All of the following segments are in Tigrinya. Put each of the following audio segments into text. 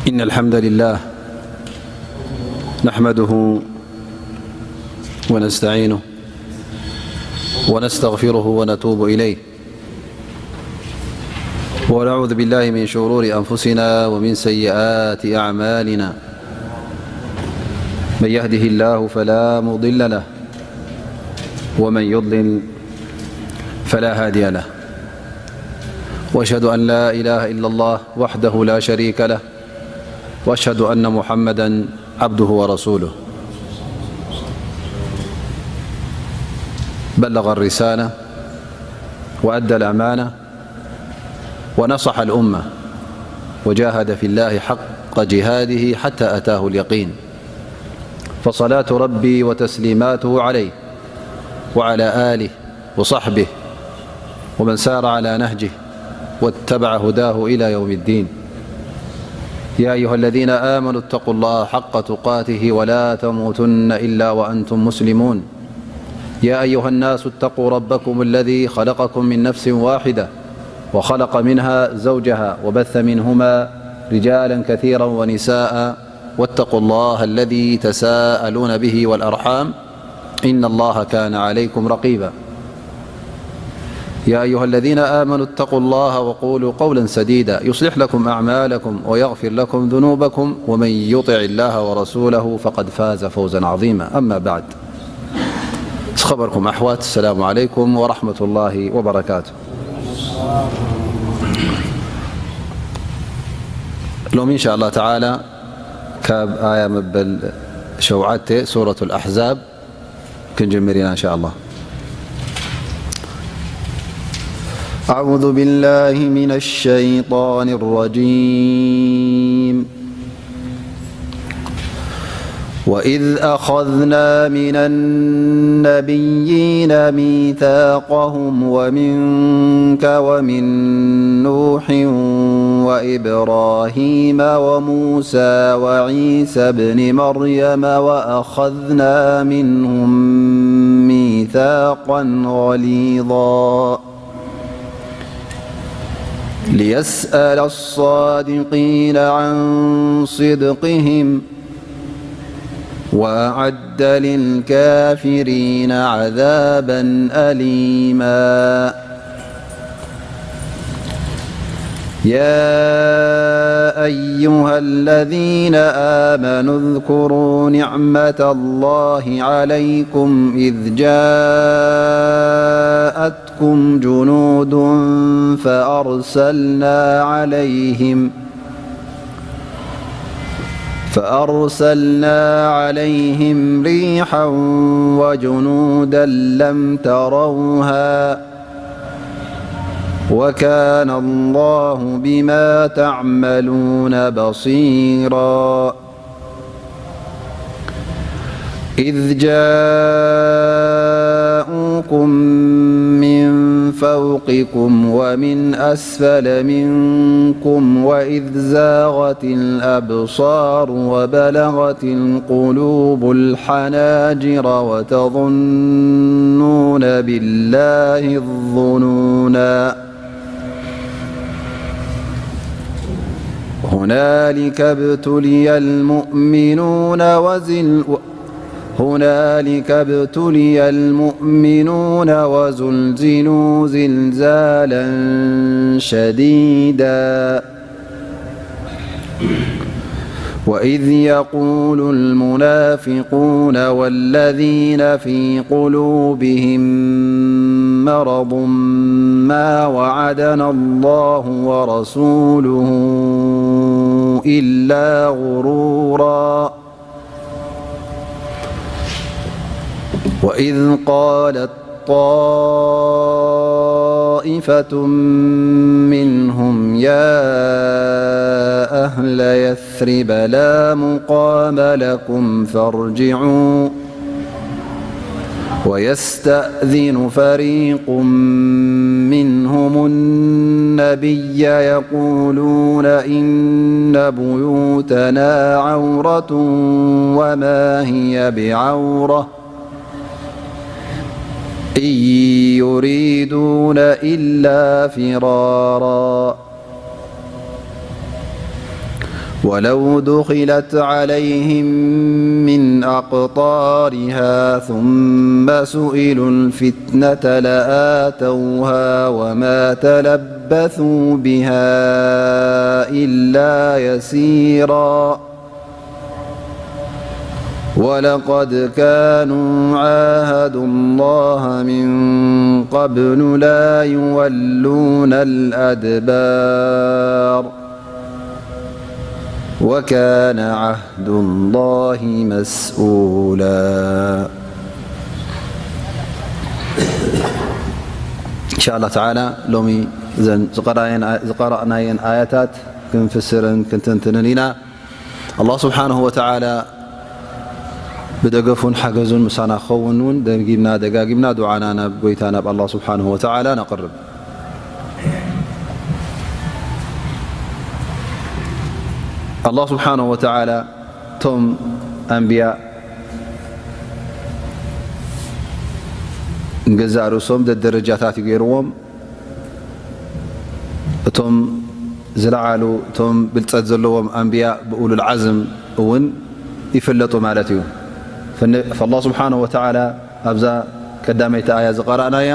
إن الحمد لله نحمده ونستعينه ونستغفره ونتوب إليه، ونعوذ بالله من شرور أنفسنا ومن سيئات أعمالنا. من يهده الله فلا مضل له، ومن يضلل فلا هادي له. وأشهد أن لا إله إلا الله وحده لا شريك له، وأشهد أن محمدا عبده ورسوله. بلغ الرسالة وأدى الأمانة ونصح الأمة وجاهد في الله حق جهاده حتى أتاه اليقين. فصلاة ربي وتسليماته عليه وعلى آله وصحبه ومن سار على نهجه واتبع هداه إلى يوم الدين. يا أيها الذين آمنوا اتقوا الله حق تقاته ولا تموتن إلا وأنتم مسلمون. يا أيها الناس اتقوا ربكم الذي خلقكم من نفس واحدة وخلق منها زوجها وبث منهما رجالا كثيرا ونساء واتقوا الله الذي تساءلون به والأرحام إن الله كان عليكم رقيبا. يا أيها الذين آمنوا اتقوا الله وقولوا قولا سديدا يصلح لكم أعمالكم ويغفر لكم ذنوبكم ومن يطع الله ورسوله فقد فاز فوزا عظيما. أما بعد، ዝኸበርኩም ኣሕዋት፣ السلام عليكم ورحمة الله وبركاته. ሎሚ إن شاء الله تعالى ካብ ኣያ መበል ሸውዓተ ሱረة الأحزاب ክንጅምር ኢና إن شاء الله. أعوذ بالله من الشيطان الرجيم. وإذ أخذنا من النبيين ميثاقهم ومنك ومن نوح وإبراهيم وموسى وعيسى ابن مريم وأخذنا منهم ميثاقا غليظا. ليسأل الصادقين عن صدقهم وأعد للكافرين عذابا أليما. يا أيها الذين آمنوا اذكروا نعمة الله عليكم إذ جاءت جنود فأرسلنا عليهم فأرسلنا عليهم ريحا وجنودا لم تروها وكان الله بما تعملون بصيرا. إذ جاءوكم من فوقكم ومن أسفل منكم وإذ زاغت الأبصار وبلغت القلوب الحناجر وتظنون بالله الظنونا. هنالك ابتلي المؤمنون وزل هنالك ابتلي المؤمنون وزلزلوا زلزالا شديدا. وإذ يقول المنافقون والذين في قلوبهم مرض ما وعدنا الله ورسوله إلا غرورا. وإذ قالت طائفة منهم يا أهل يثرب لا مقام لكم فارجعوا ويستأذن فريق منهم النبي يقولون إن بيوتنا عورة وما هي بعورة إن يريدون إلا فرارا. ولو دخلت عليهم من أقطارها ثم سئلوا الفتنة لآتوها وما تلبثوا بها إلا يسيرا. ولقد كانوا عاهدوا الله من قبل لا يولون الأدبار. وكان عهد الله مسؤولا. إن شاء الله تعالى ሎሚ እዘን ዝቐራየን-፣ ዝቐራእናየን ኣያታት ክንፍስርን ክንትንትንን ኢና። ኣላህ ስብሓንሁ ወተዓላ ብደገፉን ሓገዙን ምሳና ክኸውን እውን ደጊምና ደጋጊምና ዱዓና ናብ ጎይታ ናብ ኣላህ ስብሓንሁ ወተዓላ ነቕርብ። ኣላህ ስብሓንሁ ወተዓላ እቶም ኣንብያ ንገዛእ ርእሶም ደደረጃታት እዩ ገይርዎም። እቶም ዝለዓሉ፣ እቶም ብልጸት ዘለዎም ኣንብያ ብኡሉል ዓዝም እውን ይፍለጡ ማለት እዩ። ፈነ-፣ ፈላህ ስብሓንሁ ወተዓላ ኣብዛ ቀዳመይቲ ኣያ ዝቐራእናያ፣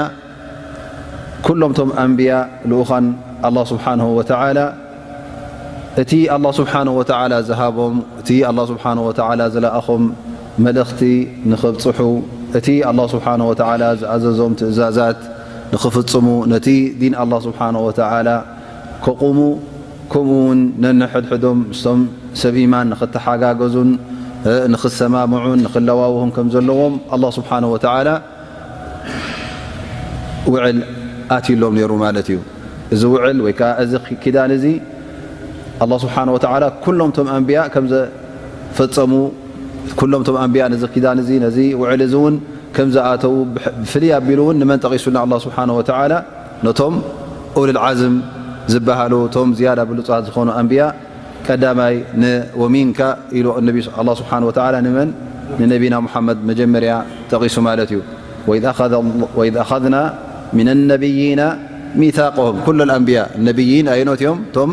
ኩሎም እቶም ኣንብያ ልኡኻን ኣላህ ስብሓንሁ ወተዓላ፣ እቲ ኣላህ ስብሓንሁ ወተዓላ ዝሃቦም፣ እቲ ኣላህ ስብሓንሁ ወተዓላ ዝለኣኾም መልእኽቲ ንኽብጽሑ፣ እቲ ኣላህ ስብሓንሁ ወተዓላ ዝኣዘዞም ትእዛዛት ንኽፍጽሙ፣ ነቲ ዲን ኣላህ ስብሓንሁ ወተዓላ ከቑሙ፣ ከምኡ እውን ነንሕድሕዶም ምስቶም ሰብ ኢማን ንኽተሓጋገዙን፣ እ፣ ንኽሰማምዑን ንኽለዋውሁን ከም ዘለዎም ኣላህ ስብሓንሁ ወተዓላ ውዕል ኣትዩሎም ነይሩ ማለት እዩ። እዚ ውዕል ወይ ከዓ እዚ ኪዳን እዚ ኣላህ ስብሓንሁ ወተዓላ ኩሎም እቶም ኣንብያ ከም ዘፈጸሙ፣ ኩሎም እቶም ኣንብያ ነዚ ኪዳን እዚ፣ ነዚ ውዕል እዚ እውን ከም ዝኣተዉ ብሕ-፣ ብፍልይ ኣቢሉ እውን ንመን ጠቒሱልና ኣላህ ስብሓንሁ ወተዓላ? ነቶም ኡሉል ዓዝም ዝበሃሉ፣ እቶም ዝያዳ ብሉጻት ዝኾኑ ኣንብያ ቀዳማይ ን-፣ ወሚንካ ኢሉ ነቢ ኣላህ ስብሓንሁ ወተዓላ ንመን? ንነቢና ሙሓመድ መጀመርያ ጠቒሱ ማለት እዩ። ወኢዝ ኣኸዘ-፣ ወኢዝ ኣኸዝና ሚነ ነቢይና ሚሳቀሁም፣ ኩሉ ኣንብያ፣ ነቢይን ኣየኖት እዮም? እቶም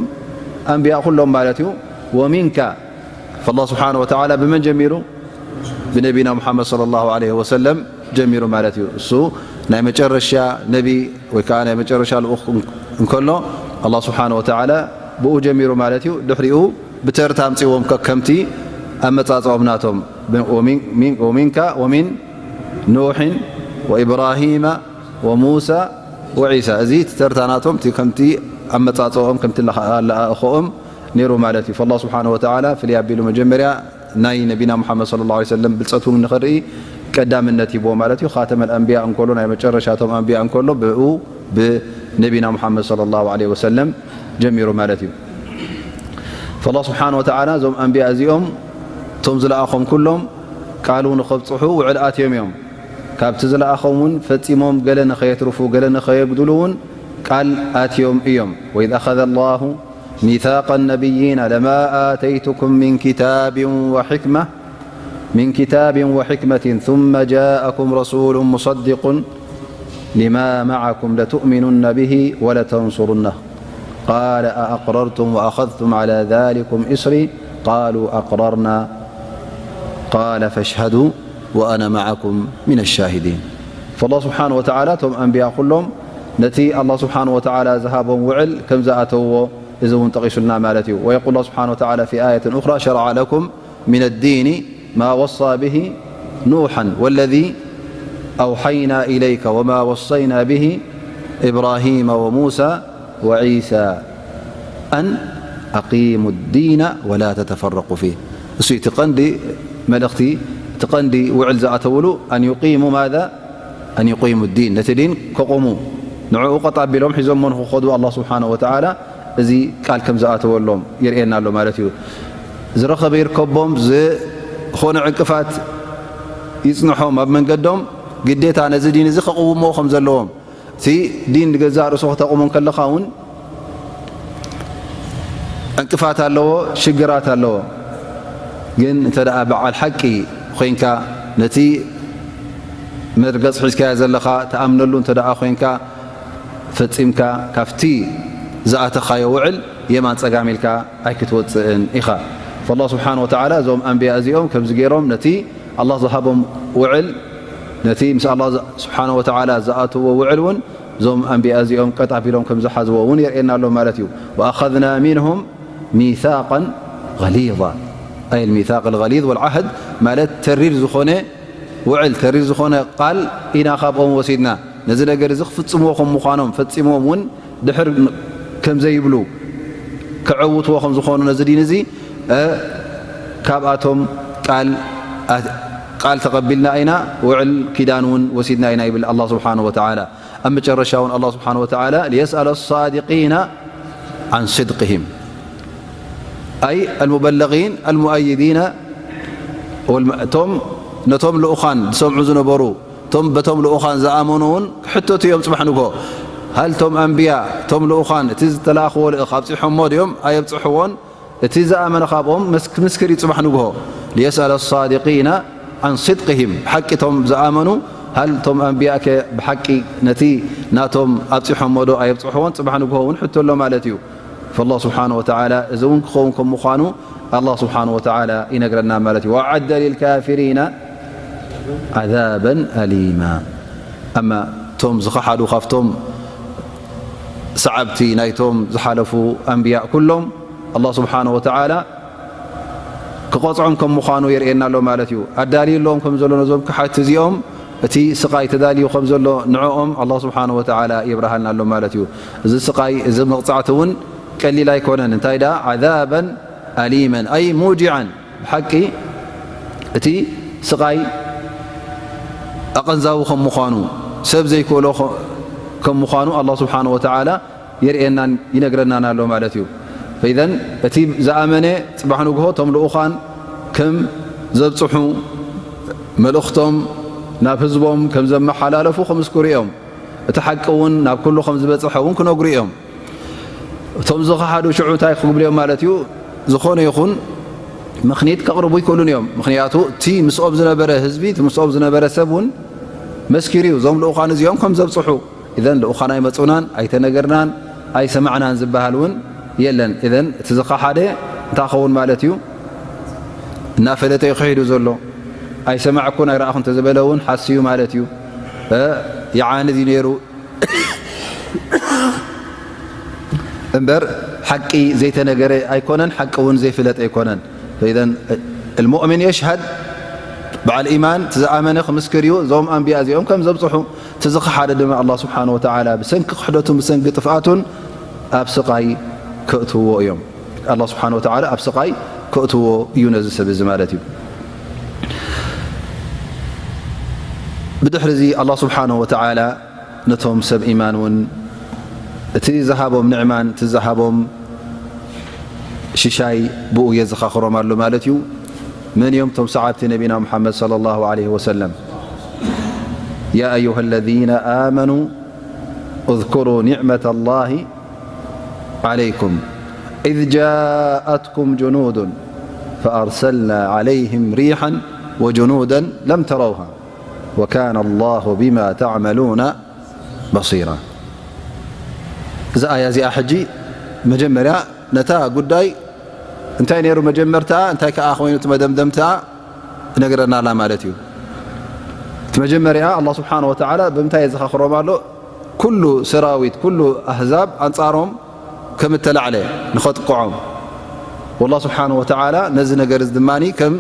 ኣንብያ ኩሎም ማለት እዩ። ወሚንካ፣ ፈላህ ስብሓንሁ ወተዓላ ብመን ጀሚሩ? ብነቢና ሙሓመድ ሰለላሁ ዐለይሂ ወሰለም ጀሚሩ ማለት እዩ። እሱ ናይ መጨረሻ ነቢ ወይ ከዓ ናይ መጨረሻ ልኡኽ እንከሎ፣ ኣላህ ስብሓንሁ ወተዓላ ብኡ ጀሚሩ ማለት እዩ። ድሕሪኡ ብተርታ ኣምፅዎም ከከምቲ ኣመፃፅኦም ናቶም። ወሚን-፣ ሚን-፣ ወሚንካ ወሚን ኑሕን ወኢብራሂማ ወሙሳ ወዒሳ። እዚ እቲ ተርታ ናቶም፣ እቲ ከምቲ ኣመፃፅኦም፣ ከምቲ ለኣ-፣ ለኣእኸኦም ነይሩ ማለት እዩ። ፈላህ ስብሓንሁ ወተዓላ ፍልይ ኣቢሉ መጀመርያ ናይ ነቢና ሙሓመድ ሰለላሁ ዐለይሂ ወሰለም ብልፀት እውን ንኽርኢ ቀዳምነት ሂብዎ ማለት እዩ። ኻተመል ኣንብያ እንከሎ፣ ናይ መጨረሻቶም ኣንብያ እንከሎ፣ ብኡ ብነቢና ሙሓመድ ሰለላሁ ዐለይሂ ወሰለም ጀሚሩ ማለት እዩ። ፈላህ ስብሓንሁ ወተዓላ እዞም ኣንብያ እዚኦም፣ እቶም ዝለኣኾም ኩሎም ቃሉ ንኸብፅሑ ውዕል ኣትዮም እዮም። ካብቲ ዝለኣኾም እውን ፈፂሞም ገለ ንኸየትርፉ፣ ገለ ንኸየጉድሉ እውን ቃል ኣትዮም እዮም። ወኢዝ ኣኸዘ ላሁ ميثاق النبيين لما آتيتكم من كتاب وحكمة، من كتاب وحكمة ثم جاءكم رسول مصدق لما معكم لتؤمنن به ولتنصرنه قال أأقررتم وأخذتم على ذلكم إصري قالوا أقررنا قال فاشهدوا وأنا معكم من الشاهدين. فالله سبحانه وتعالى እቶም ኣንብያ ኩሎም ነቲ ኣላህ ስብሓንሁ ወተዓላ ዝሃቦም ውዕል ከም ዝኣተውዎ እዚ እውን ጠቒሱልና ማለት እዩ። ويقول الله سبحانه وتعالى في آية أخرى شرع لكم من الدين ما وصى به نوحا والذي أوحينا إليك وما وصينا به إبراهيم وموسى وعيسى أن أقيموا الدين ولا تتفرقوا فيه. እሱ እቲ ቀንዲ መልእኽቲ፣ እቲ ቀንዲ ውዕል ዝኣተውሉ أن يقيموا ماذا؟ أن يقيموا الدين، ነቲ ዲን ከቑሙ፣ ንዕኡ ቀጥ ኣቢሎም ሒዞሞ ንኽኸዱ ኣላህ ስብሓንሁ ወተዓላ እዚ ቃል ከም ዝኣተወሎም የርእየና ኣሎ ማለት እዩ። ዝረኸበ ይርከቦም፣ ዝኾነ ዕንቅፋት ይጽንሖም ኣብ መንገዶም፣ ግዴታ ነዚ ዲን እዚ ከቕውምዎ ከም ዘለዎም፣ እቲ ዲን ንገዛእ ርእሱ ከተቑሞ እንከለኻ እውን ዕንቅፋት ኣለዎ፣ ሽግራት ኣለዎ። ግን እንተ ደኣ በዓል ሓቂ ኮይንካ፣ ነቲ መርገጽ ሒዝካዮ ዘለኻ ትኣምነሉ እንተ ደኣ ኮይንካ፣ ፈጺምካ ካብቲ ዝኣተኻዮ ውዕል የማን ጸጋም ኢልካ ኣይክትወጽእን ኢኻ። فالله سبحانه وتعالى እዞም ኣንብያ እዚኦም ከምዚ ገይሮም ነቲ ኣላህ ዝሃቦም ውዕል፣ ነቲ ምስ ኣላህ ስብሓነ ወተዓላ ዝኣትዎ ውዕል እውን እዞም ኣንብያ እዚኦም ቀጥ ኣቢሎም ከም ዝሓዝዎ እውን የርእየና ኣሎ ማለት እዩ። وأخذنا منهم ميثاقا غليظا، أي الميثاق الغليظ والعهد ማለት ተሪር ዝኾነ ውዕል፣ ተሪር ዝኾነ ቃል ኢና ካብኦም ወሲድና። ነዚ ነገር እዚ ክፍጽምዎ ከም ምዃኖም፣ ፈጺሞም እውን ድሕር ከም ዘይብሉ፣ ክዕውትዎ ከም ዝኾኑ ነዚ ዲን እዚ፣ እ፣ ካብኣቶም ቃል፣ ቃል ተቐቢልና ኢና፣ ውዕል ኪዳን እውን ወሲድና ኢና ይብል ኣላህ ስብሓነሁ ወተዓላ። ኣብ መጨረሻ እውን ኣላህ ስብሓነሁ ወተዓላ ليسأل الصادقين عن صدقهم، أي المبلغين المؤيدين والم-، እቶም ነቶም ልኡኻን ዝሰምዑ ዝነበሩ፣ እቶም በቶም ልኡኻን ዝኣመኑ እውን ክሕተቱ እዮም ጽባሕ ንግሆ። هل እቶም ኣንብያ፣ እቶም ልኡኻን፣ እቲ ዝተላእኽዎ ልእኽ ኣብጺሖሞ ድዮም ኣየብጽሕዎን? እቲ ዝኣመነ ካብኦም መስ-፣ ክምስክር እዩ ጽባሕ ንግሆ። ليسأل الصادقين عن صدقهم، ብሓቂ እቶም ዝኣመኑ፣ هل እቶም ኣንብያከ ብሓቂ ነቲ ናቶም ኣብጺሖሞ ዶ ኣየብጽሕዎን? ጽባሕ ንግሆ እውን ሕቶ ኣሎ ማለት እዩ። فالله سبحانه وتعالى እዚ እውን ክኸውን ከም ምዃኑ ኣላህ ስብሓነሁ ወተዓላ ይነግረና ማለት እዩ። وأعد للكافرين عذابا أليما። ኣማ እቶም ዝኸሓዱ ካብቶም ሰዓብቲ ናይቶም ዝሓለፉ ኣንብያ ኩሎም ኣላህ ስብሓነሁ ወተዓላ ክቐጽዖም ከም ምዃኑ የርእየና ኣሎ ማለት እዩ። ኣዳልዩ ኣለዎም ከም ዘሎ ነዞም ከሓድቲ እዚኦም እቲ ስቓይ ተዳልዩ ከም ዘሎ ንዕኦም ኣላህ ስብሓነሁ ወተዓላ የብርሃልና ኣሎ ማለት እዩ። እዚ ስቓይ፣ እዚ መቕጻዕቲ እውን ቀሊል ኣይኮነን። እንታይ ደኣ? عذابا أليما، أي موجعا። ብሓቂ እቲ ስቓይ ኣቐንዛዊ ከም ምዃኑ፣ ሰብ ዘይክእሎ ከ-፣ ከም ምዃኑ ኣላህ ስብሓነሁ ወተዓላ የርእየናን ይነግረናን ኣሎ ማለት እዩ። فإذا እቲ ዝኣመነ ጽባሕ ንግሆ እቶም ልኡኻን ከም ዘብጽሑ፣ መልእኽቶም ናብ ህዝቦም ከም ዘመሓላለፉ ክምስክሩ እዮም። እቲ ሓቂ እውን ናብ ኩሉ ከም ዝበጽሐ እውን ክነግሩ እዮም። እቶም ዝኸሓዱ ሽዑ እንታይ ክብሉ እዮም ማለት እዩ? ዝኾነ ይኹን ምኽኒት ከቕርቡ ይክእሉን እዮም። ምኽንያቱ እቲ ምስኦም ዝነበረ ህዝቢ፣ እቲ ምስኦም ዝነበረ ሰብ እውን መስኪሩ እዩ፣ እዞም ልኡኻን እዚኦም ከም ዘብጽሑ። ኢዘን ልኡኻን ኣይመጹናን፣ ኣይተነገርናን፣ ኣይሰማዕናን ዝበሃል እውን የለን። ኢዘን እቲ ዝኸሓደ እንታይ ክኸውን ማለት እዩ? እናፈለጠ እዩ ክሒዱ ዘሎ። ኣይሰማዕኩን ኣይረኣኹን እንተዝበለ እውን ሓስዩ ማለት እዩ። እ፣ ይዓንዝ እዩ ነይሩ። እምበር ሓቂ ዘይተነገረ ኣይኮነን፣ ሓቂ እውን ዘይፍለጥ ኣይኮነን። فإذا المؤمن يشهد، በዓል ኢማን እቲ ዝኣመነ ክምስክር እዩ፣ እዞም ኣንብያ እዚኦም ከም ዘብጽሑ። እቲ ዝኸሓደ ድማ ኣላህ ስብሓነሁ ወተዓላ ብሰንኪ ክሕደቱን ብሰንኪ ጥፍኣቱን ኣብ ስቓይ ከእትውዎ እዮም። ኣላህ ስብሓነሁ ወተዓላ ኣብ ስቓይ ከእትዎ እዩ ነዚ ሰብ እዚ ማለት እዩ። ብድሕሪ እዚ ኣላህ ስብሓነሁ ወተዓላ ነቶም ሰብ ኢማን እውን እቲ ዝሃቦም ንዕማን እቲ ዝሃቦም ሽሻይ ብኡ የዘኻኽሮም ኣሎ ማለት እዩ። መን እዮም እቶም ሰዓብቲ ነቢና ሙሓመድ ሰለላሁ ዐለይሂ ወሰለም? يا أيها الذين آمنوا اذكروا نعمة الله عليكم إذ جاءتكم جنود فأرسلنا عليهم ريحا وجنودا لم تروها وكان الله بما تعملون بصيرا. እዛ ኣያ እዚኣ ሕጂ መጀመርያ ነታ ጉዳይ እንታይ ነይሩ መጀመርታ፣ እንታይ ከኣ ኮይኑ እቲ መደምደምታ እነግረና ኣላ ማለት እዩ። እቲ መጀመርያ ኣላህ ስብሓነሁ ወተዓላ ብምንታይ የዘኻኽሮም ኣሎ? ኩሉ ሰራዊት፣ ኩሉ ኣህዛብ ኣንጻሮም ከም እተላዕለ ንኸጥቅዖም። ወላህ ስብሓነሁ ወተዓላ ነዚ ነገር እዚ ድማ ከም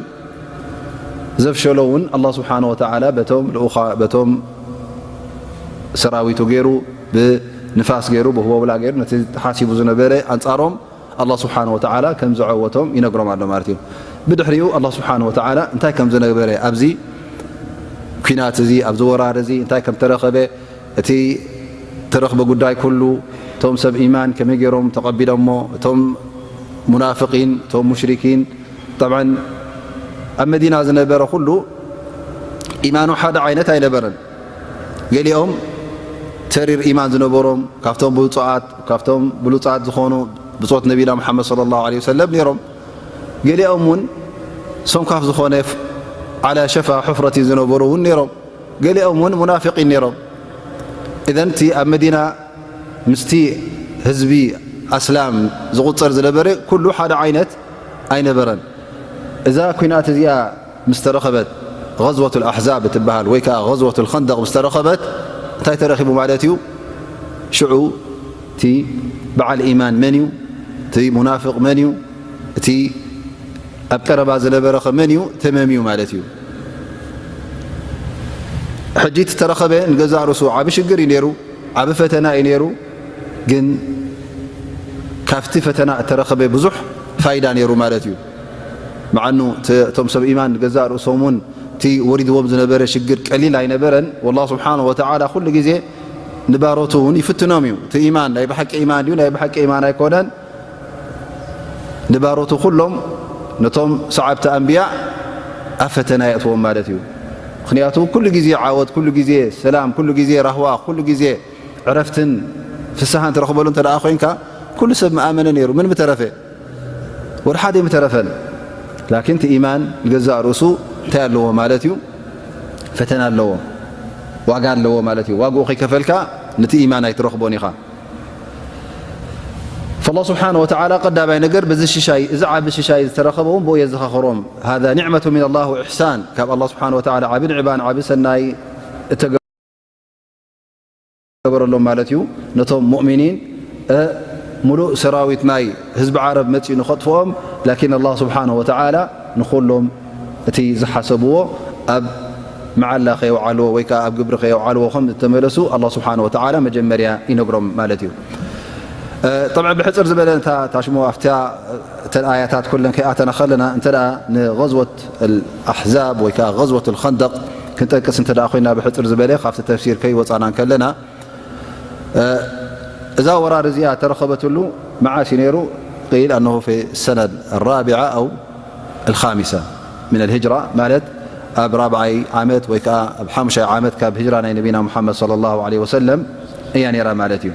ዘፍሸሎ እውን ኣላህ ስብሓነሁ ወተዓላ በቶም ልኡኻ-፣ በቶም ሰራዊቱ ገይሩ፣ ብንፋስ ገይሩ፣ ብህቦብላ ገይሩ ነቲ ተሓሲቡ ዝነበረ ኣንጻሮም ኣላህ ስብሓነሁ ወተዓላ ከም ዘዐወቶም ይነግሮም ኣሎ ማለት እዩ። ብድሕሪኡ ኣላህ ስብሓነሁ ወተዓላ እንታይ ከም ዝነበረ ኣብዚ ኲናት እዚ፣ ኣብዚ ወራር እዚ እንታይ ከም ተረኸበ፣ እቲ ተረኽበ ጉዳይ ኩሉ፣ እቶም ሰብ ኢማን ከመይ ገይሮም ተቐቢሎሞ፣ እቶም ሙናፍቂን፣ እቶም ሙሽሪኪን፣ ጠብዓን ኣብ መዲና ዝነበረ ኩሉ ኢማኑ ሓደ ዓይነት ኣይነበረን። ገሊኦም ተሪር ኢማን ዝነበሮም፣ ካብቶም ብሉጻት፣ ካብቶም ብሉጻት ዝኾኑ ብጾት ነቢና ሙሓመድ ሰለላሁ ዐለይሂ ወሰለም ነይሮም። ገሊኦም እውን ሰንኳፍ ዝኾነ ፍ-፣ ዓላ ሸፋ ሑፍረቲን ዝነበሩ እውን ነይሮም። ገሊኦም እውን ሙናፊቂን ነይሮም። ኢዘን እቲ ኣብ መዲና ምስቲ ህዝቢ ኣስላም ዝቑጸር ዝነበረ ኩሉ ሓደ ዓይነት ኣይነበረን። እዛ ኲናት እዚኣ ምስ ተረኸበት፣ غزوة الأحزاب እትበሃል ወይ ከኣ غزوة الخندق ምስ ተረኸበት፣ እንታይ ተረኺቡ ማለት እዩ? ሽዑ እቲ በዓል ኢማን መን እዩ? እቲ ሙናፍቕ መን እዩ? እቲ ኣብ ቀረባ ዝነበረ ኸ መን እዩ? ተመምዩ ማለት እዩ። ሕጂ እቲ ተረኸበ ንገዛእ ርእሱ ዓቢ ሽግር እዩ ነይሩ፣ ዓቢ ፈተና እዩ ነይሩ። ግን ካብቲ ፈተና እተረኸበ ብዙሕ ፋይዳ ነይሩ ማለት እዩ። መዓኑ እተ-፣ እቶም ሰብ ኢማን ንገዛእ ርእሶም እውን እቲ ወሪድዎም ዝነበረ ሽግር ቀሊል ኣይነበረን። ወላህ ስብሓነሁ ወተዓላ ኩሉ ግዜ ንባሮቱ እውን ይፍትኖም እዩ። እቲ ኢማን ናይ ብሓቂ ኢማን ድዩ ናይ ብሓቂ ኢማን ኣይኮነን? ንባሮቱ ኩሎም ነቶም ሰዓብቲ ኣንብያ ኣብ ፈተና የእትዎም ማለት እዩ። ምኽንያቱ ኩሉ ግዜ ዓወት፣ ኩሉ ግዜ ሰላም፣ ኩሉ ግዜ ራህዋ፣ ኩሉ ግዜ ዕረፍትን ፍስሃን ትረኽበሉ እንተ ደኣ ኮይንካ፣ ኩሉ ሰብ ምኣመነ ነይሩ። ምን ምተረፈ? ወደ ሓደ ምተረፈን። ላኪን እቲ ኢማን ንገዛእ ርእሱ እንታይ ኣለዎ ማለት እዩ? ፈተና ኣለዎ፣ ዋጋ ኣለዎ ማለት እዩ። ዋግኡ ከይከፈልካ ነቲ ኢማን ኣይትረኽቦን ኢኻ። ፈላህ ስብሓነ ወተዓላ ቀዳማይ ነገር በዚ ሽሻይ፣ እዚ ዓቢ ሽሻይ ዝተረኸበ እውን ብኡ የዘኻኽሮም። ሃዛ ኒዕመቱ ሚነላህ ወኢሕሳን፣ ካብ ኣላህ ስብሓነ ወተዓላ ዓቢ ንዕባን ዓቢ ሰናይ እተገበረሎም ማለት እዩ። ነቶም ሙእሚኒን፣ እ፣ ሙሉእ ሰራዊት ናይ ህዝቢ ዓረብ መጺኡ ንኸጥፍኦም፣ ላኪን ኣላህ ስብሓነ ወተዓላ ንኹሎም እቲ ዝሓሰብዎ ኣብ መዓላ ከየውዓልዎ ወይ ከኣ ኣብ ግብሪ ከየውዓልዎ ከም ዝተመለሱ ኣላህ ስብሓነ ወተዓላ መጀመርያ ይነግሮም ማለት እዩ። እ፣ ጠብዓ ብሕጽር ዝበለ እታ ታሽሞ ኣብታ እተን ኣያታት ኩለን ከይኣተና ከለና እንተ ደኣ ንገዝወት ኣልኣሕዛብ ወይ ከኣ ገዝወት ኣልኸንደቕ ክንጠቅስ እንተ ደኣ ኮይና ብሕጽር ዝበለ ካብቲ ተፍሲር ከይወጻና እንከለና፣ እ፣ እዛ ወራር እዚኣ ተረኸበትሉ መዓስ እዩ ነይሩ? قيل أنه في السنة الرابعة أو الخامسة من الهجرة، ማለት ኣብ ራብዓይ ዓመት ወይ ከኣ ኣብ ሓሙሻይ ዓመት ካብ ህጅራ ናይ ነቢና ሙሓመድ ሰለላሁ ዐለይሂ ወሰለም እያ ነይራ ማለት እዩ።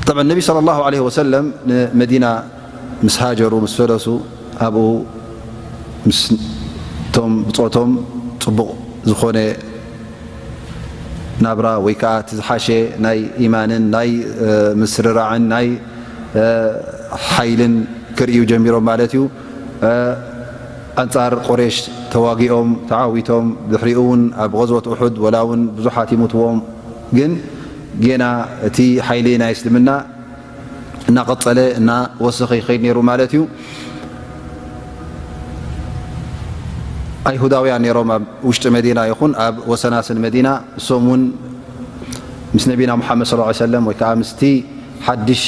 ጠብዓ ነቢ ሰለላሁ ዐለይሂ ወሰለም ንመዲና ምስ ሃጀሩ፣ ምስ ፈለሱ፣ ኣብኡ ምስ እቶም ብጾቶም ጽቡቕ ዝኾነ ናብራ ወይ ከኣ እቲ ዝሓሸ ናይ ኢማንን ናይ፣ እ፣ ምስርራዕን ናይ፣ እ፣ ሓይልን ክርእዩ ጀሚሮም ማለት እዩ። እ፣ ኣንጻር ቁሬሽ ተዋጊኦም፣ ተዓዊቶም፣ ድሕሪኡ እውን ኣብ ገዝወት ኡሑድ ወላ እውን ብዙሓት ይሙትዎም፣ ግን ጌና እቲ ሓይሊ ናይ እስልምና እናቐጸለ እናወሰኸ ይኸይድ ነይሩ ማለት እዩ። ኣይሁዳውያን ነይሮም ኣብ ውሽጢ መዲና ይኹን ኣብ ወሰናስን መዲና፣ እሶም እውን ምስ ነቢና ሙሓመድ ሰለላሁ ዐለይሂ ወሰለም ወይ ከዓ ምስቲ ሓድሽ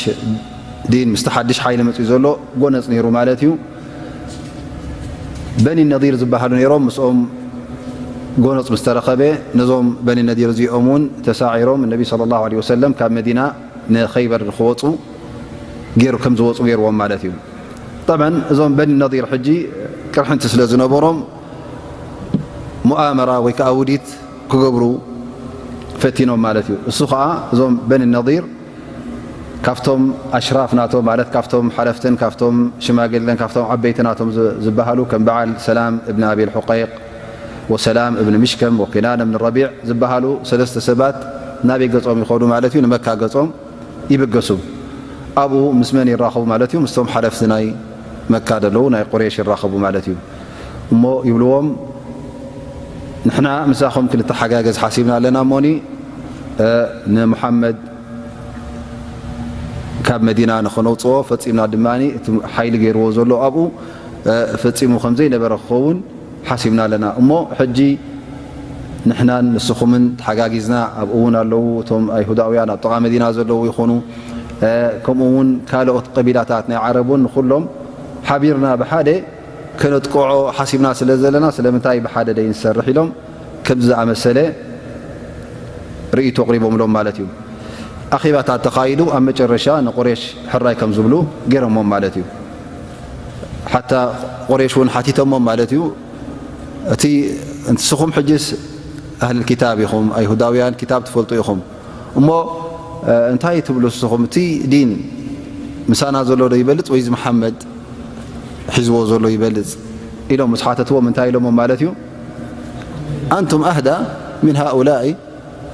ዲን፣ ምስቲ ሓድሽ ሓይሊ መፂኡ ዘሎ ጎነፅ ነይሩ ማለት እዩ። በኒ ነዲር ዝበሃሉ ነይሮም። ምስኦም ጎነፅ ምስ ተረኸበ፣ ነዞም በኒ ነዲር እዚኦም እውን ተሳዒሮም ነቢ ሰለላሁ ዐለይሂ ወሰለም ካብ መዲና ንኸይበር ንኽወፁ ገይሩ፣ ከም ዝወፁ ገይርዎም ማለት እዩ። ጠብዐን እዞም በኒ ነዲር ሕጂ ቅርሕንቲ ስለ ዝነበሮም ሙኣመራ ወይ ከዓ ውዲት ክገብሩ ፈቲኖም ማለት እዩ። እሱ ከዓ እዞም በኒ ነዲር ካብቶም ኣሽራፍ ናቶም ማለት ካብቶም ሓለፍትን ካብቶም ሽማግለን ካብቶም ዓበይቲ ናቶም ዝ-፣ ዝበሃሉ ከም በዓል ሰላም እብን ኣቢል ሑቀይቅ ወሰላም እብን ምሽከም ወኪናን እብን ረቢዕ ዝበሃሉ ሰለስተ ሰባት ናበይ ገጾም ይኸዱ ማለት እዩ? ንመካ ገጾም ይብገሱ። ኣብኡ ምስ መን ይራኸቡ ማለት እዩ? ምስቶም ሓለፍቲ ናይ መካ ዘለዉ ናይ ቁሬሽ ይራኸቡ ማለት እዩ። እሞ ይብልዎም፣ ንሕና ምሳኹም ክንተሓጋገዝ ሓሲብና ኣለና እሞኒ፣ እ፣ ንሙሓመድ ካብ መዲና ንኸነውፅኦ ፈፂምና ድማ እቲ ሓይሊ ገይርዎ ዘሎ ኣብኡ፣ እ፣ ፈፂሙ ከም ዘይነበረ ክኸውን ሓሲብና ኣለና። እሞ ሕጂ ንሕናን ንስኹምን ተሓጋጊዝና፣ ኣብኡ እውን ኣለዉ እቶም ኣይሁዳውያን ኣብ ጥቓ መዲና ዘለዉ ይኾኑ፣ እ፣ ከምኡ እውን ካልኦት ቀቢላታት ናይ ዓረብ እውን ንኹሎም ሓቢርና ብሓደ ከነጥቅዖ ሓሲብና ስለ ዘለና ስለምንታይ ብሓደ ደይንሰርሕ ኢሎም ከምዚ ዝኣመሰለ ርእይቶ ኣቕሪቦምሎም ማለት እዩ። ኣኼባታት ተኻይዱ ኣብ መጨረሻ ንቁሬሽ ሕራይ ከም ዝብሉ ገይሮሞም ማለት እዩ። ሓታ ቁሬሽ እውን ሓቲቶሞም ማለት እዩ። እቲ ንስኹም ሕጅስ ኣህል ክታብ ኢኹም፣ ኣይሁዳውያን ክታብ ትፈልጡ ኢኹም። እሞ፣ እ፣ እንታይ ትብሉ ንስኹም? እቲ ዲን ምሳና ዘሎ ዶ ይበልጽ ወይስ መሓመድ ሒዝዎ ዘሎ ይበልጽ? ኢሎም ምስ ሓተትዎም እንታይ ኢሎሞም ማለት እዩ? ኣንቱም ኣህዳ ሚን ሃኡላኢ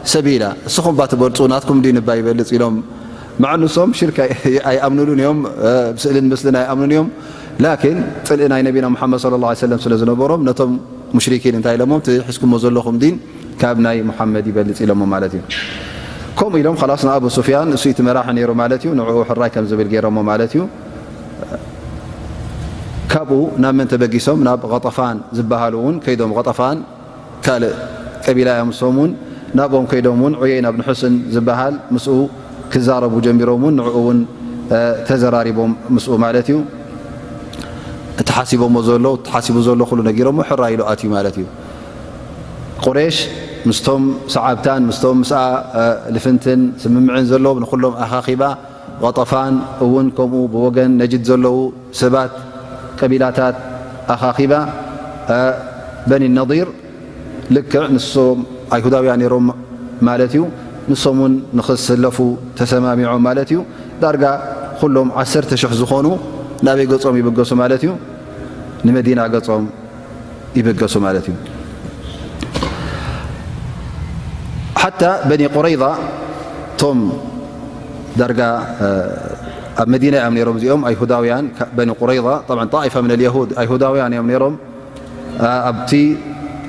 ሰቢላ፣ እስኹም ባ ትበልጹ፣ ናትኩም ዲን እባ ይበልጽ ኢሎም። መዓ ንሶም ሽርክ ኣይ-፣ ኣይኣምኑሉን እዮም፣ እ፣ ብስእልን ምስልን ኣይኣምኑን እዮም። ላኪን ጽልኢ ናይ ነቢና ሙሓመድ ሰለላሁ ዐለይሂ ወሰለም ስለ ዝነበሮም፣ ነቶም ሙሽሪኪን እንታይ ኢሎሞም? እቲ ሒዝኩሞ ዘለኹም ዲን ካብ ናይ ሙሓመድ ይበልጽ ኢሎሞ ማለት እዩ። ከምኡ ኢሎም፣ ኸላስ ንኣቡ ሱፍያን፣ እሱ እቲ መራሒ ነይሩ ማለት እዩ፣ ንዕኡ ሕራይ ከም ዝብል ገይሮሞ ማለት እዩ። ካብኡ ናብ መን ተበጊሶም? ናብ ቐጠፋን ዝበሃሉ እውን ከይዶም። ቐጠፋን ካልእ ቀቢላ እያ። ምስኦም እውን ናብኦም ከይዶም እውን ዑየይና ብን ሑስን ዝበሃል ምስኡ ክዛረቡ ጀሚሮም እውን ንዕኡ እውን፣ እ፣ ተዘራሪቦም ምስኡ ማለት እዩ። እቲ ሓሲቦሞ ዘሎ፣ ተሓሲቡ ዘሎ ኩሉ ነጊሮሞ ሕራይ ኢሉ ኣትዩ ማለት እዩ። ቁሬሽ ምስቶም ሰዓብታን ምስቶም ምስኣ፣ እ፣ ልፍንትን ስምምዕን ዘለዎም ንኩሎም ኣኻኺባ፣ ቐጠፋን እውን ከምኡ ብወገን ነጅድ ዘለዉ ሰባት ቀቢላታት ኣኻኺባ፣ እ፣ በኒ ነዲር ልክዕ ንሶም ኣይሁዳውያን ነይሮም ማለት እዩ። ንሶም እውን ንኽስለፉ ተሰማሚዖም ማለት እዩ። ዳርጋ ኩሎም ዓሰርተ ሽሕ ዝኾኑ ናበይ ገጾም ይብገሱ ማለት እዩ? ንመዲና ገጾም ይብገሱ ማለት እዩ። ሓታ በኒ ቁረይዛ፣ እቶም ዳርጋ፣ እ፣ ኣብ መዲና እዮም ነይሮም እዚኦም ኣይሁዳውያን፣ ከ-፣ በኒ ቁረይዛ፣ ጠብዓን ጣኢፋ ምን ኣልየሁድ ኣይሁዳውያን እዮም ነይሮም። እ፣ ኣብቲ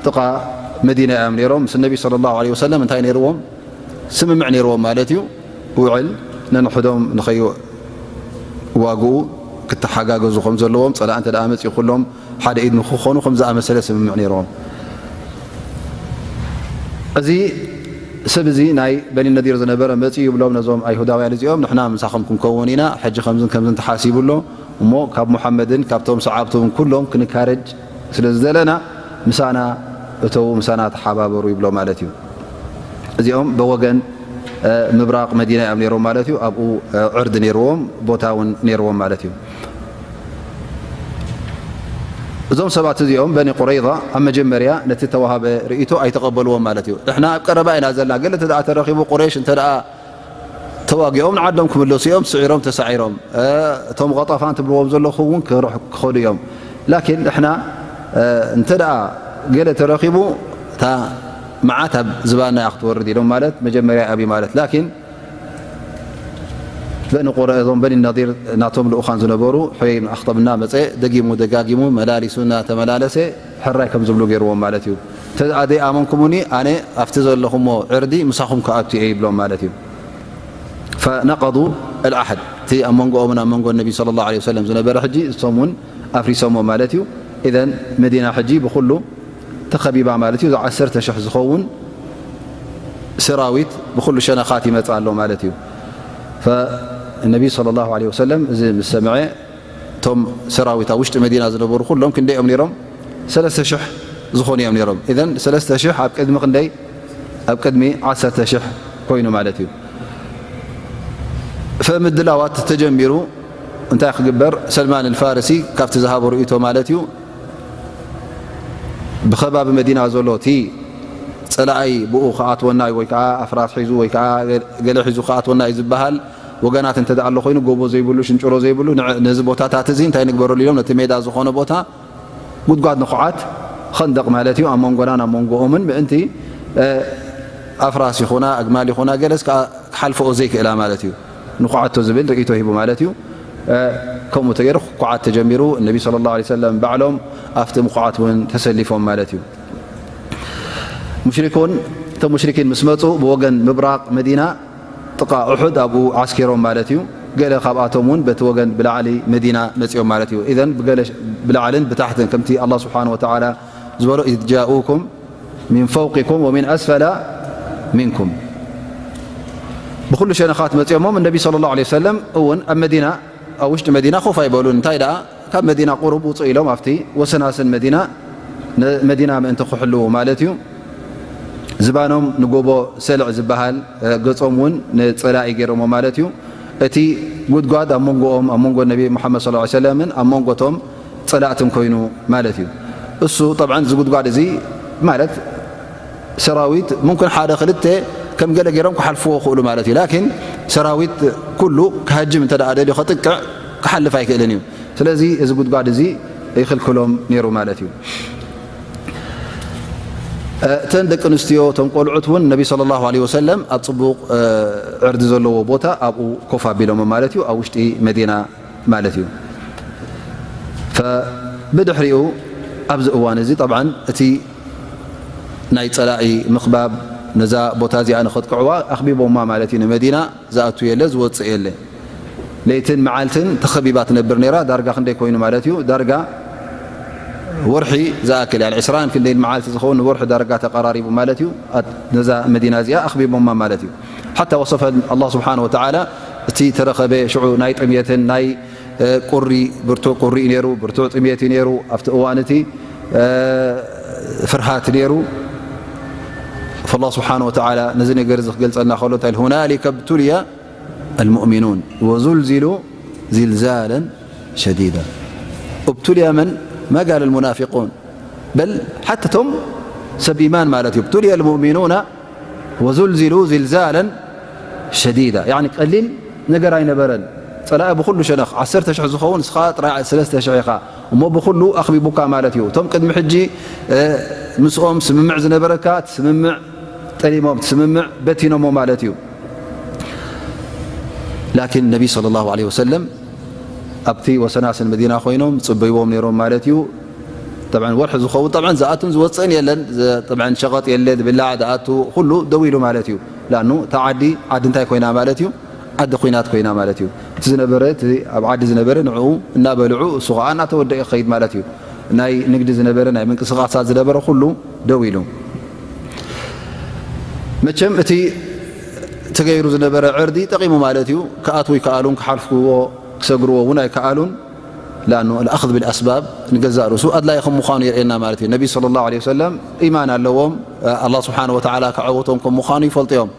ጥቓ መዲና እዮም ነይሮም። ምስ ነቢ ሰለላሁ ዐለይሂ ወሰለም እንታይ ነይርዎም? ስምምዕ ነይርዎም ማለት እዩ። ውዕል ነንሕዶም ንኸይዋግኡ ክተሓጋገዙ ከም ዘለዎም፣ ጸላእ እንተ ደኣ መጺኡ ኩሎም ሓደ ኢድ ንክኾኑ ከም ዝኣመሰለ ስምምዕ ነይርዎም። እዚ ሰብ እዚ ናይ በኒ ነዲር ዝነበረ መጺኡ ይብሎም ነዞም ኣይሁዳውያን እዚኦም፣ "ንሕና ምሳኹም ክንከውን ኢና፣ ሕጂ ከምዝን ከምዝን ተሓሲቡ ኣሎ፣ እሞ ካብ ሙሓመድን ካብቶም ሰዓብቱን ኩሎም ክንካረጅ ስለ ዝደለና፣ ምሳና እተዉ፣ ምሳና ተሓባበሩ" ይብሎ ማለት እዩ። እዚኦም በወገን፣ እ፣ ምብራቕ መዲና እዮም ነይሮም ማለት እዩ። ኣብኡ፣ እ፣ ዕርዲ ነይርዎም፣ ቦታ እውን ነይርዎም ማለት እዩ። እዞም ሰባት እዚኦም በኒ ቁረይዛ ኣብ መጀመርያ ነቲ ተዋሃበ ርእይቶ ኣይተቐበልዎም ማለት እዩ። ንሕና ኣብ ቀረባ ኢና ዘለና፣ ገለ እንተ ደኣ ተረኺቡ ቁረይሽ እንተ ደኣ ተዋጊኦም ንዓዶም ክምለሱ እዮም፣ ስዒሮም ተሳዒሮም። እ፣ እቶም ቐጠፋን ትብልዎም ዘለኹም እውን ክርሕ-፣ ክኸዱ እዮም። ላኪን ንሕና፣ እ፣ እንተ ደኣ ገለ ተረኺቡ እታ መዓት ኣብ ዝባና እያ ክትወርድ ኢሎም ማለት መጀመርያ ኣብዩ ማለት። ላኪን በኒ ቁረ-፣ እዞም በኒ ነዲር ናቶም ልኡኻን ዝነበሩ ሑየይ ብን ኣኽጠብ እናመጸ ደጊሙ ደጋጊሙ መላሊሱ እናተመላለሰ ሕራይ ከም ዝብሉ ገይርዎም ማለት እዩ። እንተ ደኣ ዘይኣመንኩሙኒ ኣነ ኣብቲ ዘለኹሞ ዕርዲ ምሳኹም ክኣቱ እየ ይብሎም ማለት እዩ። ፈነቀዱ ኣልዓህድ፣ እቲ ኣብ መንጎኦምን ኣብ መንጎ ነቢ ሰለላሁ ዐለይሂ ወሰለም ዝነበረ ሕጂ እሶም እውን ኣፍሪሶሞ ማለት እዩ። ኢዘን መዲና ሕጂ ብኹሉ ተኸቢባ ማለት እዩ። እዚ ዓሰርተ ሽሕ ዝኸውን ሰራዊት ብኹሉ ሸነኻት ይመጽእ ኣሎ ማለት እዩ። ፈነቢ ሰለላሁ ዐለይሂ ወሰለም እዚ ምስ ሰምዐ፣ እቶም ሰራዊት ኣብ ውሽጢ መዲና ዝነበሩ ኩሎም ክንደይ እዮም ነይሮም? ሰለስተ ሽሕ ዝኾኑ እዮም ነይሮም። ኢዘን ሰለስተ ሽሕ ኣብ ቅድሚ ክንደይ? ኣብ ቅድሚ ዓሰርተ ሽሕ ኮይኑ ማለት እዩ። ፈምድላዋት ተጀሚሩ። እንታይ ክግበር? ሰልማን ኣልፋርሲ ካብቲ ዝሃቦ ርእይቶ ማለት እዩ፣ ብኸባቢ መዲና ዘሎ እቲ ጸላኣይ ብኡ ክኣትወና ወይ ከዓ ኣፍራስ ሒዙ ወይ ከዓ ገለ ሒዙ ክኣትወና እዩ ዝበሃል ወገናት እንተ ደኣ ኣሎ ኮይኑ፣ ጎቦ ዘይብሉ፣ ሽንጭሮ ዘይብሉ፣ ንዕ-፣ ነዚ ቦታታት እዚ እንታይ ንግበረሉ ኢሎም ነቲ ሜዳ ዝኾነ ቦታ ጉድጓድ ንኹዓት፣ ኸንደቕ ማለት እዩ፣ ኣብ መንጎናን ኣብ መንጎኦምን ምእንቲ፣ እ፣ ኣፍራስ ይኹና፣ ኣግማል ይኹና፣ ገለስ ከኣ ክሓልፈኦ ዘይክእላ ማለት እዩ። ንኹዓቶ ዝብል ርእይቶ ሂቡ ማለት እዩ። እ፣ ከምኡ ተገይሩ ክኩዓት ተጀሚሩ። ነቢ ሰለላሁ ዐለይሂ ወሰለም ባዕሎም ኣብቲ ምኹዓት እውን ተሰሊፎም ማለት እዩ። ሙሽሪኩን፣ እቶም ሙሽሪኪን ምስ መጹ ብወገን ምብራቕ መዲና ጥቓ ኡሑድ ኣብኡ ዓስኪሮም ማለት እዩ። ገለ ካብኣቶም እውን በቲ ወገን ብላዕሊ መዲና መጺኦም ማለት እዩ። ኢዘን ብገለ ሽ-፣ ብላዕልን ብታሕትን ከምቲ ኣላህ ስብሓነሁ ወተዓላ ዝበሎ፣ "ኢዝ ጃኡኩም ሚን ፈውቂኩም ወሚን ኣስፈላ ሚንኩም." ብኹሉ ሸነኻት መጺኦሞም። እነቢ ሰለላሁ ዐለይሂ ወሰለም እውን ኣብ መዲና፣ ኣብ ውሽጢ መዲና ኮፍ ኣይበሉን። እንታይ ደኣ፣ ካብ መዲና ቁሩብ ውጹእ ኢሎም ኣብቲ ወሰናስን መዲና፣ ንመዲና ምእንቲ ክሕልዉ ማለት እዩ። ዝባኖም ንጎቦ ሰልዕ ዝበሃል፣ እ፣ ገጾም እውን ንጸላኢ ገይሮሞ ማለት እዩ። እቲ ጉድጓድ ኣብ መንጎኦም፣ ኣብ መንጎ ነቢ ሙሓመድ ሰለላሁ ዐለይሂ ወሰለምን ኣብ መንጎ እቶም ጸላእትን ኮይኑ ማለት እዩ። እሱ ጠብዓን እዚ ጉድጓድ እዚ ማለት ሰራዊት ሙምክን ሓደ ክልተ ከም ገለ ገይሮም ክሓልፍዎ ክእሉ ማለት እዩ። ላኪን ሰራዊት ኩሉ ክሃጅም እንተ ደኣ ደልዩ ከጥቅዕ ክሓልፍ ኣይክእልን እዩ። ስለዚ እዚ ጉድጓድ እዚ ይኽልክሎም ነይሩ ማለት እዩ። እተን ደቂ ኣንስትዮ፣ እቶም ቆልዑት እውን ነቢ ሰለላሁ ዐለይሂ ወሰለም ኣብ ጽቡቕ፣ እ፣ ዕርዲ ዘለዎ ቦታ ኣብኡ ኮፍ ኣቢሎሞ ማለት እዩ፣ ኣብ ውሽጢ መዲና ማለት እዩ። ፈ-፣ ብድሕሪኡ ኣብዚ እዋን እዚ ጠብዓን እቲ ናይ ጸላኢ ምኽባብ ነዛ ቦታ እዚኣ ንኸጥቅዕዋ ኣኽቢቦማ ማለት እዩ። ንመዲና ዝኣቱ የለ፣ ዝወጽእ የለ። ለይትን መዓልትን ተኸቢባ ትነብር ነይራ። ዳርጋ ክንደይ ኮይኑ ማለት እዩ? ዳርጋ ወርሒ ዝኣክል፣ ያኒ ዕስራን ክንደይን መዓልቲ ዝኸውን፣ ንወርሒ ዳርጋ ተቐራሪቡ ማለት እዩ። ኣት-፣ ነዛ መዲና እዚኣ ኣኽቢቦማ ማለት እዩ። ሓታ ወሰፈ ኣላህ ስብሓነ ወተዓላ እቲ ተረኸበ ሽዑ ናይ ጥምየትን ናይ፣ እ፣ ቁሪ፣ ብርቱዕ ቁሪ እዩ ነይሩ፣ ብርቱዕ ጥምየት እዩ ነይሩ። ኣብቲ እዋን እቲ፣ እ፣ ፍርሃት ነይሩ። ፈላህ ስብሓነ ወተዓላ ነዚ ነገር እዚ ክገልጸልና ከሎ እንታይ ኢሉ? ሁናሊከ ብቱልያ ኣልሙእሚኑን ወዙልዚሉ ዚልዛለን ሸዲዳ። ابتلي من؟ ما قال المنافقون، بل حتى እቶም ሰብ ኢማን ማለት እዩ። ابتلي المؤمنون وزلزلوا زلزالا شديدا። ያኒ ቀሊል ነገር ኣይነበረን። ጸላኢ ብኹሉ ሸነኽ ዓሰርተ ሽሕ ዝኸውን፣ ንስኻ ጥራይ ሰለስተ ሽሕ ኢኻ። እሞ ብኹሉ ኣኽቢቡካ ማለት እዩ። እቶም ቅድሚ ሕጂ፣ እ፣ ምስኦም ስምምዕ ዝነበረካ፣ እቲ ስምምዕ ጠሊሞም፣ እቲ ስምምዕ በቲኖሞ ማለት እዩ። ላኪን ነቢ ሰለላሁ ዐለይሂ ወሰለም ኣብቲ ወሰናስን መዲና ኮይኖም ጽበይዎም ነይሮም ማለት እዩ። ጠብዓን ወርሒ ዝኸውን፣ ጠብዓን ዝኣቱን ዝወጽእን የለን። ዘ-፣ ጠብዓን ሸቐጥ የለ፣ ዝብላዕ ዝኣቱ ኩሉ ደው ኢሉ ማለት እዩ። ላኑ እታ ዓዲ፣ ዓዲ እንታይ ኮይና ማለት እዩ? ዓዲ ኹናት ኮይና ማለት እዩ። እቲ ዝነበረ፣ እቲ ኣብ ዓዲ ዝነበረ ንዕኡ እናበልዑ፣ እሱ ኸዓ እናተወደአ ይኸይድ ማለት እዩ። ናይ ንግዲ ዝነበረ፣ ናይ ምንቅስቓሳት ዝነበረ ኩሉ ደው ኢሉ። መቸም እቲ ተገይሩ ዝነበረ ዕርዲ ጠቒሙ ማለት እዩ። ክኣትዉ ኣይከኣሉን፣ ክሓልፍዎ፣ ክሰግርዎ እውን ኣይከኣሉን። ላኑ ኣልኣኽዝ ብልኣስባብ ንገዛእ ርእሱ ኣድላይ ከም ምዃኑ የርእየና ማለት እዩ። ነቢ ሰለላሁ ዐለይሂ ወሰለም ኢማን ኣለዎም። ኣላህ ስብሓነ ወተዓላ ክዓወቶም ከም ምዃኑ ይፈልጡ እዮም።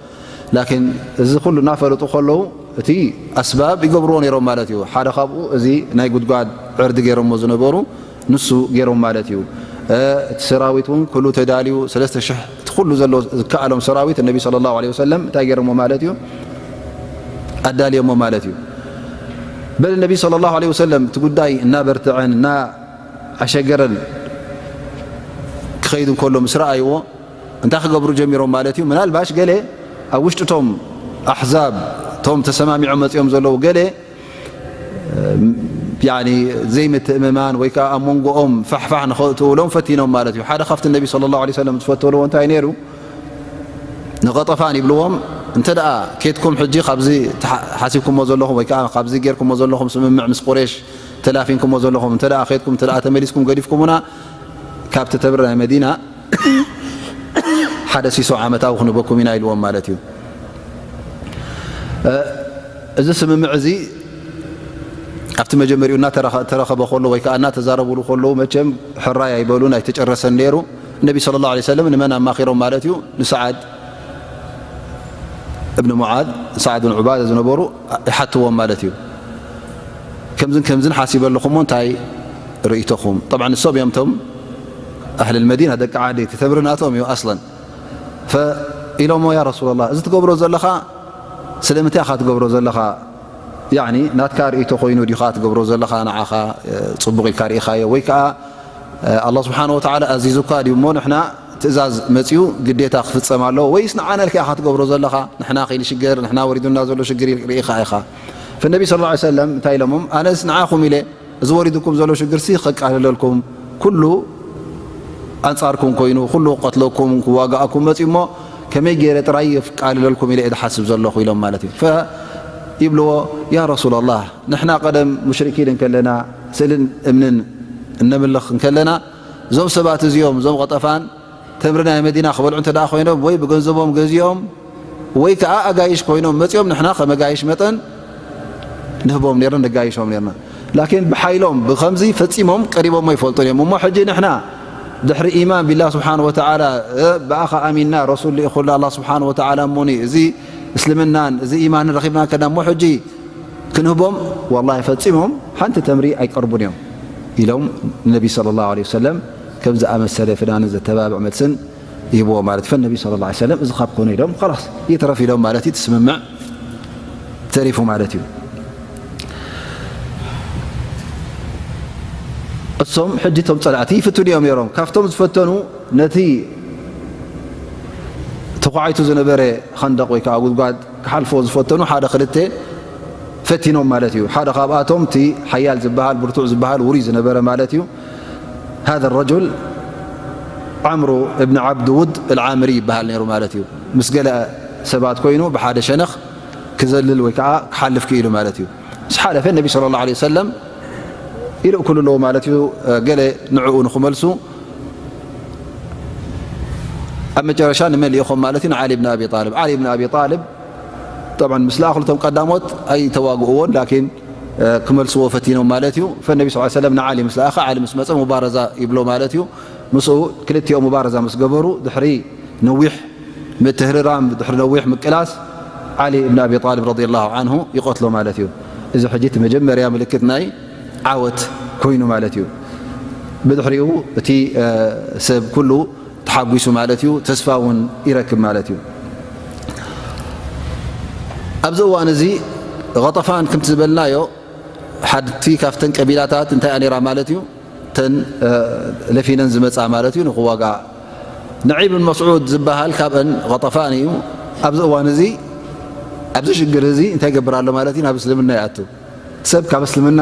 ላኪን እዚ ኩሉ እናፈለጡ ከለዉ እቲ ኣስባብ ይገብርዎ ነይሮም ማለት እዩ። ሓደ ካብኡ እዚ ናይ ጉድጓድ ዕርዲ ገይሮሞ ዝነበሩ ንሱ ገይሮም ማለት እዩ። እ፣ እቲ ሰራዊት እውን ኩሉ ተዳልዩ፣ ሰለስተ ሽሕ እቲ ኩሉ ዘሎ ዝከኣሎም ሰራዊት ነቢ ሰለላሁ ዐለይሂ ወሰለም እንታይ ገይሮሞ ማለት እዩ? ኣዳልዮሞ ማለት እዩ። በል ነቢ ሰለላሁ ዐለይሂ ወሰለም እቲ ጉዳይ እናበርትዐን እናኣሸገረን ክኸይድ እንከሎ ምስ ረኣይዎ እንታይ ክገብሩ ጀሚሮም ማለት እዩ? ምናልባሽ ገለ ኣብ ውሽጢ እቶም ኣሕዛብ፣ እቶም ተሰማሚዖም መጺኦም ዘለዉ ገለ፣ ያኒ ዘይምትእምማን ወይ ከኣ ኣብ መንጎኦም ፋሕፋሕ ንኸእትውሎም ፈቲኖም ማለት እዩ። ሓደ ካብቲ ነቢ ሰለላሁ ዐለይሂ ወሰለም ዝፈተልዎ እንታይ ነይሩ? ንቐጠፋን ይብልዎም፣ እንተ ደኣ ኬድኩም ሕጂ ካብዚ ተሓ-፣ ሓሲብኩሞ ዘለኹም ወይ ከኣ ካብዚ ጌርኩሞ ዘለኹም ስምምዕ ምስ ቁሬሽ ተላፊንኩሞ ዘለኹም፣ እንተ ደኣ ኬድኩም፣ እንተ ደኣ ተመሊስኩም ገዲፍኩሙና፣ ካብቲ ተምሪ ናይ መዲና ሓደ ሲሶ ዓመታዊ ክንበኩም ኢና ኢልዎም ማለት እዩ። እ፣ እዚ ስምምዕ እዚ ኣብቲ መጀመሪኡ እናተረኸ-፣ ተረኸበ ከሎ ወይ ከኣ እናተዛረቡሉ ከለዉ መቸም ሕራይ ኣይበሉን፣ ኣይተጨረሰን ነይሩ። ነቢ ሰለላሁ ዐለይሂ ወሰለም ንመን ኣማኺሮም ማለት እዩ? ንሰዓድ እብን ሙዓዝ፣ ሰዓድ ብን ዑባዳ ዝነበሩ ይሓትዎም ማለት እዩ። ከምዝን ከምዝን ሓሲበ ኣለኹሞ እንታይ ርእይቶኹም? ጠብዓን ንሶም እዮም እቶም ኣህለል መዲና፣ ደቂ ዓዲ፣ እቲ ተምሪ ናቶም እዩ ኣስለን። ፈ-፣ ኢሎሞ፣ ያ ረሱላላህ፣ እዚ ትገብሮ ዘለኻ ስለምንታይ ኢኻ ትገብሮ ዘለኻ? ያኒ ናትካ ርእይቶ ኮይኑ ዲኻ ትገብሮ ዘለኻ? ንዓኻ፣ እ፣ ጽቡቕ ኢልካ ርኢኻዮ ወይ ከኣ፣ እ፣ ኣላህ ስብሓነ ወተዓላ ኣዚዙካ ድዩ እሞ ንሕና ትእዛዝ መጺኡ ግዴታ ክፍጸም ኣለዎ? ወይስ ንዓና ኢልካ ኢኻ ትገብሮ ዘለኻ? ንሕና ከይንሽገር፣ ንሕና ወሪዱና ዘሎ ሽግር ርኢኻ ኢኻ። ፈነቢ ሰለላሁ ዐለይሂ ወሰለም እንታይ ኢሎሞም? ኣነስ ንዓኹም ኢለ እዚ ወሪዱኩም ዘሎ ሽግርሲ ከቃልለልኩም፣ ኩሉ ኣንጻርኩም ኮይኑ፣ ኩሉ ክቐትለኩም፣ ክዋጋኣኩም መጺኡ እሞ ከመይ ገይረ ጥራይ የቃልለልኩም ኢለ እየ ዝሓስብ ዘለኹ ኢሎም ማለት እዩ። ፈ-፣ ይብልዎ፣ ያ ረሱላላህ፣ ንሕና ቀደም ሙሽሪኪን እንከለና፣ ስእልን እምንን እነምልኽ እንከለና፣ እዞም ሰባት እዚኦም፣ እዞም ቐጠፋን ተምሪ ናይ መዲና ክበልዑ እንተ ደኣ ኮይኖም፣ ወይ ብገንዘቦም ገዚኦም፣ ወይ ከኣ ኣጋይሽ ኮይኖም መጺኦም፣ ንሕና ከም ኣጋይሽ መጠን ንህቦም ኔርና፣ ነጋይሾም ኔርና። ላኪን ብሓይሎም ብኸምዚ ፈጺሞም ቀሪቦሞ ኣይፈልጡን እዮም። እሞ ሕጂ ንሕና ድሕሪ ኢማን ቢላህ ስብሓን ወተዓላ፣ እ፣ ብኣኻ ኣሚንና፣ ረሱል ልኢኹልና ኣላህ ስብሓን ወተዓላ እሞኒ፣ እዚ እስልምናን እዚ ኢማንን ረኺብና ከና እሞ ሕጂ ክንህቦም፣ ወላሂ ፈጺሞም ሓንቲ ተምሪ ኣይቀርቡን እዮም ኢሎም ንነቢ ሰለላሁ ዐለይሂ ወሰለም ከም ዝኣመሰለ ፍናንን ዘተባብዕ መልስን ይህብዎ ማለት እዩ። ፈነቢ ሰለላሁ ዐለይሂ ወሰለም እዚ ካብ ኮነ ኢሎም፣ ኸላስ ይትረፍ ኢሎም ማለት እዩ። እቲ ስምምዕ ተሪፉ ማለት እዩ። እሶም ሕጂ እቶም ጸላእቲ ይፍትኑ እዮም ነይሮም። ካብቶም ዝፈተኑ ነቲ ኳዓይቱ ዝነበረ ኸንደቕ ወይ ከዓ ጉድጓድ ክሓልፎ ዝፈተኑ ሓደ ክልተ ፈቲኖም ማለት እዩ። ሓደ ካብኣቶም እቲ ሓያል ዝበሃል፣ ብርቱዕ ዝበሃል፣ ውሩይ ዝነበረ ማለት እዩ። هذا الرجل ዓምሩ እብን ዓብድ ውድ ኣልዓምሪ ይበሃል ነይሩ ማለት እዩ። ምስ ገለ ሰባት ኮይኑ ብሓደ ሸነኽ ክዘልል ወይ ከዓ ክሓልፍ ክኢሉ ማለት እዩ። ምስ ሓለፈ ነቢ ሰለላሁ ዐለይሂ ወሰለም ይልእኩሉ ኣለዉ ማለት እዩ። ገለ ንዕኡ ንኽመልሱ ኣብ መጨረሻ ንመን ልኢኾም ማለት እዩ? ንዓሊ ብን ኣቢ ጣልብ። ዓሊ ብን ኣቢ ጣልብ ጠብዓን ምስ ለኣኹ እቶም ቀዳሞት ኣይተዋግእዎን፣ ላኪን ክመልስዎ ፈቲኖም ማለት እዩ። ፈነቢ ስ ሰለም ንዓሊ ምስ ለኣኸ፣ ዓሊ ምስ መፀ ሙባረዛ ይብሎ ማለት እዩ። ምስኡ ክልቲኦም ሙባረዛ ምስ ገበሩ ድሕሪ ነዊሕ ምትህርራም፣ ድሕሪ ነዊሕ ምቅላስ ዓሊ እብን ኣቢ ጣልብ ረዲየላሁ ዓንሁ ይቐትሎ ማለት እዩ። እዚ ሕጂ እቲ መጀመርያ ምልክት ናይ ዓወት ኮይኑ ማለት እዩ። ብድሕሪኡ እቲ ሰብ ኩሉ ተሓጒሱ ማለት እዩ፣ ተስፋ እውን ይረክብ ማለት እዩ። ኣብዚ እዋን እዚ ቐጠፋን ከምቲ ዝበልናዮ ሓድቲ ካብተን ቀቢላታት እንታይ እያ ነይራ ማለት እዩ? ተን ለፊነን ዝመፃ ማለት እዩ ንክዋጋ። ንዒብ ብን መስዑድ ዝበሃል ካብአን ቐጠፋን እዩ። ኣብዚ እዋን እዚ ኣብዚ ሽግር እዚ እንታይ ይገብር ኣሎ ማለት እዩ? ናብ እስልምና ይኣቱ። ሰብ ካብ እስልምና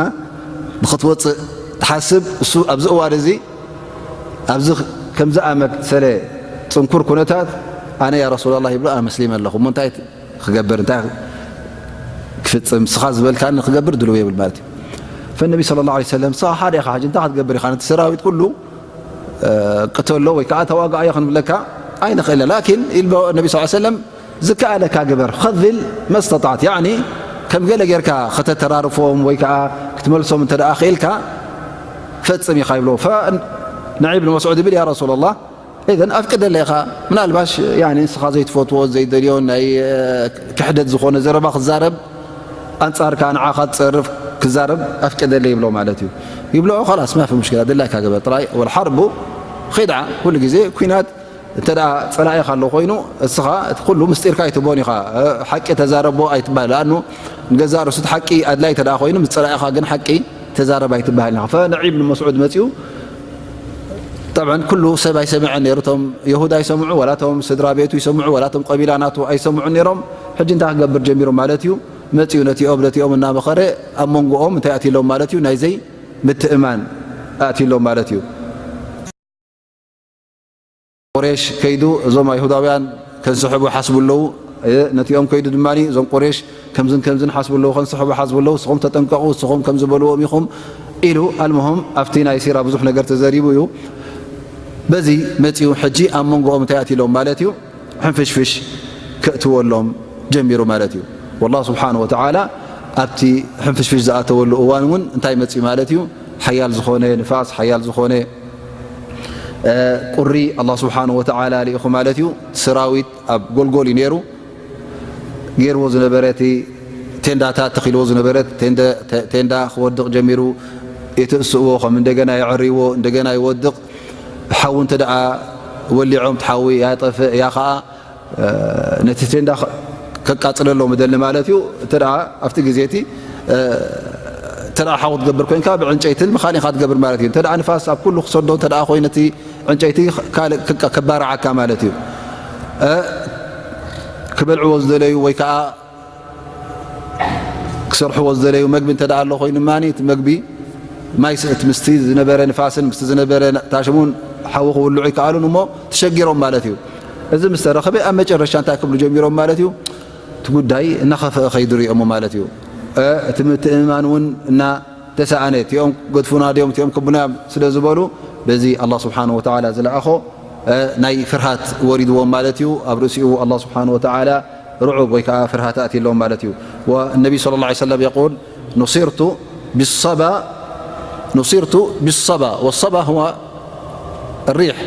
ንክትወፅእ ትሓስብ እሱ ኣብዚ እዋን እዚ ኣብዚ ከምዚ ኣመሰለ ፅንኩር ኩነታት ኣነ ያ ረሱላላህ ይብሎ ኣነ መስሊመ ኣለኹ እሞ እንታይ ክገብር እንታይ ክፍፅም ስኻ ዝበልካኒ ክገብር ድልው የብል ማለት እዩ። ፈነቢ ስለ ላ ሰለም ስኻ ሓደ ኢኻ ሕጂ እንታይ ክትገብር ኢኻ ነቲ ሰራዊት ኩሉ ቅተሎ ወይ ከዓ ተዋጋኣዮ ክንብለካ ኣይንኽእልን ላኪን ኢልቦ ነቢ ስ ሰለም ዝከኣለካ ግበር ከዝል መስተጣዕት ያኒ ከም ገለ ጌርካ ከተተራርፎም ወይ ከዓ ክትመልሶም እንተ ደኣ ክኢልካ ፈፅም ኢኻ ይብሎ። ንዒ ብን መስዑድ ይብል ያ ረሱላ ላ እዘን ኣፍቅደለይ ኢኻ ምናልባሽ ንስኻ ዘይትፈትዎ ዘይደልዮ ናይ ክሕደት ዝኾነ ዘረባ ክዛረብ ኣንጻርካ ንዓኻ ትጸርፍ ክዛረብ ኣፍቅደለይ ይብሎ ማለት እዩ። ይብሎ ኸላስ ማፊ ሙሽኪላ ድላይካ ግበር ጥራይ። ወልሓርቡ ኺድዓ ኩሉ ግዜ ኩናት እንተ ደኣ ጸላኢኻ ኣሎ ኮይኑ እስኻ እቲ ኩሉ ምስጢርካ ኣይትቦን ኢኻ ሓቂ ተዛረቦ ኣይትባል ኣኑ ንገዛእ ርእሱ ሓቂ ኣድላይ እንተ ኮይኑ ምስ ጸላኢኻ ግን ሓቂ ተዛረብ ኣይትበሃል ኢኻ። ፈንዒ ብን መስዑድ መጺኡ ጠብዐን ኩሉ ሰብ ኣይሰምዐን ነይሩ። እቶም የሁድ ኣይሰምዑ፣ ዋላ እቶም ስድራ ቤቱ ይሰምዑ፣ ዋላ እቶም ቀቢላ ናቱ ኣይሰምዑን ነይሮም። ሕጂ እንታይ ክገብር ጀሚሩ ማለት እዩ? መጺኡ ነቲኦም ነቲኦም እናመኸረ ኣብ መንጎኦም እንታይ ኣትሎም ማለት እዩ? ናይ ዘይ ምትእማን ኣትሎም ማለት እዩ። ቁሬሽ ከይዱ እዞም ኣይሁዳውያን ከንስሕቡ ሓስቡ ኣለዉ። ነቲኦም ከይዱ ድማ እዞም ቁሬሽ ከምዝን ከምዝን ሓስቡ ኣለዉ፣ ከንስሕቡ ሓስቡ ኣለዉ፣ እስኹም ተጠንቀቑ፣ እስኹም ከም ዝበልዎም ኢኹም ኢሉ ኣልምሆም ኣብቲ ናይ ሲራ ብዙሕ ነገር ተዘሪቡ እዩ። በዚ መጺኡ ሕጂ ኣብ መንጎኦም እንታይ ኣትሎም ማለት እዩ ሕንፍሽፍሽ ከእትወሎም ጀሚሩ ማለት እዩ። ወላህ ስብሓን ወተዓላ ኣብቲ ሕንፍሽፍሽ ዝኣተወሉ እዋን እውን እንታይ መጺኡ ማለት እዩ ሓያል ዝኾነ ንፋስ ሓያል ዝኾነ ቁሪ ኣላ ስብሓን ወተዓላ ልኢኹ ማለት እዩ። ሰራዊት ኣብ ጎልጎል እዩ ነይሩ ገይርዎ ዝነበረ እቲ ቴንዳታት ተኺልዎ ዝነበረ ቴንዳ ክወድቕ ጀሚሩ። የተእስእዎ ከም እንደገና የዕርይዎ እንደገና ይወድቕ። ሓዊ እንተ ደኣ ወሊዖም እቲ ሓዊ ያጠፍእ ያ ኸዓ ነቲ ቴንዳ ከቃፅለሎም እደሊ ማለት እዩ። እተ ኣብቲ ግዜ እቲ እተ ሓዊ ትገብር ኮይንካ ብዕንጨይትን ብካሊእኻ ትገብር ማለት እዩ። እተ ንፋስ ኣብ ኩሉ ክሰዶ እተ ኮይኑ እቲ ዕንጨይቲ ካልእ ክባርዓካ ማለት እዩ። ክበልዕዎ ዝደለዩ ወይ ከዓ ክሰርሕዎ ዝደለዩ መግቢ እንተ ኣሎ ኮይኑ ድማ እቲ መግቢ ማይ ስእት ምስቲ ዝነበረ ንፋስን ምስቲ ዝነበረ ታሽሙን ሓዊ ክውልዑ ይከኣሉን እሞ ተሸጊሮም ማለት እዩ። እዚ ምስ ተረኸበ ኣብ መጨረሻ እንታይ ክብሉ ጀሚሮም ማለት እዩ? እቲ ጉዳይ እናኸፈአ ከይዱ ሪኦሞ ማለት እዩ። እቲ ምትእምማን እውን እና ተሰኣነ እቲኦም ገድፉና ድዮም እቲኦም ክቡና ስለ ዝበሉ በዚ ኣላ ስብሓን ወተዓላ ዝለኣኾ ናይ ፍርሃት ወሪድዎም ማለት እዩ። ኣብ ርእሲኡ ኣላ ስብሓን ወተዓላ ርዑብ ወይ ከዓ ፍርሃት ኣእትሎም ማለት እዩ። ወነቢ ስለ ላ ሰለም የቁል ኑሲርቱ ብሰባ ኑሲርቱ ብሰባ ወሰባ هو الريح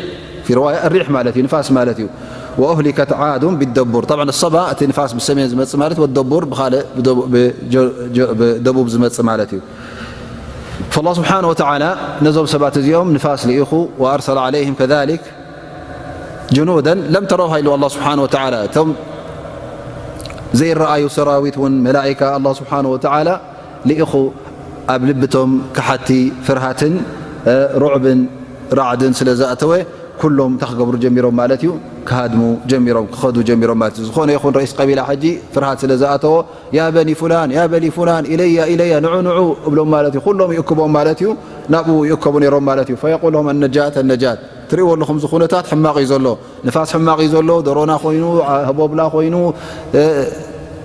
في رواية الريح ማለት እዩ ንፋስ ማለት እዩ። وأهلكت عاد بالدبور طبعا الصبا እቲ ንፋስ ብሰሜን ዝመጽእ ማለት ወደቡር ብኻልእ ብደቡብ ዝመጽእ ማለት እዩ። فالله سبحانه وتعالى ነዞም ሰባት እዚኦም ንፋስ ልኢኹ وأرسل عليهم كذلك جنودا لم تروها ኢሉ الله سبحانه وتعالى እቶም ዘይረኣዩ ሰራዊት እውን መላኢካ الله سبحانه وتعالى ልኢኹ ኣብ ልብቶም ከሓቲ ፍርሃትን ሩዕብን ራዕድን ስለ ዘእተወ ኩሎም እንታይ ክገብሩ ጀሚሮም ማለት እዩ? ክሃድሙ ጀሚሮም፣ ክኸዱ ጀሚሮም ማለት እዩ። ዝኾነ ይኹን ረኢስ ቀቢላ ሕጂ ፍርሃት ስለ ዝኣተዎ፣ "ያ በኒ ፉላን፣ ያ በኒ ፉላን፣ ኢለያ፣ ኢለያ፣ ንዑ፣ ንዑ" እብሎም ማለት እዩ። ኩሎም ይእክቦም ማለት እዩ። ናብኡ ይእከቡ ነይሮም ማለት እዩ። ፈየቁል ለሁም፣ "ኣነጃት፣ ኣነጃት። ትርእይዎ ኣለኹም፣ እዚ ኩነታት ሕማቕ እዩ ዘሎ። ንፋስ ሕማቕ እዩ ዘሎ። ደሮና ኮይኑ፣ ዓ-፣ ህቦብላ ኮይኑ፣ እ፣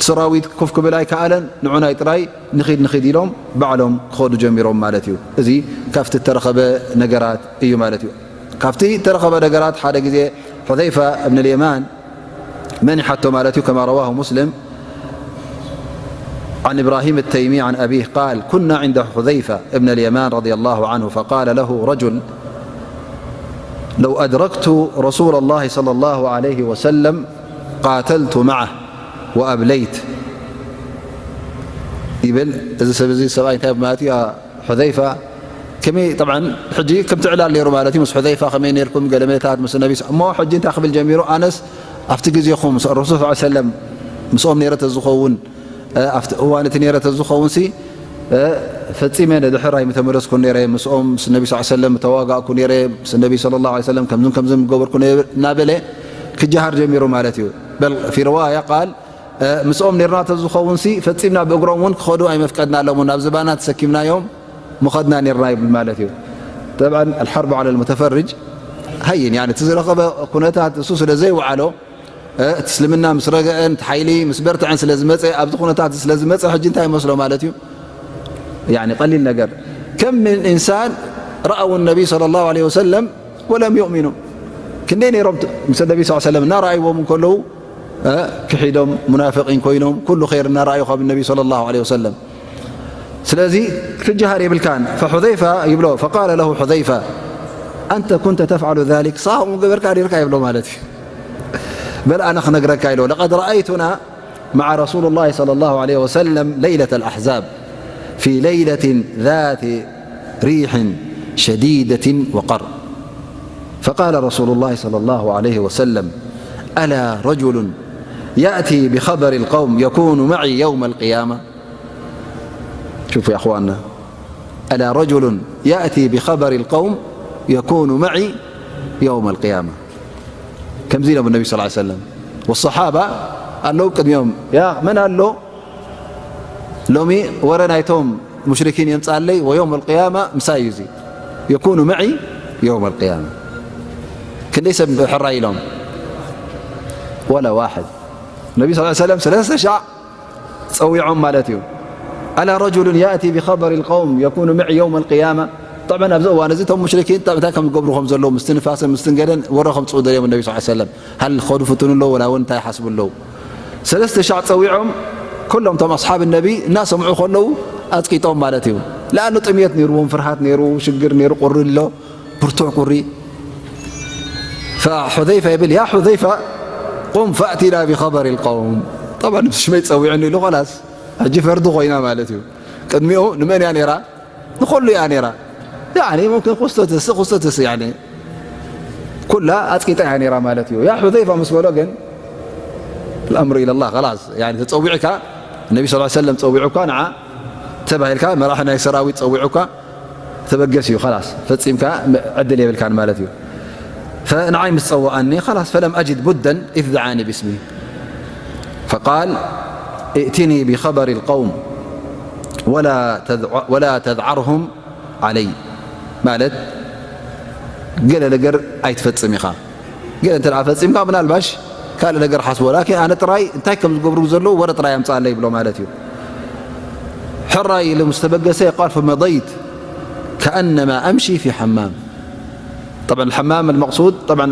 ሰራዊት ኮፍ ክብል ኣይከኣለን። ንዑናይ ጥራይ ንኺድ፣ ንኺድ" ኢሎም ባዕሎም ክኸዱ ጀሚሮም ማለት እዩ። እዚ ካብቲ እተረኸበ ነገራት እዩ ማለት እዩ። ካብቲ እተረኸበ ነገራት ሓደ ግዜ ሑዘይፋ እብን ልየማን መኒሓቶ ማለት እዩ። ከማ ረዋሁ ሙስሊም عن إبراهيم التيمي عن أبيه قال: كنا عند حذيفة بن اليمان رضي الله عنه فقال له رجل: لو أدركت رسول الله صلى الله عليه وسلم قاتلت معه وأبليت. ይብል። እዚ ሰብ እዚ ሰብኣይ እንታይ ማለት እዩ? ያ ሑዘይፋ ከመይ፣ ጠብዓን ሕጂ ከምቲ ዕላል ነይሩ ማለት እዩ። ምስ ሑዘይፋ ከመይ ነይርኩም? ገለ መታት ምስ ነቢ ስ-፣ እሞ ሕጂ እንታይ ክብል ጀሚሩ? ኣነስ ኣብቲ ግዜኹም ምስ ረሱል ሰለላሁ ዐለይሂ ወሰለም ምስኦም ነይረ ተዝኸውን፣ እ፣ ኣብቲ እዋን እቲ ነይረ ተዝኸውን ሲ፣ እ፣ ፈጺመ ንድሕር ኣይምተመለስኩን ነይረ። ምስኦም ምስ ነቢ ሰለላሁ ዐለይሂ ወሰለም ምተዋጋእኩ ነይረ። ምስ ነቢ ሰለላሁ ዐለይሂ ወሰለም ከምዝን ከምዝን ምገበርኩ ነይረ እናበለ ክጀሃር ጀሚሩ ማለት እዩ። በል ፊ ርዋያ ቃል፣ እ፣ ምስኦም ነይርና ተዝኸውን ሲ ፈጺምና ብእግሮም እውን ክኸዱ ኣይመፍቀድናሎምን። ናብ ዝባና ተሰኪምናዮም ምኸድና ነይርና ይብል ማለት እዩ። ጠብዓን ኣልሓርቡ ዐለ ልሙተፈርጅ ሃይን፣ ያኒ እቲ ዝረኸበ ኩነታት እሱ ስለ ዘይወዓሎ፣ እ፣ እቲ እስልምና ምስ ረገአን፣ እቲ ሓይሊ ምስ በርትዐን ስለ ዝመጸ፣ ኣብዚ ኩነታት ስለ ዝመጸ፣ ሕጂ እንታይ ይመስሎ ማለት እዩ? ያኒ ቀሊል ነገር። ከም ምን ኢንሳን ረኣው ነቢ ሰለላሁ ዐለይሂ ወሰለም ወለም ዩእሚኑ። ክንደይ ነይሮም ት-፣ ምስ ነቢ ሰለላሁ ዐለይሂ ወሰለም እናረኣይዎም እንከለዉ፣ እ፣ ክሒዶም፣ ሙናፍቂን ኮይኖም፣ ኩሉ ኸይር እናረኣዩ ካብ ነቢ ሰለላሁ ዐለይሂ ወሰለም። ስለዚ ክትጀሃር የብልካን። ፈሑዘይፋ ይብሎ፣ ፈቃለ ለሁ ሑዘይፋ፣ "ኣንተ ኩንተ ተፍዓሉ ዛሊክ?" ንስኻ ከምኡ ገበርካ ነይርካ ይብሎ ማለት እዩ። በል ኣነ ክነግረካ ኢሎ፣ "ለቀድ ረኣይቱና መዓ ረሱሉላሂ ሰለላሁ ዐለይሂ ወሰለም ለይለተል ኣሕዛብ ፊ ለይለትን ዛቲ ሪሕን ሸዲደትን ወቀር። ፈቃለ ረሱሉላሂ ሰለላሁ ዐለይሂ ወሰለም፣ ኣላ ረጁሉን ያእቲ ቢኸበሪል ቀውም የኩኑ መዒ የውመል ቅያማ?" ሹፉ ያ እኽዋና፣ "ኣላ ረጁሉን ያእቲ ቢኸበሪል ቀውም የኩኑ መዒ የውመል ቅያማ." ከምዚ ኢሎም ነቢ ሰለላሁ ዐለይሂ ወሰለም። ወሰሓባ ኣለዉ ቅድሚኦም፣ "ያ መን ኣሎ ሎሚ ወረ ናይቶም ሙሽሪኪን የምጻለይ?" ወየውመል ቅያማ ምሳይ እዩ እዚ፣ "የኩኑ መዒ የውመል ቅያማ።" ክንደይ ሰብ ሕራይ ኢሎም? ወላ ዋሕድ። ነቢ ሰለላሁ ዐለይሂ ወሰለም ሰለስተ ሻዕ ጸዊዖም ማለት እዩ። "ኣላ ረጁሉን ያእቲ ቢኸበሪል ቀውም የኩኑ መዒ የውመል ቅያማ?" ጠብዓን ኣብዚ እዋን እዚ እቶም ሙሽሪኪን እንታይ ከም ዝገብሩ ከም ዘለዉ፣ ምስቲ ንፋስን ምስትን ገለን ወረ ከምጽኡ ደልዮም ነቢ ሰለላሁ ዐለይሂ ወሰለም። ሃል ኸዱ ፍትኑ ኣለዉ ወላ እውን እንታይ ይሓስቡ ኣለዉ? ሰለስተ ሻዕ ጸዊዖም፣ ኩሎም እቶም ኣስሓብ ነቢ እናሰምዑ ከለዉ ኣጽቂጦም ማለት እዩ። ለኣኑ ጥምየት ነይርዎም፣ ፍርሃት ነይሩ፣ ሽግር ነይሩ፣ ቁሪ ኣሎ፣ ብርቱዕ ቁሪ። ፈሑዘይፋ ይብል፣ "ያ ሑዘይፋ፣ ቁም ፈእቲና ቢኸበሪል ቀውም." ጠብዓን ምስ ሽመይ ጸዊዑኒ ኢሉ፣ ኸላስ፣ ሕጂ ፈርዲ ኮይና ማለት እዩ። ቅድሚኡ ንመን እያ ነይራ? ንኹሉ እያ ነይራ። ያኒ ሙምክን ክስቶ ትስእ፣ ክስቶ ትስእ፣ ያኒ ኩላ ኣጽቂጣ እያ ነይራ ማለት እዩ። ያ ሑዘይፋ ምስ በሎ ግን፣ الأمر إلى الله، خلاص، ያኒ ተጸዊዕካ፣ ነቢ ሰለላሁ ዐለይሂ ወሰለም ጸዊዑካ፣ ንዓ ተባሂልካ፣ መራሒ ናይ ሰራዊት ጸዊዑካ፣ ተበገስ እዩ፣ خلاص፣ ፈጺምካ፣ ዕድል የብልካን ማለት እዩ። فንዓይ ምስ ጸወኣኒ፣ خلاص، فلم أجد بدا إذ دعاني باسمي فقال ائتني بخبر القوم ولا تذع-، ولا تذعرهم علي، ማለት ገለ ነገር ኣይትፈጽም ኢኻ። ገለ እንተ ደኣ ፈጺምካ፣ ምናልባሽ ካልእ ነገር ሓስቦ። ላኪን ኣነ ጥራይ እንታይ ከም ዝገብሩ ዘለዉ ወረ ጥራይ ኣምጽኣለይ ይብሎ ማለት እዩ። ሕራይ ኢሉ ምስ ተበገሰ፣ قال فمضيت كأنما أمشي في حمام. طبعا الحمام المقصود طبعا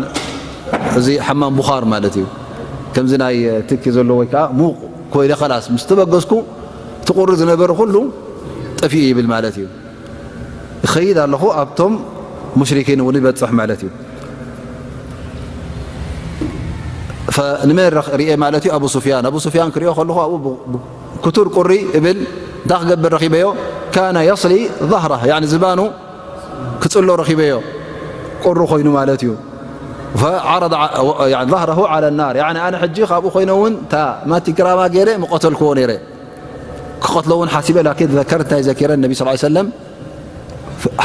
እዚ ሓማም ቡኻር ማለት እዩ። ከምዚ ናይ ትኪ ዘለዎ ወይ ከዓ ሙቕ ኮይነ፣ ኸላስ ምስ ተበገስኩ፣ እቲ ቁሪ ዝነበረ ኩሉ ጠፊኡ ይብል ማለት እዩ። እኸይድ ኣለኹ፣ ኣብቶም ሙሽሪኪን እውን ይበጽሕ ማለት እዩ። ፈ-፣ ንመን ረኽ-፣ ርኤ ማለት እዩ? ኣቡ ሱፍያን። ኣቡ ሱፍያን ክሪኦ ከለኹ ኣብኡ ብ-፣ ብ-፣ ክቱር ቁሪ እብል እንታይ ክገብር ረኺበዮ? ካነ የስሊ ظهره፣ ያኒ ዝባኑ ክጽሎ ረኺበዮ። ቁሪ ኮይኑ ማለት እዩ። ፈዓረض ዓ-፣ ያኒ ظهره على النار። ያኒ ኣነ ሕጂ ካብኡ ኮይነ እውን እታ ማቲ ግራማ ገይረ ምቐተልክዎ ነይረ። ክቐትሎ እውን ሓሲበ፣ ላኪን ዘከር እንታይ ዘኪረ? ነቢ ሰለላሁ ዐለይሂ ወሰለም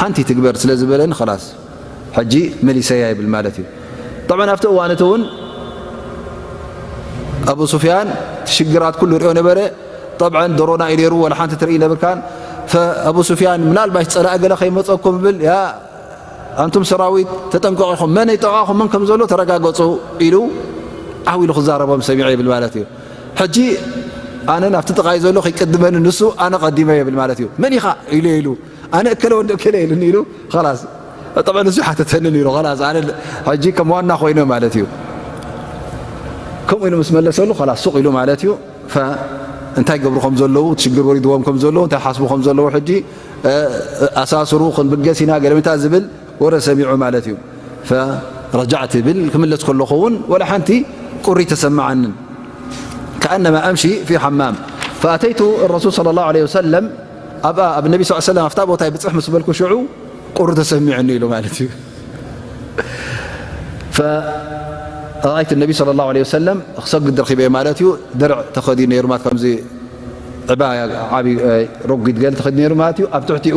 ሓንቲ ትግበር ስለ ዝበለኒ፣ ኸላስ ሕጂ መሊሰያ ይብል ማለት እዩ። ጠብዓን ኣብቲ እዋን እቲ እውን ኣቡ ሱፍያን ሽግራት ኩሉ ሪኦ ነበረ። ጠብዓን ዶሮና እዩ ነይሩ፣ ወላ ሓንቲ ትርኢ ነበርካን። ፈ-፣ ኣቡ ሱፍያን ምናልባሽ ጸላኢ ገለ ከይመጸኩም ብል፣ ያ ኣንቱም ሰራዊት ተጠንቀቑ ኢኹም፣ መን ይጠቓኹም መን ከም ዘሎ ተረጋገጹ ኢሉ ዓው ኢሉ ክዛረቦም ሰሚዐ ይብል ማለት እዩ። ሕጂ ኣነ ናብቲ ጥቓይ ዘሎ ከይቅድመኒ ንሱ ኣነ ቀዲመ ይብል ማለት እዩ። መን ኢኻ ኢሉ ኢሉ ኣነ እከለ ወዲ እከለ ኢሉኒ ኢሉ ኸላስ። ጠብዓን ንሱ ሓተተኒ ነይሩ ኸላስ፣ ኣነ ሕጂ ከም ዋና ኮይነ ማለት እዩ። ከምኡ ኢሉ ምስ መለሰሉ ኸላስ ሱቕ ኢሉ ማለት እዩ። ፈ-፣ እንታይ ገብሩ ከም ዘለዉ፣ እቲ ሽግር ወሪድዎም ከም ዘለዉ፣ እንታይ ሓስቡ ከም ዘለዉ ሕጂ፣ እ፣ ኣሳስሩ ክንብገስ ኢና ገለመታ ዝብል ወረ ሰሚዑ ማለት እዩ። ፈረጃዕት ይብል ክምለስ ከለኹ እውን ወላ ሓንቲ ቁሪ ተሰማዓንን። ከኣነማ ኣምሺ ፊ ሓማም ፈኣተይቱ ረሱል ሰለላሁ ዐለይሂ ወሰለም ኣብኣ ኣብ ነቢ ስ ሰለም ኣብታ ቦታ ይብፅሕ ምስ በልኩ ሽዑ ቁሪ ተሰሚዑኒ ኢሉ ማለት እዩ። ፈረኣይቱ ነቢ ሰለላሁ ዐለይሂ ወሰለም ክሰግድ ረኺበ ማለት እዩ። ድርዕ ተኸዲኑ ነይሩ ማለት ከምዚ ዕባያ ዓቢ ረጒድ ገለ ተኸዲኑ ነይሩ ማለት እዩ። ኣብ ትሕቲኡ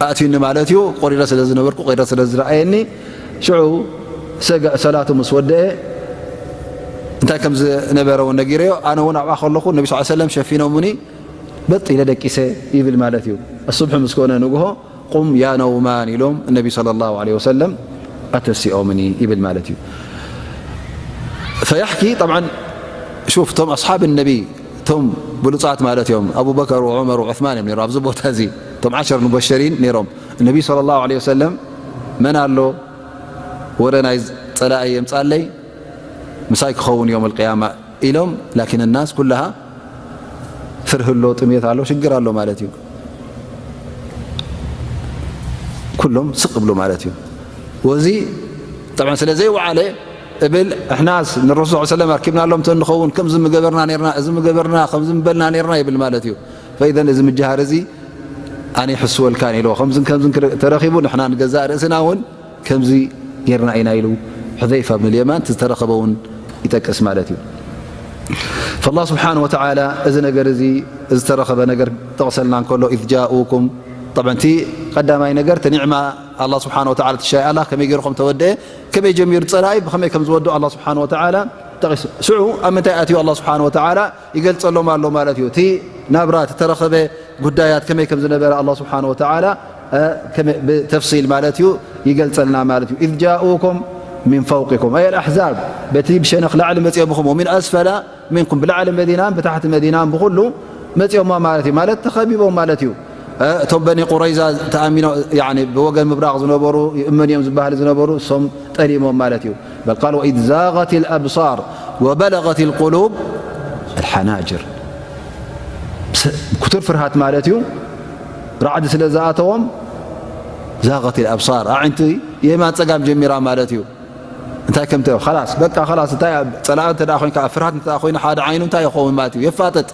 ኣእትዩኒ ማለት እዩ። ቆሪረ ስለ ዝነበርኩ ቆሪረ ስለ ዝረኣየኒ ሽዑ ሰገ-፣ ሰላቱ ምስ ወደአ እንታይ ከም ዝነበረ እውን ነጊረዮ። ኣነ እውን ኣብኣ ከለኹ ነቢ ስ ሰለም ሸፊኖምኒ በጥ ኢለ ደቂሰ ይብል ማለት እዩ። ኣሱብሒ ምስ ኮነ ንግሆ ቁም ያ ነውማን ኢሎም እነቢ ሰለላሁ ዐለይሂ ወሰለም ኣተሲኦምኒ ይብል ማለት እዩ። ፈያሕኪ ጠብዓን ሹፍ እቶም ኣስሓብ ነቢ እቶም ብሉጻት ማለት እዮም ኣቡበከር ወዑመር ወዑስማን እዮም ነይሮም ኣብዚ ቦታ እዚ እቶም ዓሸር ሙበሸሪን ነይሮም። እነቢ ሰለላሁ ዐለይሂ ወሰለም መን ኣሎ ወረ ናይ ጸላኢ የምጻለይ ምሳይ ክኸውን እዮም ኣልቅያማ ኢሎም። ላኪን ናስ ኩላሃ ፍርህ ኣሎ፣ ጥሜት ኣሎ፣ ሽግር ኣሎ ማለት እዩ። ኩሎም ስቕ እብሉ ማለት እዩ። ወዚ ጠብዓን ስለ ዘይወዓለ እብል እሕናስ ንረሱል ሰለም ኣርኪብናሎም እንተ ንኸውን ከምዚ ምገበርና ነርና፣ እዚ ምገበርና፣ ከምዚ ምበልና ነርና ይብል ማለት እዩ። ፈኢዘን እዚ ምጅሃር እዚ ኣነ ይሕስወልካን ኢልዎ ከምዝን ከምዝን ክረ-፣ ተረኺቡ ንሕና ንገዛእ ርእስና እውን ከምዚ ጌርና ኢና ኢሉ ሕዘይፋ ብን ልየማን እቲ ዝተረኸበ እውን ይጠቅስ ማለት እዩ። ፈላ ስብሓን ወተዓላ እዚ ነገር እዚ ዝተረኸበ ነገር ጠቕሰልና እንከሎ ኢዝ ጃኡኩም ጠብዐን እቲ ቀዳማይ ነገር እቲ ኒዕማ ኣላ ስብሓን ወተዓላ ትሻይ ኣላ ከመይ ገይሩ ከም ተወደአ ከመይ ጀሚሩ ጸላኢ ብኸመይ ከም ዝወድኦ ኣላ ስብሓን ወተዓላ ጠቒሱ ሽዑ ኣብ ምንታይ ኣትዩ ኣላ ስብሓን ወተዓላ ይገልጸሎም ኣሎ ማለት እዩ። እቲ ናብራ ዝተረኸበ ጉዳያት ከመይ ከም ዝነበረ ኣላ ስብሓን ወተዓላ ብተፍሲል ማለት እዩ ይገልጸልና ማለት እዩ። ኢዝ ጃኡኩም ሚን ፈውቅኩም ኣይ ኣልኣሕዛብ በቲ ብሸነኽ ላዕሊ መጺኦምኹም ወሚን ኣስፈላ ሚንኩም ብላዕሊ መዲናን ብታሕቲ መዲናን ብኹሉ መጺኦማ ማለት እዩ። ማለት ተኸቢቦም ማለት እዩ። እቶም በኒ ቁረይዛ ተኣሚኖ ብወገን ምብራቕ ዝነበሩ ይእመን እዮም ዝበሃል ዝነበሩ እሶም ጠሊሞም ማለት እዩ። በል ቃል ወኢዝ ዛቀት ልኣብሳር ወበለቀት ልቁሉብ ኣልሓናጅር ክቱር ፍርሃት ማለት እዩ። ራዕዲ ስለ ዝኣተዎም ዛቀት ልኣብሳር ኣዒንቲ የማን ጸጋም ጀሚራ ማለት እዩ። እንታይ ከም ተ-፣ ኸላስ በቃ ኸላስ እንታይ ኣብ ጸላኢ እንተ ደኣ ኮይንካ ኣብ ፍርሃት እንተ ደኣ ኮይኑ ሓደ ዓይኑ እንታይ ይኸውን ማለት እዩ የፋጥጥ።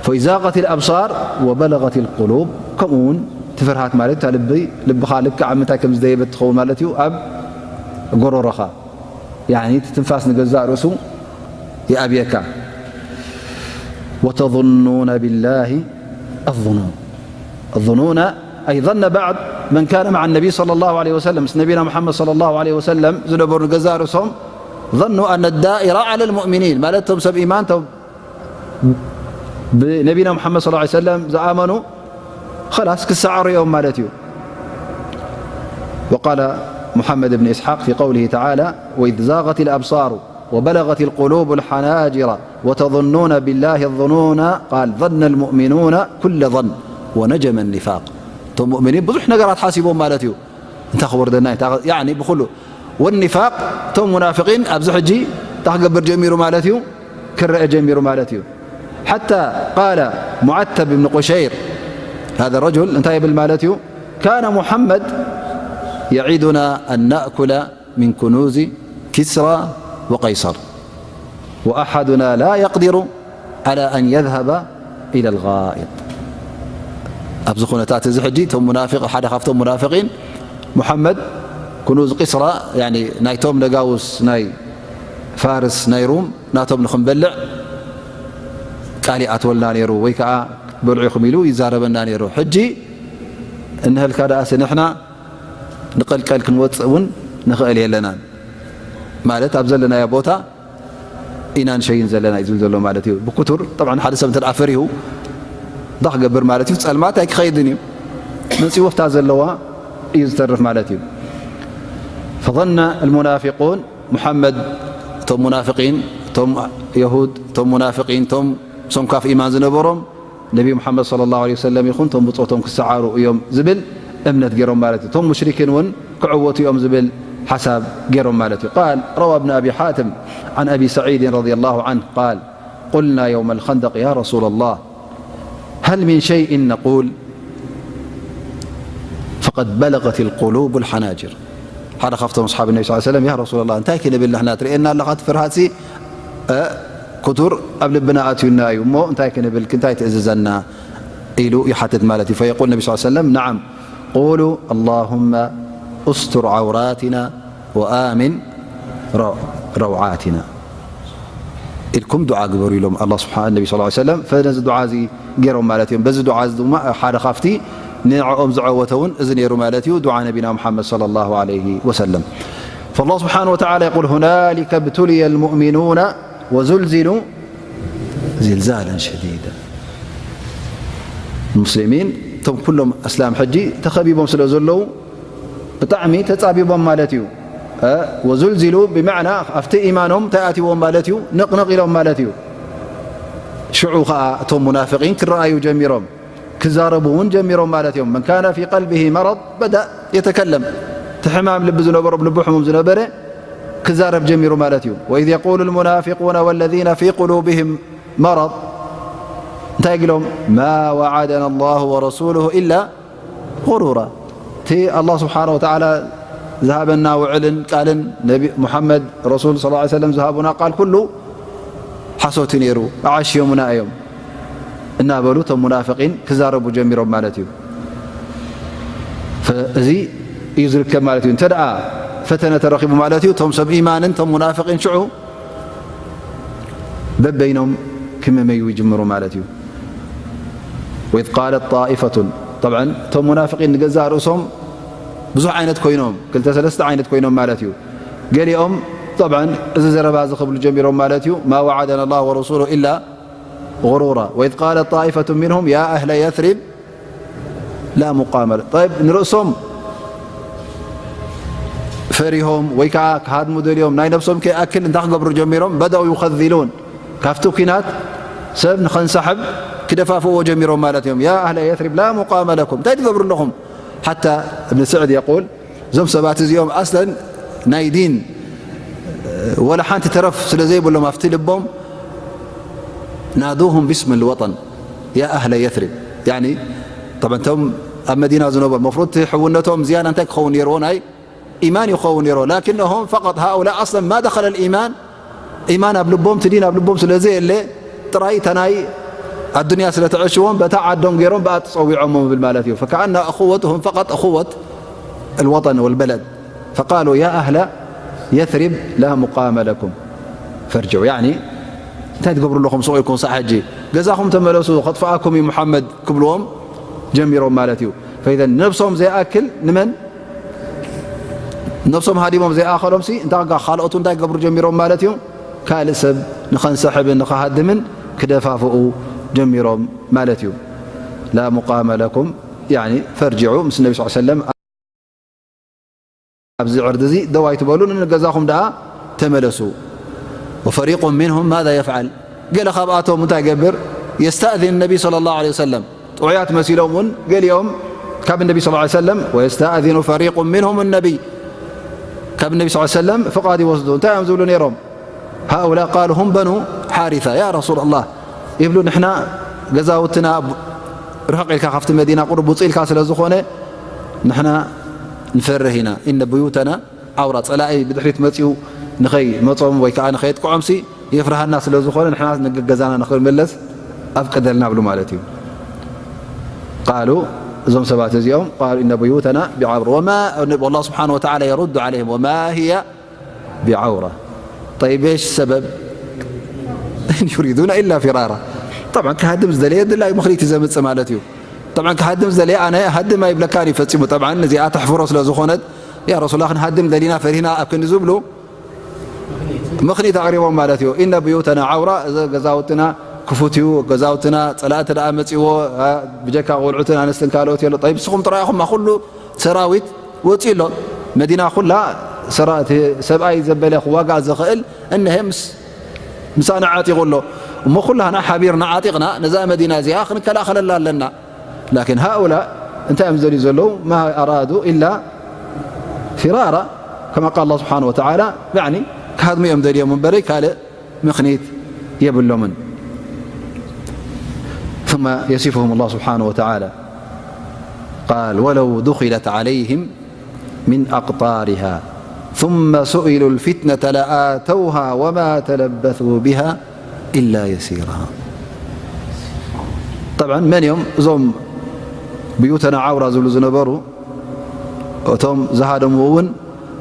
ፈኢዛቀት ልኣብሳር ወበለቀት ልቁሉብ ከምኡ እውን እቲ ፍርሃት ማለት እታ ልቢ ልብኻ ልክዕ ኣብ ምንታይ ከም ዝደየበት ትኸውን ማለት እዩ ኣብ ጎሮሮኻ ያኒ እቲ ትንፋስ ንገዛእ ርእሱ ይኣብየካ። ወተظኑነ ብላሂ ኣظኑን ኣظኑነ ኣይ ظن بعض من كان مع النبي صلى الله عليه وسلم ምስ ነቢና ሙሓመድ صلى الله عليه وسلم ዝነበሩ ንገዛእ ርእሶም ظنوا أن الدائرة على المؤمنين ማለት እቶም ሰብ ኢማን እቶም ብነቢና ሙሓመድ صلى الله عليه وسلم ዝኣመኑ ኸላስ ክሰዓሩ እዮም ማለት እዩ። وقال محمد بن إسحاق في قوله تعالى وإذ زاغت الأبصار وبلغت القلوب الحناجر وتظنون بالله الظنون قال ظن المؤمنون كل ظن ونجم النفاق እቶም ሙእሚኒን ብዙሕ ነገራት ሓሲቦም ማለት እዩ። እንታይ ክወርደና እዩ? እንታይ ኸ-፣ ያኒ ብኹሉ ወኒፋቅ እቶም ሙናፍቂን ኣብዚ ሕጂ እንታይ ክገብር ጀሚሩ ማለት እዩ? ክረአ ጀሚሩ ማለት እዩ። ሓታ ቃለ ሙዓተብ ብን ቁሸይር ሃذا ረጁል እንታይ ይብል ማለት እዩ? ካነ ሙሓመድ የዒዱና ኣን ናእኩለ ምን ኩኑዚ ኪስራ ወቀይሰር ወኣሓዱና ላ የቅዲሩ ዓላ ኣን የዝሀበ ኢለ ልጋኢጥ። ኣብዚ ኩነታት እዚ ሕጂ እቶም ሙናፊቅ ሓደ ካብቶም ሙናፊቂን ሙሓመድ ኩኑዝ ቂስራ ያኒ ናይቶም ነጋውስ ናይ ፋርስ ናይ ሩም ናቶም ንኽንበልዕ ቃል ይኣትወልና ነይሩ ወይ ከዓ በልዑ ኢኹም ኢሉ ይዛረበና ነይሩ። ሕጂ እንሀልካ ደኣሲ ንሕና ንቐልቀል ክንወፅእ እውን ንኽእል የለናን። ማለት ኣብ ዘለናዮ ቦታ ኢና ንሸይን ዘለና እዩ ዝብል ዘሎ ማለት እዩ። ብክቱር፣ ጠብዓን ሓደ ሰብ እንተ ደኣ ፈሪሁ እንታይ ክገብር ማለት እዩ? ጸልማት ኣይክኸይድን እዩ። መጺኡ ኣብታ ዘለዋ እዩ ዝተርፍ ማለት እዩ። فظن المنافقون محمد፣ እቶም ሙናፍቂን፣ እቶም የሁድ፣ እቶም ሙናፍቂን፣ እቶም ሰንኳፍ ኢማን ዝነበሮም ነቢ ሙሓመድ ሰለላሁ ዐለይሂ ወሰለም ይኹን እቶም ብጾቶም ክሰዓሩ እዮም ዝብል እምነት ገይሮም ማለት እዩ። እቶም ሙሽሪኪን እውን ክዕወቱ እዮም ዝብል ሓሳብ ገይሮም ማለት እዩ። قال روى ابن أبي حاتم عن أبي سعيد رضي الله عنه قال قلنا يوم الخندق يا رسول الله هل من شيء نقول فقد بلغت القلوب الحناجر ሓደ ካብቶም ኣስሓብ ነቢ ስ ሰለም ያ ረሱላ ላ እንታይ ክንብል ንሕና ትርእየና ኣለኻ እቲ ፍርሃትሲ ክቱር ኣብ ልብና ኣትዩና እዩ እሞ እንታይ ክንብል እንታይ ትእዝዘና ኢሉ ይሓትት ማለት እዩ። فيقول النبي صلى الله عليه وسلم نعم قولوا اللهم استر عوراتنا وآمن روعاتنا ኢልኩም ዱዓ ግበሩ ኢሎም ኣላ ስብሓ ነቢ ስ ሰለም። ነዚ ዱዓ እዚ ገይሮም ማለት እዮም። በዚ ዱዓ እዚ ድማ ሓደ ካብቲ ንዕኦም ዝዐወተ እውን እዚ ነይሩ ማለት እዩ። ዱዓ ነቢና ሙሓመድ ሰለላሁ ዐለይሂ ወሰለም። فالله سبحانه وتعالى يقول هنالك ابتلي المؤمنون وزلزلوا زلزالا شديدا ሙስሊሚን እቶም ኩሎም ኣስላም ሕጂ ተኸቢቦም ስለ ዘለዉ ብጣዕሚ ተጻቢቦም ማለት እዩ። ወዙልዚሉ ብመዕና ኣብቲ ኢማኖም እንታይ ኣትይዎም ማለት እዩ? ንቕንቕ ኢሎም ማለት እዩ። ሽዑ ኸዓ እቶም ሙናፍቒን ክረኣዩ ጀሚሮም፣ ክዛረቡ እውን ጀሚሮም ማለት እዮም። መን ካነ ፊ ቀልቢሂ መረድ በደእ የተከለም፣ እቲ ሕማም ልቢ ዝነበሮ፣ ልቡ ሕሙም ዝነበረ ክዛረብ ጀሚሩ ማለት እዩ። ወኢዝ የቁሉ ልሙናፊቁነ ወለዚነ ፊ ቁሉብህም መረድ እንታይ ኢሎም? ማ ወዓደና ላሁ ወረሱሉሁ ኢላ غرورا። እቲ ኣላህ ስብሓነ ወተዓላ ዝሃበና ውዕልን ቃልን ነቢ ሙሓመድ ረሱል ሰለላሁ ዐለይሂ ወሰለም ዝሃቡና ቃል ኩሉ ሓሶት እዩ ነይሩ፣ ኣዓሽዮምና እዮም እናበሉ እቶም ሙናፍቂን ክዛረቡ ጀሚሮም ማለት እዩ። እዚ እዩ ዝርከብ ማለት እዩ። እንተ ደኣ ፈተነ ተረኺቡ ማለት እዩ፣ እቶም ሰብ ኢማንን እቶም ሙናፍቂን ሽዑ በበይኖም ክመመዩ ይጅምሩ ማለት እዩ። ወኢዝ ቃለት ጣኢፈቱን፣ ጠብዓን እቶም ሙናፍቂን ንገዛእ ርእሶም ብዙሕ ዓይነት ኮይኖም፣ ክልተ ሰለስተ ዓይነት ኮይኖም ማለት እዩ። ገሊኦም ጠብዓን እዚ ዘረባ እዚ ክብሉ ጀሚሮም ማለት እዩ፣ ማ ወዓደና ላሁ ወረሱሉ ኢላ غرورا وإذ قالت طائفة منهم يا أهل يثرب لا مقام لكم. طيب ንርእሶም ፈሪሆም ወይ ከዓ ክሃድሙ ደልዮም ናይ ነብሶም ከይኣክል እንታይ ክገብሩ ጀሚሮም? بدأوا يخذلون ካብቲ ኲናት ሰብ ንኸንሳሕብ ክደፋፍእዎ ጀሚሮም ማለት እዮም። يا أهل يثرب لا مقام لكم እንታይ ትገብሩ ኣለኹም? حتى ابن سعد يقول እዞም ሰባት እዚኦም ኣስለን ናይ ዲን ወላ ሓንቲ ተረፍ ስለ ዘይብሎም ኣብቲ ልቦም ናዱሁም ብስም ልወጠን ያ ኣህለ የትሪብ። ያኒ ጠብዓን እቶም ኣብ መዲና ዝነበሩ መፍሩድ እቲ ሕውነቶም ዝያዳ እንታይ ክኸውን ነይርዎ? ናይ ኢማን ይኸውን ነይርዎ። ላኪነሆም ፈቀጥ ሃኡላ ኣስለን ማ ደኸለ ልኢማን ኢማን ኣብ ልቦም እቲ ዲን ኣብ ልቦም ስለ ዘየለ ጥራይ እታ ናይ ኣዱንያ ስለ ተዐሽዎም በታ ዓዶም ገይሮም ብኣ ተጸዊዖሞ ብል ማለት እዩ። ፈከኣና እኹወትሁም ፈቀጥ እኹወት الوطن والبلد فقالوا يا أهل يثرب لا مقام لكم فارجعوا يعني እንታይ ትገብሩ ኣለኹም ሱቕ ኢልኩም ሳዕ ሕጂ ገዛኹም ተመለሱ ከጥፍኣኩም እዩ ሙሓመድ ክብልዎም ጀሚሮም ማለት እዩ። ፈኢዘን ነብሶም ዘይኣክል ንመን ነብሶም ሃዲሞም ዘይኣኸሎም ሲ እንታይ ካልኦቱ እንታይ ክገብሩ ጀሚሮም ማለት እዩ። ካልእ ሰብ ንኸንሰሕብን ንኸሃድምን ክደፋፍኡ ጀሚሮም ማለት እዩ። ላ ሙቃመ ለኩም ፈርጅዑ ምስ ነቢ ስ ሰለም ኣብዚ ዕርዲ እዚ ደው ኣይትበሉ ንገዛኹም ደኣ ተመለሱ። ወፈሪቁ ምንሁም ማዛ የፍዓል ገለ ካብኣቶም እንታይ ገብር የስተእዝን ነቢ صلى الله عليه وسلم ጥዑያት መሲሎም እውን ገሊኦም ካብ ነቢ صلى الله عليه وسلم ويستأذن فريق منهم النبي ካብ ነቢ صلى الله عليه وسلم ፍቓድ ይወስዱ እንታይ እዮም ዝብሉ ነይሮም هؤلاء قالوا هم بنو حارثة يا رسول الله ይብሉ ንሕና ገዛውትና ርሕቕ ኢልካ ካብቲ መዲና ቁሩብ ውፅእ ኢልካ ስለ ዝኾነ ንሕና ንፈርህ ኢና إن بيوتنا عورة ፀላኢ ብድሕሪት መፂኡ ንኸይ መፆም ወይ ከዓ ንኸየጥቅዖምሲ የፍርሃና ስለ ዝኾነ ንሕና ንገዛና ንኽንምለስ ኣፍቅደልና ብሉ ማለት እዩ። قالوا እዞም ሰባት እዚኦም قالوا إن بيوتنا بعورة وما والله سبحانه وتعالى يرد عليهم وما هي بعورة طيب ايش السبب إن يريدون إلا فرارا طبعا ክሃድም ዝደለየ ድላይ ምኽሪት እዩ ዘምፅእ ማለት እዩ። طبعا ክሃድም ዝደለየ ኣነ ሃድም ኣይብለካን እዩ ፈፂሙ طبعا እዚኣ ተሕፍሮ ስለ ዝኾነት ያ ረሱላ ክንሃድም ደሊና ፈሪህና ኣብ ክንዲ ዝብሉ ምኽኒት ኣቕሪቦም ማለት እዩ። ኢነ ብዩተና ዓውራ፣ እዚ ገዛውትና ክፉት እዩ፣ ገዛውትና ጸላእ እንተ ደኣ መጺዎ፣ ኣ፣ ብጀካ ቆልዑትን ኣንስትን ካልኦት የሎ። ጠይብ፣ ንስኹም ጥራይ ኢኹም፣ ኩሉ ሰራዊት ወጺኡ ኣሎ። መዲና ኩላ ሰራ-፣ እቲ ሰብኣይ ዘበለ ክዋጋእ ዝኽእል እነሀ ምስ፣ ምሳና ዓጢቑ ኣሎ። እሞ ኩላህና ሓቢርና ዓጢቕና ነዛ መዲና እዚኣ ክንከላኸለላ ኣለና። ላኪን ሃኡላ እንታይ እዮም ዝደልዩ ዘለዉ? ማ ኣራዱ ኢላ ፊራራ፣ ከማ ቃል ኣላህ ስብሓነ ወተዓላ፣ ያዕኒ ክሃድሙ እዮም ደልዮም እምበረይ ካልእ ምኽኒት የብሎምን። ثم يصفهم الله سبحانه وتعالى قال: ولو دخلت عليهم من أقطارها ثم سئلوا الفتنة لآتوها وما تلبثوا بها إلا يسيرا. طبعا መን እዮም እዞም ብዩተና ዓውራ ዝብሉ ዝነበሩ? እቶም ዝሃደሙ እውን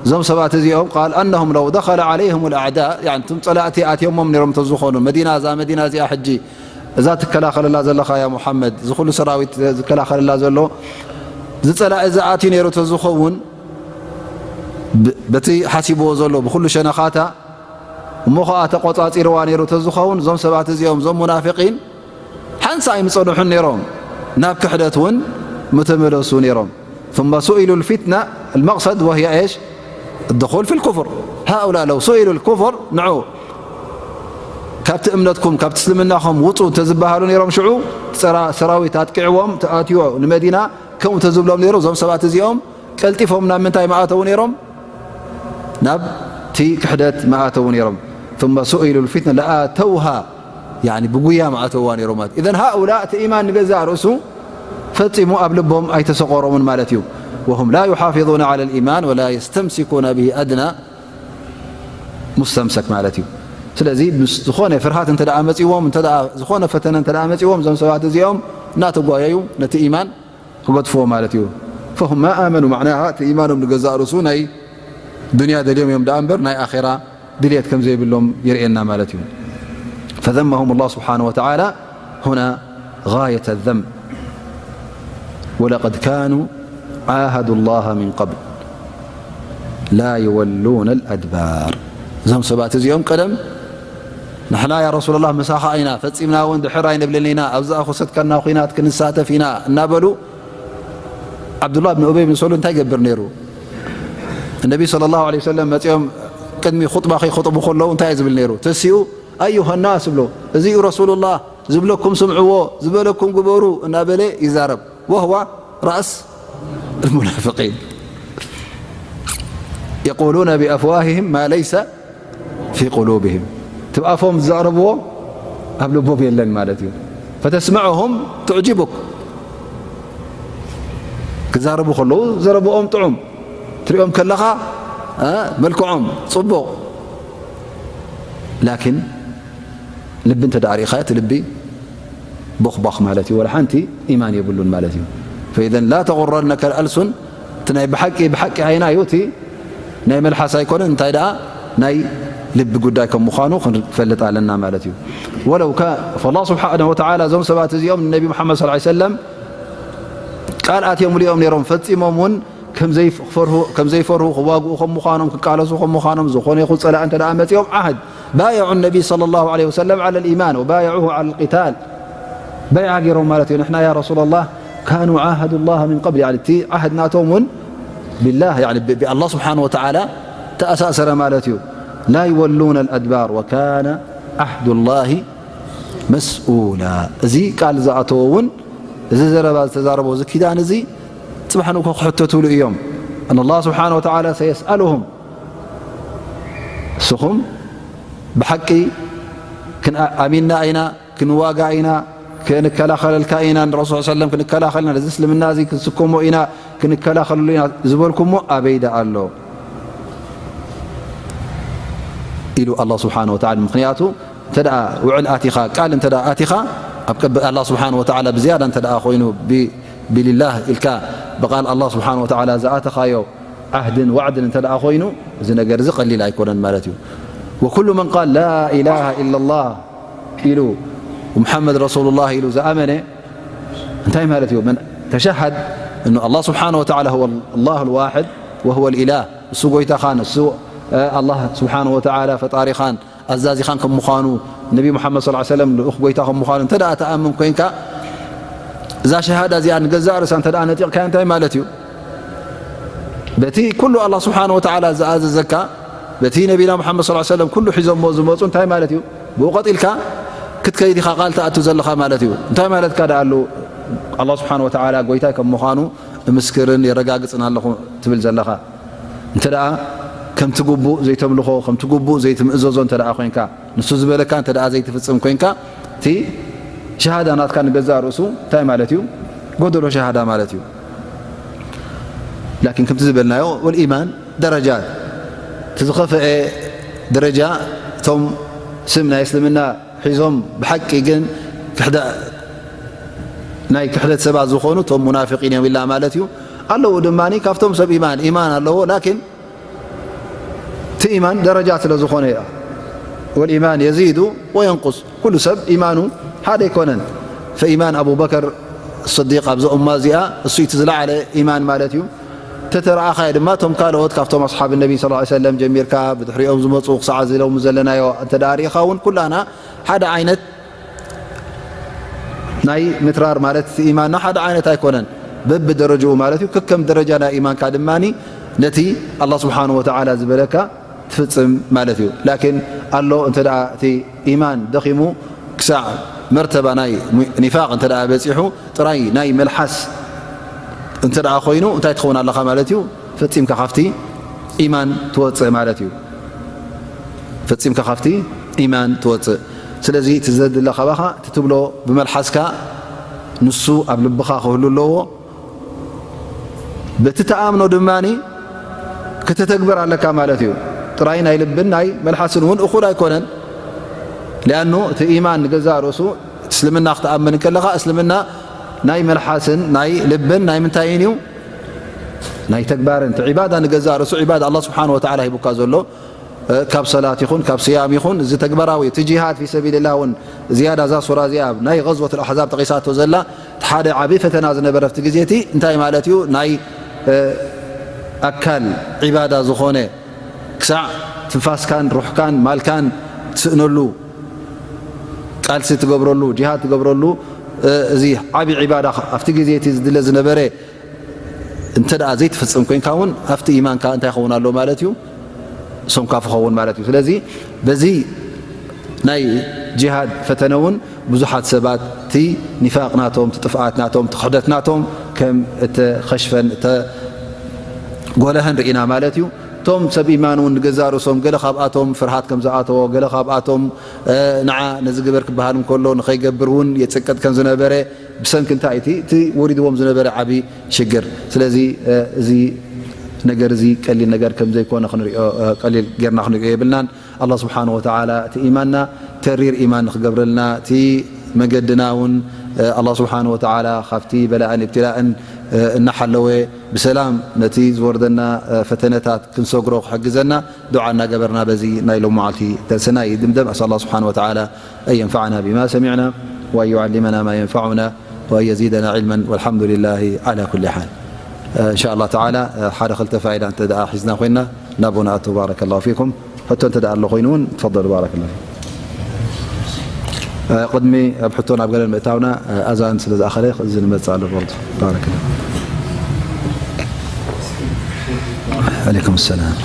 እዞም ሰባት እዚኦም ቃል أنهم لو دخل عليهم الأعداء، ያኒ እቶም ጸላእቲ ኣትዮሞም ነይሮም እንተዝኾኑ፣ መዲና፣ እዛ መዲና እዚኣ ሕጂ እዛ ትከላኸለላ ዘለኻ ያ ሙሓመድ፣ እዚ ኩሉ ሰራዊት ዝከላኸለላ ዘሎ ዝጸላኢ ዝኣትዩ ነይሩ ተዝኸውን፣ ብ-፣ በቲ ሓሲብዎ ዘሎ ብኩሉ ሸነኻታ እሞ ኸኣ ተቖጻጺርዋ ነይሩ ተዝኸውን፣ እዞም ሰባት እዚኦም፣ እዞም ሙናፊቂን ሓንሳ ኣይምጸንሑን ነይሮም፣ ናብ ክሕደት እውን ምተመለሱ ነይሮም። ثم سئلوا الفتنة، المقصد وهي إيش؟ الدخول في الكفر. هؤلاء لو سئلوا الكفر، ንዑ ካብቲ እምነትኩም፣ ካብቲ እስልምናኹም ውጹ እንተዝበሃሉ ነይሮም፣ ሽዑ ሰራ-፣ ሰራዊት ኣጥቂዕዎም ተኣትዮ ንመዲና፣ ከምኡ እንተዝብሎም ነይሩ፣ እዞም ሰባት እዚኦም ቀልጢፎም ናብ ምንታይ ምኣተዉ ነይሮም? ናብቲ ክሕደት ምኣተዉ ነይሮም። ثم سئلوا الفتنة لآتوها، ያኒ ብጉያ ምኣተውዋ ነይሮም ማለት። إذن هؤلاء እቲ ኢማን ንገዛእ ርእሱ ፈጺሙ ኣብ ልቦም ኣይተሰቆሮምን ማለት እዩ። وهم لا يحافظون على الإيمان ولا يستمسكون به أدنى مستمسك ማለት እዩ። ስለዚ ምስ ዝኾነ ፍርሃት እንተ ደኣ መጺዎም፣ እንተ ደኣ ዝኾነ ፈተነ እንተ ደኣ መጺዎም፣ እዞም ሰባት እዚኦም እናተጓየዩ ነቲ ኢማን ክገድፍዎ ማለት እዩ። فهم ما آمنوا، معناها እቲ ኢማኖም ንገዛእ ርእሱ ናይ ዱንያ ደልዮም እዮም ደኣ እምበር ናይ ኣኼራ ድልየት ከም ዘይብሎም የርእየና ማለት እዩ። فذمهم الله سبحانه وتعالى هنا غاية الذم. ولقد كانوا عاهدوا الله من قبل لا يولون الأدبار. እዞም ሰባት እዚኦም ቀደም ንሕና ያ ረሱላላህ ምሳኻ ኢና፣ ፈጺምና እውን ድሕር ኣይንብልን ኢና፣ ኣብዛ ክሰትካና ኹናት ክንሳተፍ ኢና እናበሉ ዓብዱላህ ብን ኡበይ ብን ሰሉል እንታይ ይገብር ነይሩ? ነቢ ሰለላሁ ዐለይሂ ወሰለም መጺኦም ቅድሚ ኹጥባ ከይኹጥቡ ከለዉ እንታይ እዩ ዝብል ነይሩ? ተሲኡ ኣዩሃ ናስ ብሎ፣ እዚ እዩ ረሱሉላህ፣ ዝብለኩም ስምዕዎ፣ ዝበለኩም ግበሩ እናበለ ይዛረብ። وهو رأس المنافقين. يقولون بأفواههم ما ليس في قلوبهم. እቲ ብኣፎም ዝዛረብዎ ኣብ ልቦም የለን ማለት እዩ። فتسمعهم تعجبك. ክዛረቡ ከለዉ ዘረብኦም ጥዑም ትሪኦም ከለኻ፣ እ፣ መልክዖም ጽቡቕ፣ ላኪን ልቢ እንተ ደኣ ርኢኻዮ፣ እቲ ልቢ ቦኽባኽ ማለት እዩ። ወላ ሓንቲ ኢማን የብሉን ማለት እዩ። فإذا لا تغرنك الألسن። እቲ ናይ ብሓቂ፣ ብሓቂ ዓይና እዩ፣ እቲ ናይ መልሓስ ኣይኮነን። እንታይ ደኣ ናይ ልቢ ጉዳይ ከም ምዃኑ ክንፈልጥ ኣለና ማለት እዩ። ولو كان، فالله سبحانه وتعالى እዞም ሰባት እዚኦም ንነቢ ሙሓመድ ሰለላሁ ዐለይሂ ወሰለም ቃል ኣትየምሉ እዮም ነይሮም፣ ፈጺሞም እውን ከም ዘይፈርሁ፣ ከም ዘይፈርሁ፣ ክዋግኡ ከም ምዃኖም፣ ክቃለሱ ከም ምዃኖም፣ ዝኾነ ይኹን ጸላኢ እንተ ደኣ መጺኦም ዓህድ بايعوا النبي صلى الله عليه وسلم على الإيمان وبايعوه على القتال. በይዓ ገይሮም ማለት እዩ። ንሕና ያ ረሱላላህ كانوا عاهدوا الله من قبل، ያኒ እቲ ዓህድ ናቶም እውን ቢላህ፣ ያኒ ብ-፣ ብኣላህ ስብሓነ ወተዓላ ተኣሳሰረ ማለት እዩ። لا يولون الأدبار وكان عهد الله مسؤولا። እዚ ቃል ዝኣተዎ እውን እዚ ዘረባ ዝተዛረቦ እዚ ኪዳን እዚ ጽባሕ ንግሆ ክሕተቱሉ እዮም። أن الله سبحانه وتعالى سيسألهم። ንስኹም ብሓቂ ክን-፣ ኣሚንና ኢና፣ ክንዋጋ ኢና፣ ክንከላኸለልካ ኢና፣ ንረሱል ሰለም ክንከላኸልና፣ ነዚ እስልምና እዚ ክንስከሞ ኢና፣ ክንከላኸለሉ ኢና ዝበልኩሞ ኣበይ ደኣ ኣሎ? ኢሉ ኣላህ ስብሓነ ወተዓላ። ምኽንያቱ እንተ ደኣ ውዕል ኣቲኻ፣ ቃል እንተ ደኣ ኣቲኻ፣ ኣብ ቅብ-፣ ኣላህ ስብሓነ ወተዓላ ብዝያዳ እንተ ደኣ ኮይኑ፣ ብ-፣ ቢሊላህ ኢልካ ብቃል ኣላህ ስብሓነ ወተዓላ ዝኣተኻዮ ዓህድን ዋዕድን እንተ ደኣ ኮይኑ፣ እዚ ነገር እዚ ቀሊል ኣይኮነን ማለት እዩ። وكل من قال لا إله إلا الله ኢሉ፣ ሙሓመድ ረሱሉላህ ኢሉ ዝኣመነ እንታይ ማለት እዩ? من تشهد أن الله سبحانه وتعالى هو الله الواحد وهو الإله፣ እሱ ጎይታኻን እሱ ኣላህ ስብሓነሁ ወተዓላ ፈጣሪኻን ኣዛዚኻን ከም ምዃኑ፣ ነቢ ሙሓመድ ሰለላሁ ዐለይሂ ወሰለም ልኡኽ ጎይታ ከም ምዃኑ እንተ ደኣ ትኣምን ኮይንካ፣ እዛ ሸሃዳ እዚኣ ንገዛእ ርእሳ እንተ ደኣ ነጢቕካያ እንታይ ማለት እዩ? በቲ ኩሉ ኣላህ ስብሓነሁ ወተዓላ ዝኣዘዘካ፣ በቲ ነቢና ሙሓመድ ሰለላሁ ዐለይሂ ወሰለም ኩሉ ሒዞሞ ዝመፁ እንታይ ማለት እዩ? ብኡ ቀጢልካ ክትከይድ ኢኻ ቃል ትኣቱ ዘለኻ ማለት እዩ። እንታይ ማለትካ ደኣ ኣሎ? ኣላህ ስብሓነሁ ወተዓላ ጎይታይ ከም ምዃኑ እምስክርን የረጋግጽን ኣለኹ ትብል ዘለኻ። እንተ ደኣ ከምቲ ግቡእ ዘይተምልኾ፣ ከምቲ ግቡእ ዘይትምእዘዞ እንተ ደኣ ኮይንካ፣ ንሱ ዝበለካ እንተ ደኣ ዘይትፍጽም ኮይንካ፣ እቲ ሸሃዳ ናትካ ንገዛእ ርእሱ እንታይ ማለት እዩ? ጎደሎ ሸሃዳ ማለት እዩ። ላኪን ከምቲ ዝበልናዮ፣ ወልኢማን ደረጃት፣ እቲ ዝኸፍአ ደረጃ፣ እቶም ስም ናይ እስልምና ሒዞም ብሓቂ ግን ክሕደ-፣ ናይ ክሕደት ሰባት ዝኾኑ እቶም ሙናፊቂን እዮም ኢልና ማለት እዩ። ኣለዉ ድማ ካብቶም ሰብ ኢማን፣ ኢማን ኣለዎ፣ ላኪን እቲ ኢማን ደረጃ ስለ ዝኾነ እዩ። ወልኢማን የዚዱ ወየንቁስ፣ ኩሉ ሰብ ኢማኑ ሓደ ኣይኮነን። ፈኢማን ኣቡበከር ስዲቅ ኣብዛ ኡማ እዚኣ እሱ እቲ ዝለዓለ ኢማን ማለት እዩ። ተተረኣኻዮ ድማ እቶም ካልኦት ካብቶም ኣስሓብ ነቢ ሰለላሁ ዐለይሂ ወሰለም ጀሚርካ ብድሕሪኦም ዝመፁ ክሳዕ እዚ ሎሚ ዘለናዮ እንተ ደኣ ርኢኻ እውን ኩላና ሓደ ዓይነት ናይ ምትራር ማለት እቲ ኢማንና ሓደ ዓይነት ኣይኮነን። በብደረጅኡ ማለት እዩ። ከከም ደረጃ ናይ ኢማንካ ድማ ነቲ ኣላህ ስብሓነሁ ወተዓላ ዝበለካ ትፍጽም ማለት እዩ። ላኪን ኣሎ እንተ ደኣ እቲ ኢማን ደኺሙ ክሳዕ መርተባ ናይ ኒፋቕ እንተ ደኣ በጺሑ ጥራይ ናይ መልሓስ እንተ ደኣ ኮይኑ እንታይ ትኸውን ኣለኻ ማለት እዩ? ፈጺምካ ካብቲ ኢማን ትወጽእ ማለት እዩ። ፈጺምካ ካብቲ ኢማን ትወጽእ። ስለዚ እቲ ዘድለ ካባኻ እቲ ትብሎ ብመልሓስካ ንሱ ኣብ ልብኻ ክህሉ ኣለዎ። በቲ ትኣምኖ ድማ ከተተግብር ኣለካ ማለት እዩ። ጥራይ ናይ ልብን ናይ መልሓስን እውን እኹል ኣይኮነን። ሊኣኑ እቲ ኢማን ንገዛእ ርእሱ እቲ እስልምና ክትኣምን ከለኻ እስልምና ናይ መልሓስን ናይ ልብን ናይ ምንታይን እዩ? ናይ ተግባርን። እቲ ዒባዳ ንገዛእ ርእሱ ዒባዳ ኣላህ ስብሓነሁ ወተዓላ ሂቡካ ዘሎ ካብ ሰላት ይኹን ካብ ስያም ይኹን እዚ ተግባራዊ እዩ። እቲ ጂሃድ ፊ ሰቢልላህ እውን ዝያዳ እዛ ሱራ እዚኣ ናይ ገዝወት ኣልኣሕዛብ ጠቒሳቶ ዘላ እቲ ሓደ ዓቢ ፈተና ዝነበረ ኣብቲ ግዜ እቲ እንታይ ማለት እዩ? ናይ ኣካል ዒባዳ ዝኾነ ክሳዕ ትንፋስካን ሩሕካን ማልካን ትስእነሉ ቃልሲ ትገብረሉ ጂሃድ ትገብረሉ እዚ ዓቢ ዒባዳ ኣብቲ ግዜ እቲ ዝድለ ዝነበረ እንተ ደኣ ዘይትፍጽም ኮይንካ እውን ኣብቲ ኢማንካ እንታይ ይኸውን ኣሎ ማለት እዩ? ሰንኳፍ ይኸውን ማለት እዩ። ስለዚ በዚ ናይ ጂሃድ ፈተነ እውን ብዙሓት ሰባት እቲ ኒፋቕ ናቶም፣ እቲ ጥፍኣት ናቶም፣ እቲ ክሕደት ናቶም ከም እተኸሽፈን እተጎለሀን ርኢና ማለት እዩ። እቶም ሰብ ኢማን እውን ንገዛእ ርእሶም ገለ ካብኣቶም ፍርሃት ከም ዝኣተዎ፣ ገለ ካብኣቶም ንዓ ነዚ ግበር ክበሃል እንከሎ ንኸይገብር እውን የጽቅጥ ከም ዝነበረ ብሰንኪ እንታይ እቲ እቲ ወሪድዎም ዝነበረ ዓቢ ሽግር። ስለዚ እዚ ነገር እዚ ቀሊል ነገር ከም ዘይኮነ ክንሪኦ ቀሊል ጌርና ክንሪኦ የብልናን። ኣላህ ስብሓነሁ ወተዓላ እቲ ኢማንና ተሪር ኢማን ንኽገብረልና እቲ መገድና እውን ኣላህ ስብሓነሁ ወተዓላ ካብቲ በላእን እብትላእን እናሓለወ ብሰላም ነቲ ዝወርደና ፈተነታት ክንሰግሮ ክሕግዘና ዱዓ እናገበርና በዚ ናይ ሎም መዓልቲ ደርሰና ይድምደም። أسأل الله سبحانه وتعالى أن ينفعنا بما سمعنا وأن يعلمنا ما ينفعنا وأن يزيدنا علما والحمد لله على كل حال. إن شاء الله تعالى ሓደ ክልተ ፋይዳ እንተ ደኣ ሒዝና ኮይንና ናብኡ ንኣቱ። بارك الله فيكم. ሕቶ እንተ ደኣ ኣሎ ኮይኑ እውን تفضلوا بارك الله فيكم. ቅድሚ ኣብ ሕቶ ናብ ገለ ንምእታውና ኣዛን ስለ ዝኣኸለ እዚ ንመጽእ ኣሎ برضه. بارك الله. عليكم السلام.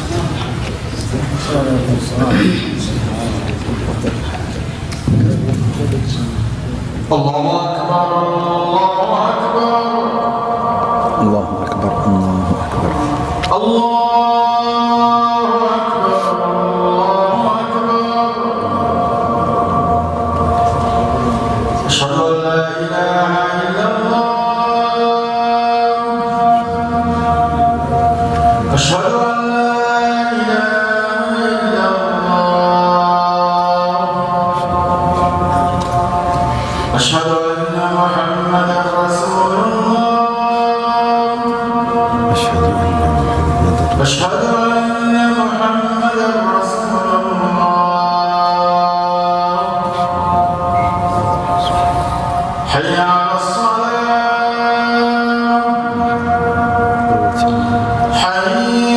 الله أكبر، الله أكبر. الله أكبر، الله أكبر. الله أكبر، الله أكبر. أشهد أن لا إله إلا الله. أشهد أن لا إله إلا الله. أشهد أن محمدا رسول الله. أشهد أن محمدا أشهد أن محمدا رسول الله. حي على الصلاة. حي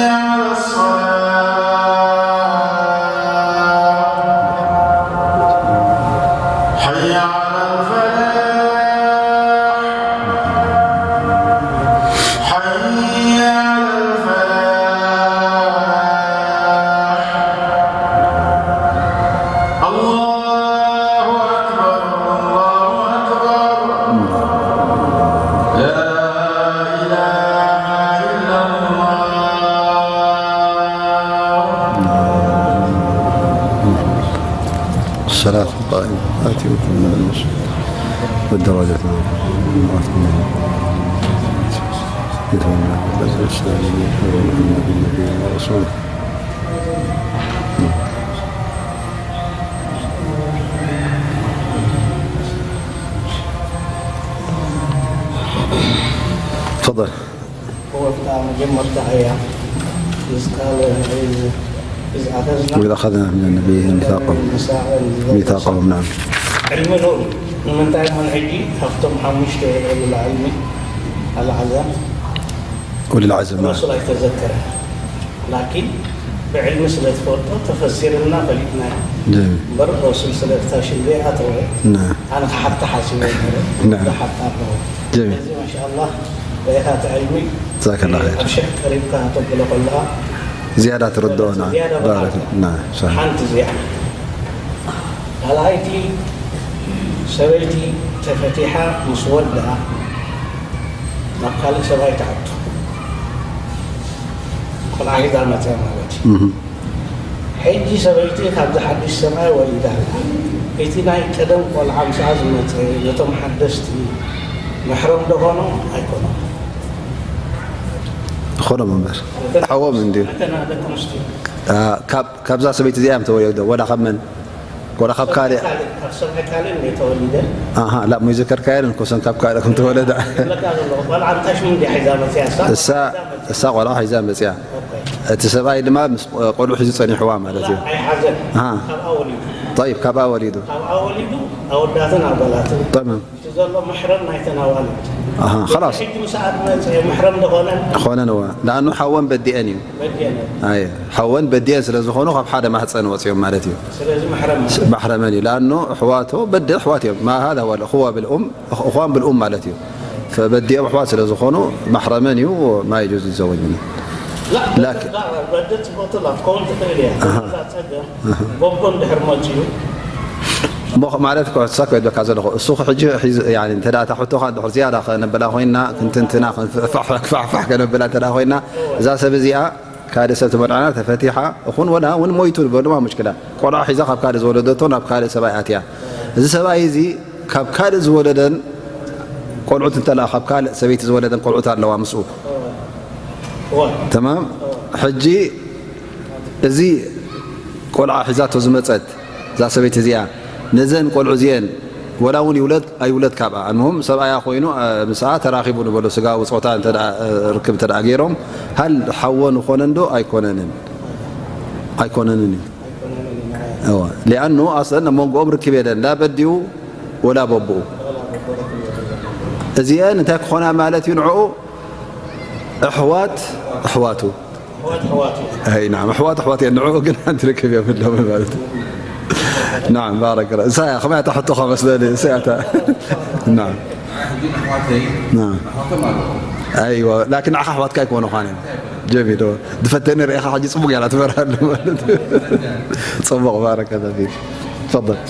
الصلاة القائمة آت كل ذي حق حقه والدرجة العظيمة. تفضل. هو بتاع مجمع تحية. إذ قال، إذ، إذ أخذنا وإذ أخذنا من النبيين ميثاقهم. ميثاقهم، نعم. علم نور. من تايم من عجي، أختم حمشت العلم العزم. وللعزم، نعم. الرسول يتذكر. لكن بعلم سلة فورتو تفسيرنا فلتنا. جميل. برضو سلسلة تاشن بيعة توي. نعم. أنا حتى حاسبين. نعم. حتى جميل. ما شاء الله. በይኻ ትዕልሚ። ጀዛከላህ ኸይር። ኣብ ሸክ ቀሪብካ ተብሎ ከለኻ ዝያዳ ትርድኦና። ዝያዳ ባረክ። ብሓቂ። ናም፣ ሰሒሕ። ሓንቲ እዚኣ። ካልኣይቲ ሰበይቲ ተፈቲሓ ምስ ወዳ ናብ ካልእ ሰብኣይ ትኣቱ። ቆልዓ ሒዛ መፅያ ማለት እዩ። እህ። ሕጂ ሰበይቲ ካብዚ ሓድሽ ሰብኣይ ወሊዳ ኣላ። እቲ ናይ ቀደም ቆልዓ ምስኣ ዝመጸ ነቶም ሓደስቲ መሕረም ዶ ኾኖ ኣይኮኖ? ኾኖም እምበር። እተን ኣሕዎም እንድዩ። እተን ደቂ ኣንስትዮ። አ፣ ካብ፣ ካብዛ ሰበይቲ እዚኣ እዮም ተወሊዶም። ወላ ካብ መን? ወላ ካብ ካልእ? ካልእ፣ ካብ ሰብኣይ ካልእ እንደ ተወሊደ። ኣሃ፣ ላ፣ ሙይ ዘከርካየን እንኮ ሰን ካብ ካልእ ከም ተወለዳ። ይብለካ ዘሎ፣ ቆልዓ እንታይ ሽሙ እንድያ ሒዛ መጽያ እሳ? እሳ፣ እሳ ቆልዓ ሒዛ መጽያ። ኦኬ። እቲ ሰብኣይ ድማ ምስ ቆልዑ ሒዙ ጸኒሕዋ ማለት እዩ። ኣይሓዘን። ኣሃ። ካብኣ ወሊዱ። ጠይብ፣ ካብኣ ወሊዱ። ካብኣ ወሊዱ፣ ኣወዳትን ኣጓላትን። ተማም። እቲ ዘሎ መሕረም ናይተን ኣዋልድ። ኣሃ፣ ኸላስ። ሕጂ ምስኣ ዝመጸ መሕረም ዶ ኾነን? ኾነን፣ እዋ። ለኣኑ ሓወን በዲአን እዩ። በዲአን። ኣየ፣ ሓወን በዲአን ስለ ዝኾኑ ካብ ሓደ ማህፀን ወፂኦም ማለት እዩ። ስለዚ መሕረም። ስ-፣ ማሕረመን እዩ። ለኣኑ ኣሕዋቶ በዲ ኣሕዋት እዮም። ማ ሃዛ ወል እኹዋ ብልኡም፣ እኽ-፣ እኽዋን ብልኡም ማለት እዩ። ፈበዲኦም ኣሕዋት ስለ ዝኾኑ ማሕረመን እዩ፣ ማ የጁዝ ይዘወጅ ምነ። ላ፣ ላኪን በዲ ጽቡቕ ትላ፣ ክኸውን ትኽእል እያ። ኣሃ። እዛ ጸገም፣ ኣሃ። ጎጎ እንድሕር መጺኡ። እሞ ማለት እኮ፣ እሳ እኮ ይብለካ ዘለኹ፣ እሱ ሕጂ ሒዙ፣ ያኒ፣ እንተ ደኣ እታ ሕቶኻ እንድሕር ዝያዳ ከነብላ ኮይንና፣ ክንትንትና፣ ክንፍሕፋሕ፣ ክፋሕፋሕ ከነብላ እንተ ደኣ ኮይንና፣ እዛ ሰብ እዚኣ ካልእ ሰብ ትመርዓና ተፈቲሓ፣ እኹን ወላ እውን ሞይቱ ንበሉ፣ ማ ሙሽክላ። ቆልዓ ሒዛ ካብ ካልእ ዝወለደቶ ናብ ካልእ ሰብኣይ ኣትያ። እዚ ሰብኣይ እዚ ካብ ካልእ ዝወለደን ቆልዑት እንተ ደኣ ካብ ካልእ ሰበይቲ ዝወለደን ቆልዑት ኣለዋ ምስኡ። እዋ። ተማም? እዋ። ሕጂ እዚ ቆልዓ ሒዛቶ ዝመጸት እዛ ሰበይቲ እዚኣ፣ ነዘን ቆልዑ እዚአን፣ ወላ እውን ይውለድ ኣይውለድ ካብኣ፣ ኣልሙሁም ሰብኣያ ኮይኑ፣ እ፣ ምስኣ ተራኺቡ ንበሎ፣ ስጋዊ ጾታ እንተ ደኣ፣ እ፣ ርክብ እንተ ደኣ ገይሮም፣ ሃል ሓወን ይኾነን ዶ ኣይኮነንን? ኣይኮነንን እዩ። እዋ። ሊኣኑ ኣስለን ኣብ መንጎኦም ርክብ የለን፣ ላ በዲኡ ወላ በብኡ። እዚአን እንታይ ክኾና ማለት እዩ ንዕኡ? ኣሕዋት ኣሕዋቱ። ኣሕዋት ኣሕዋት እዩ። ኣይ፣ ናም፣ ኣሕዋት ኣሕዋት እየን። ንዕኡ ግን ሓንቲ ርክብ የብሎምን ማለት እዩ። ናም፣ ባረከላ። እሳ እያ፣ ከመይ እታ ሕቶኻ መስለኒ፣ እሳ እያ እታ። ናም። ሕጂ ኣሕዋተይ፣ ናም። ኣሕዋቶም ኣለዉ። ኣይዋ፣ ላኪን ንዓኻ ኣሕዋትካ ኣይኮኑ ዃን እዮም። ጀሚል፣ እዎ። ዝፈተኒ ርኢኻ ሕጂ ጽቡቕ ያላ ትበርሃሉ ማለት እዩ። ጽቡቕ፣ ባረከላ ፊክ። ትፈضል።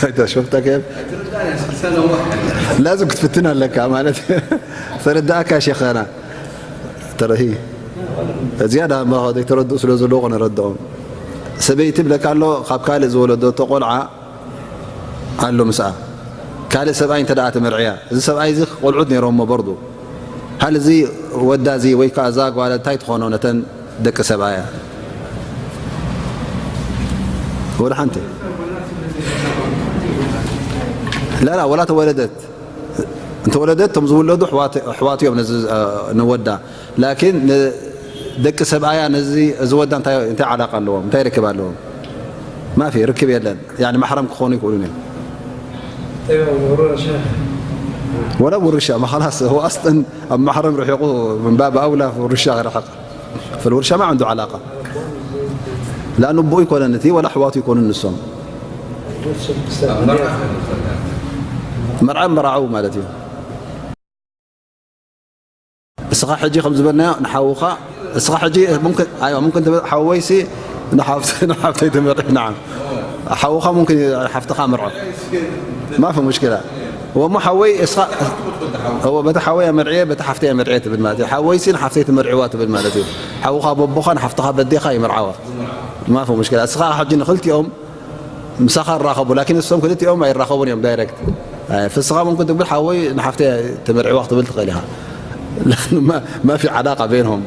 ኣይታ ሾፍታ ከየፍ? ላዝም ክትፍትን ኣለካ ማለት። ተረዳእካ ሸኸና። ተረሂ። ዝያዳ እባ ዘይተረድኡ ስለ ዘለዉ ክነረድኦም። ሰበይቲ ብለካ ኣሎ፣ ካብ ካልእ ዝወለደቶ ቆልዓ ኣሎ ምስኣ። ካልእ ሰብኣይ እንተ ደኣ ተመርዕያ፣ እዚ ሰብኣይ እዚ ቆልዑት ነይሮሞ በርዱ። ሃል እዚ ወዳ እዚ ወይ ከኣ እዛ ጓል እንታይ ትኾኖ ነተን ደቂ ሰብኣያ? ወላ ሓንቲ። ላ፣ ላ፣ ወላ ተወለደት። እንተወለደት፣ እቶም ዝውለዱ ኣሕዋት፣ ኣሕዋት እዮም ነዚ፣ እ፣ ንወዳ። ላኪን ንደቂ ሰብኣያ ነዚ፣ እዚ ወዳ እንታይ፣ እንታይ ዓላቃ ኣለዎም? እንታይ ርክብ ኣለዎም? ማፊ፣ ርክብ የለን። ያኒ ማሕረም ክኾኑ ይኽእሉን እዮም። ወላ ውርሻ፣ ማ ኸላስ፣ هو أصلًا ኣብ ማሕረም ርሒቑ፣ ምን ባብ ኣውላ ውርሻ ክርሕቕ። فالورشة ما عنده علاقة. ለኣኑ ኣቦኡ ይኮነን እቲ፣ ወላ ኣሕዋቱ ይኮኑን ንሶም። መርዓ መራዓው ማለት እዩ። እስኻ ሕጂ ከም ዝበልናዮ ንሓውኻ፣ እስኻ ሕጂ ሙምክን፣ ኣይዋ፣ ሙምክን ትብል፣ ሓወይሲ ንሓፍት-፣ ንሓፍተይ ትመርዕ፣ ነዓም። ሓውኻ ሙምክን ሓፍትኻ መርዖ። ما في مشكلة. እሞ ሓወይ እስኻ እዎ በቲ ሓወይ ኣመርዕየ በቲ ሓፍተይ ኣመርዕየ ትብል ማለት እዩ። ሓወይሲ ንሓፍተይ ትመርዕዋ ትብል ማለት እዩ። ሓውኻ በቦኻ ንሓፍትኻ በዴኻ ይምርዓዋ። ማፊ ሙሽኪላ። እስኻ ሕጂ ንኽልቲኦም ምሳኻ ይራኸቡ፣ ላኪን እሶም ክልቲኦም ኣይራኸቡን እዮም ዳይሬክት። ኣይ፣ ፍስኻ ሙምክን ትብል ሓወይ ንሓፍተይ ትመርዕዋ ክትብል ትኽእል ኢኻ። ላኪን ማ- ማፊ ዓላቃ በይንሆም።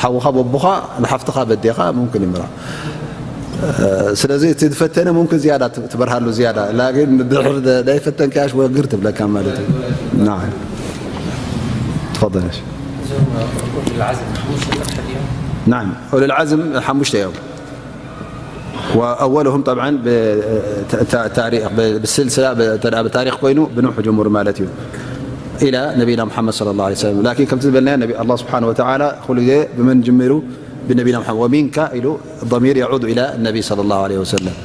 ሓውኻ በቦኻ ንሓፍትኻ በዴኻ ሙምክን ይምራ። ስለዚ እቲ ዝፈተነ ሙምክን ዝያዳ ትበርሃሉ ዝያዳ ላኪን ድሕር ዳይፈተንካያሽ ወግር ትብለካ ማለት እዩ። ናዓም። ትፈضل እሺ። እዞም ኡሉል ዓዝም ሓሙሽተ ጥራሕ ድዮም? ናዓም ኡሉል ዓዝም ሓሙሽተ እዮም። وأولهم طبعا ب- ت- ت- تاريخ ب- بالسلسلة ب- تدعى بالتاريخ كوينو بنوح جمهور مالتيو إلى نبينا محمد صلى الله عليه وسلم. لكن كم تبلنا نبي الله سبحانه وتعالى خلق بمن جمروا بنبينا محمد ومنك إلو الضمير يعود إلى النبي صلى الله عليه وسلم.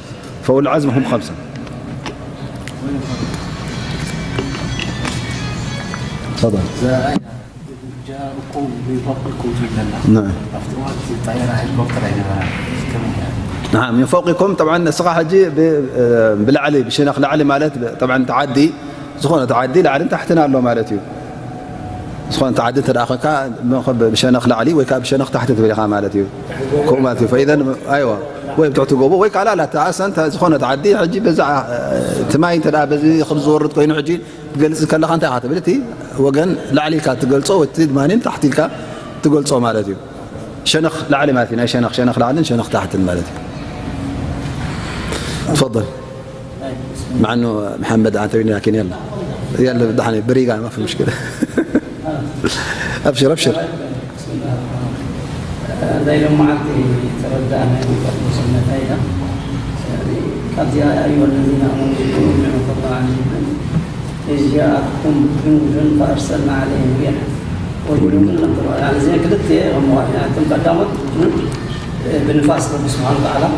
فأولو العزم هم خمسة. تفضل. جاءكم من فوقكم في الجنة. نعم. أفتوات طائرة هليكوبتر يا جماعة. كم هي؟ نعم من فوقكم طبعا ንስኻ ሕጂ ብ- ብላዕሊ ብሸነኽ ላዕሊ ማለት طبعا ተዓዲ ዝኾነ ተዓዲ ላዕልን ታሕትን ኣሎ ማለት እዩ። ዝኾነ ተዓዲ እንተ ደኣ ኸካ ብሸነኽ ላዕሊ ወይ ከዓ ብሸነኽ ታሕቲ ትብል ኢኻ ማለት እዩ። ከምኡ ማለት እዩ። فإذا ኣይዋ ወይ ብትሕቲ ጎቦ ወይ ከዓ ላላ ተኣሰን ዝኾነ ተዓዲ ሕጂ በዛ እቲ ማይ እንተ ደኣ በዚ ከም ዝወርድ ኮይኑ ሕጂ ትገልጽ ከለኻ እንታይ ኢኻ ትብል? እቲ ወገን ላዕሊ ኢልካ ትገልጾ ወይ እቲ ድማ ታሕቲ ኢልካ ትገልጾ ማለት እዩ። ሸነኽ ላዕሊ ማለት እዩ። ናይ ሸነኽ ሸነኽ ላዕልን ሸነኽ ታሕትን ማለት እዩ። تفضل. مع انه محمد عتبي لكن يلا. يلا دحني بريقة ما في مشكلة. ابشر ابشر. بسم الله الرحمن الرحيم. لا يوم عبدي تردى أنا يوم قد وصلنا فإذا. يعني، قد يا أيها الذين آمنوا اذكروا نعمة الله عليكم إذ جاءتكم جنود فأرسلنا عليهم ريحا وجنودا لم تروا. يعني، زي كده تي هم يعني تم قدامك جنود بنفاس رب سبحانه وتعالى.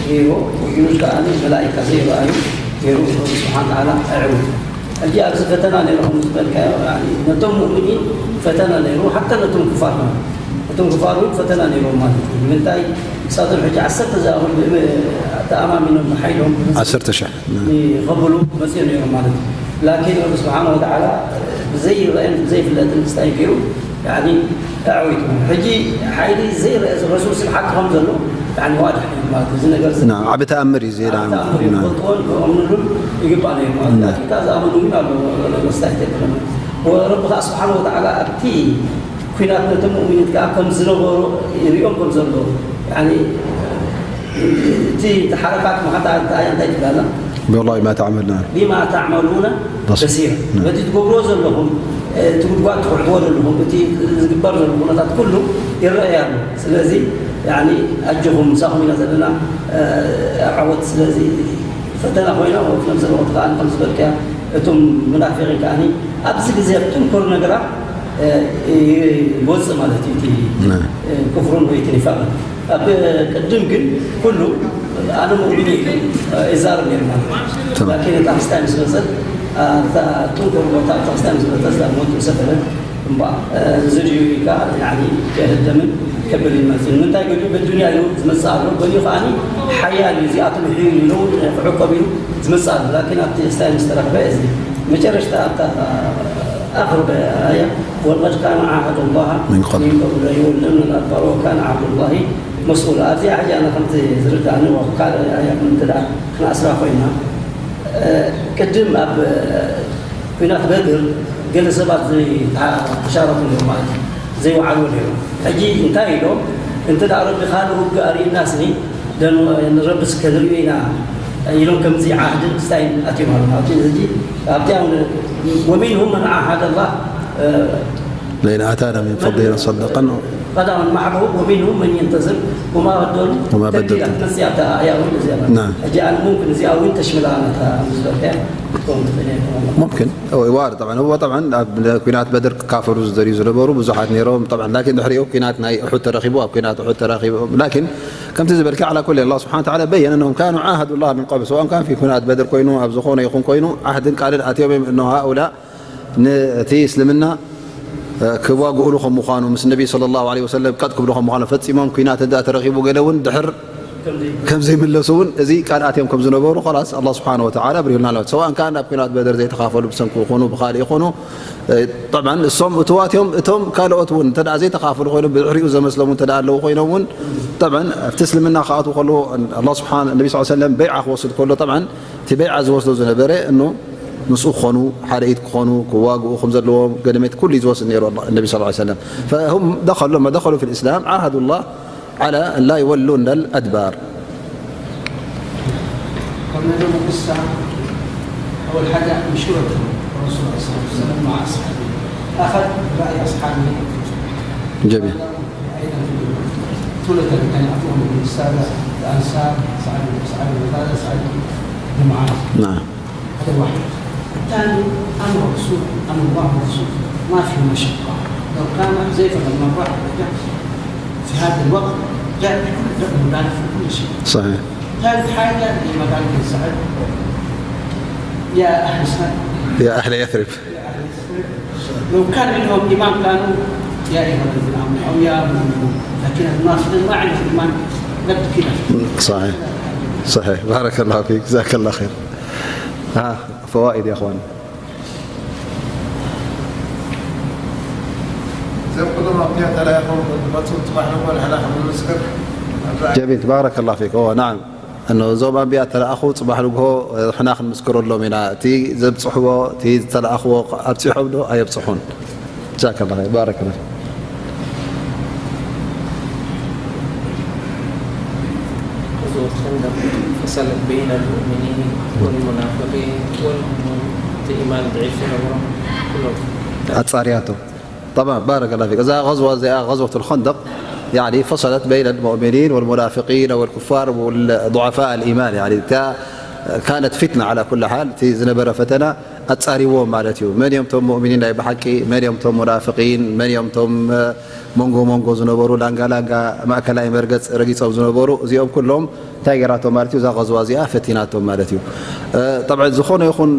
غيره وجنود كأنه ملائكة زي رأيوا غيره رب سبحانه وتعالى أعلم. ሕጂ ኣብዚ ፈተና ነይርኹም ዝበልካዮ፣ ያኒ ነቶም ሙእሚኒን ፈተና ነይሩ፣ ሓታ ነቶም ክፋር እውን፣ ነቶም ክፋር እውን ፈተና ነይሮም ማለት እዩ። ንምንታይ? ንሳቶም ሕጂ ዓሰርተ ዝኣኽሉ ብእመ-፣ ተኣማሚኖም ብሓይሎም ዓሰርተ ሺሕ። ይኸብሉ መፅኦም ነይሮም ማለት እዩ። ላኪን ረቢ ስብሓነ ወተዓላ ብዘይረአን ብዘይፍለጥን ክስታይ ገይሩ ያኒ ኣዕዊቱ። ሕጂ ሓይሊ ዘይረአ ረሱል ስብሓት ከም ዘሎ ያኒ ዋድሕ እዩ ማለት እዩ። እዚ ነገር እዚ ናም ዓቢ ተኣምር እዩ ዜና ዓቢ ተኣምር እዩ። ናም ክፈልጥዎን ክኣምኑሉን ይግባእ ነይሩ ማለት እዩ። ናም ላኪን እታ ዝኣመኑ ግን ኣሎ መስታይት የብሎም። ወረቢ ከዓ ስብሓነ ወተዓላ ኣብቲ ኩናት ነቶም ሙእሚኒት ከዓ ከም ዝነበሩ ይሪኦም ከም ዘሎ ያኒ እቲ ተሓረካት መሓታ እንታይ እንታይ ትብላላ? ብላሂ ማ ተዕመልና ቢማ ተዕመሉነ በሲር። በሲር። ናም። በቲ ትገብርዎ ዘለኹም፣ እ፣ እቲ ጉድጓድ ትኹዕትዎ ዘለኹም፣ እቲ ዝግበር ዘሎ ኩነታት ኩሉ ይረኣይ ኣሎ። ስለዚ፣ ያኒ፣ ኣጆኹም፣ ምሳኹም ኢና ዘለና፣ እ፣ ዓወት። ስለዚ ፈተና ኮይና፣ ወፍለም ዘለኹ ከኣ ከም ዝበልካያ፣ እቶም ሙናፊቂን ከኣኒ ኣብዚ ግዜ ኣብ ጥንኩር ነገራት፣ እ፣ ይወፅእ ማለት እዩ። እቲ፣ ናም። እ፣ ክፍሩን ወይ እቲ ኒፋቅን። ኣብ ቅድም ግን ኩሉ ኣነ ሙእሚን እየ ኢሉ ይዛረብ ነይሩ ማለት እዩ። ተማም። ላኪን እታ ክስታይ ምስ መጸት፣ እታ ጥንኩር ቦታ እታ ክስታይ ምስ መጸት፣ እዛ ሞት ምስ ሰፈረ፣ እምበኣር፣ እዚ ድዩ ኢልካ፣ ያኒ፣ ክህደምን ከብል ይመስል። ንምንታይ ገሊኡ በዱንያ እዩ ዝመጽእ ኣሎ፣ ገሊኡ ከኣኒ ሓያል እዩ፣ እዚኣቶም ይሕዩ ኢሉ ክዕቆብ ኢሉ ዝመጽእ ኣሎ። ላኪን ኣብቲ ክስታይ ምስ ተረኽበ፣ እዚ መጨረሽታ ኣብታ ኣኽር ኣያ፣ ولقد كان عهد الله من قبل. من قبل ليولن الأدبار وكان عهد الله مسؤولا። ኣብዚኣ ሕጂ ኣነ ከምቲ ዝርድኣኒ፣ ወ-፣ ካልእ ኣያ እንተ ደኣ ክንኣስራ ኮይና፣ እ፣ ቅድም ኣብ፣ እ፣ ኲናት በድር ገለ ሰባት ዘይተሓ-፣ ተሻረኹ ነይሮም ማለት እዩ። ዘይወዓልዎ ነይሮም። ሕጂ እንታይ ኢሎም፣ እንተ ደኣ ረቢ ካልእ ውግእ ኣርእዩናስኒ፣ ደን-፣ ንረብስ ከንርእዮ ኢና ኢሎም ከምዚ ዓህድን ክስታይን ኣትዮም ኣለዉ። ኣብቲ ሕጂ ኣብቲ ኣሁን ومنهم من عاهد الله، እ፣ لئن آتانا من فضله لنصدقن. قد معه ومنهم من ينتظر وما بدلوا وما بدلوا تبديلا. መጽያ እታ ኣያ እውን እዚኣ። ናም። ሕጂ ኣነ ሙምክን እዚኣ እውን ተሽምላ ነታ ምስ በልካያ ክትከውን ትኽእል እያ። ሙምክን። እወ፣ ዋር፣ ጠብዓን፣ እወ፣ ጠብዓን፣ ኣብ ኲናት በድር ክካፈሉ ዝደልዩ ዝነበሩ ብዙሓት ነይሮም። ጠብዓን፣ ላኪን ድሕሪኡ ኲናት ናይ ኡሑድ ተረኺቡ፣ ኣብ ኲናት ኡሑድ ተረኺቡ። ላኪን ከምቲ ዝበልካ፣ ዓላ ኩሊ፣ ኣላህ ስብሓነ ወተዓላ በየነ፣ እነሁም ካኑ ዓሃዱ ላህ ሚን ቀብል፣ ሰዋእን ካን ፊ ኲናት በድር ኮይኑ፣ ኣብ ዝኾነ ይኹን ኮይኑ፣ ዓህድን ቃልን ኣትዮም እዮም፣ እነሆ ሃኡላ ነቲ እስልምና፣ እ፣ ክዋግኡሉ ከም ምዃኑ፣ ምስ ነቢ ሰለላሁ ዐለይሂ ወሰለም ቀጥ ክብሉ ከም ምዃኑ ፈጺሞም፣ ኲናት እንተ ተረኺቡ፣ ገለ እውን ድሕር ከም ዘይምለሱ እውን እዚ ቃል ኣትዮም ከም ዝነበሩ ላስ ኣላ ስብሓን ወተዓላ ብሪሁልና ኣለዎ። ሰዋእን ከኣ ናብ ኩናት በደር ዘይተኻፈሉ ብሰንኩ ይኹኑ ብኻልእ ይኹኑ፣ ጠብዓን እሶም እትዋት እዮም። እቶም ካልኦት እውን እንተ ዘይተኻፈሉ ኮይኖም ብድሕሪኡ ዘመስሎም እንተ ኣለዉ ኮይኖም እውን፣ ጠብዓን ኣብቲ እስልምና ክኣትዉ ከለዉ ኣላ ስብሓን ነቢ ስ ሰለም በይዓ ክወስድ ከሎ፣ ጠብዓን እቲ በይዓ ዝወስዶ ዝነበረ እኖ ምስኡ ክኾኑ፣ ሓደ ኢድ ክኾኑ፣ ክዋግኡ ከም ዘለዎም ገደሜት ኩሉ እዩ ዝወስድ ነይሩ ነቢ ስ ሰለም። ፈሁም ደኸሉ ለማ ደኸሉ ፊ ልእስላም ዓሃዱ ላህ على أن لا يولون الأدبار. قلنا لهم القصة. أول حاجة مشورة الرسول عليه الصلاة والسلام مع أصحابه. أخذ برأي أصحابه. جميل. أيضا ثلثا كان يعطوهم من السادة الأنصار، سعد بن سعد بن عبادة، سعد بن معاذ. نعم. هذا واحد. الثاني أمر الرسول، أمر الله والرسول، ما في مشقة. لو كان زي ما راح في هذا الوقت جاء بكل مبالغ في كل شيء. صحيح. ثالث حاجة زي ما قال ابن سعد، يا أهل سعد، يا أهل يثرب. يا أهل سعد، لو كان عندهم إيمان كانوا يا أيها الذين آمنوا أو يا مؤمنون، لكن الناس ما عندهم إيمان قد كده. صحيح. صحيح، بارك الله فيك، جزاك الله خير. ها، فوائد يا أخوان. እዞም ኩሎም ኣብቲ ተላኢኹም ክትመፁ ፅባሕ ንግሆ ንሕና ከም ንምስክር ኣብ ዛዕባ جميل، بارك الله فيك. أوه، نعم. أنه እዞም ኣንቢያ ተላእኹ ፅባሕ ንግሆ ንሕና ክንምስክረሎም ኢና። እቲ ዘብፅሕዎ እቲ ዝተላእኽዎ ኣብፂሖም ዶ ኣየብፅሑን? جزاك الله خير، بارك الله فيك. غزوة خندق فصلت بين المؤمنين والمنافقين والإيمان ضعيف ونورهم كلهم. ኣጻርያቶ. طبعا، بارك الله فيك. እዛ غزوة እዚኣ غزوة الخندق يعني فصلت بين المؤمنين والمنافقين والكفار والضعفاء الإيمان، يعني تا-، كانت فتنة على كل حال. እቲ ዝነበረ ፈተና ኣጻሪዎም ማለት እዩ። መን እዮም ቶም ሙእሚኒን ናይ ብሓቂ፣ መን እዮም ቶም ሙናፍቂን፣ መን እዮም ቶም መንጎ መንጎ ዝነበሩ፣ ላንጋ ላንጋ ማእከላይ መርገጽ ረጊጾም ዝነበሩ፣ እዚኦም ኩሎም እንታይ ገራቶም ማለት እዩ? እዛ غزوة እዚኣ ፈቲናቶም ማለት እዩ። ጠብዐን ዝኾነ ይኹን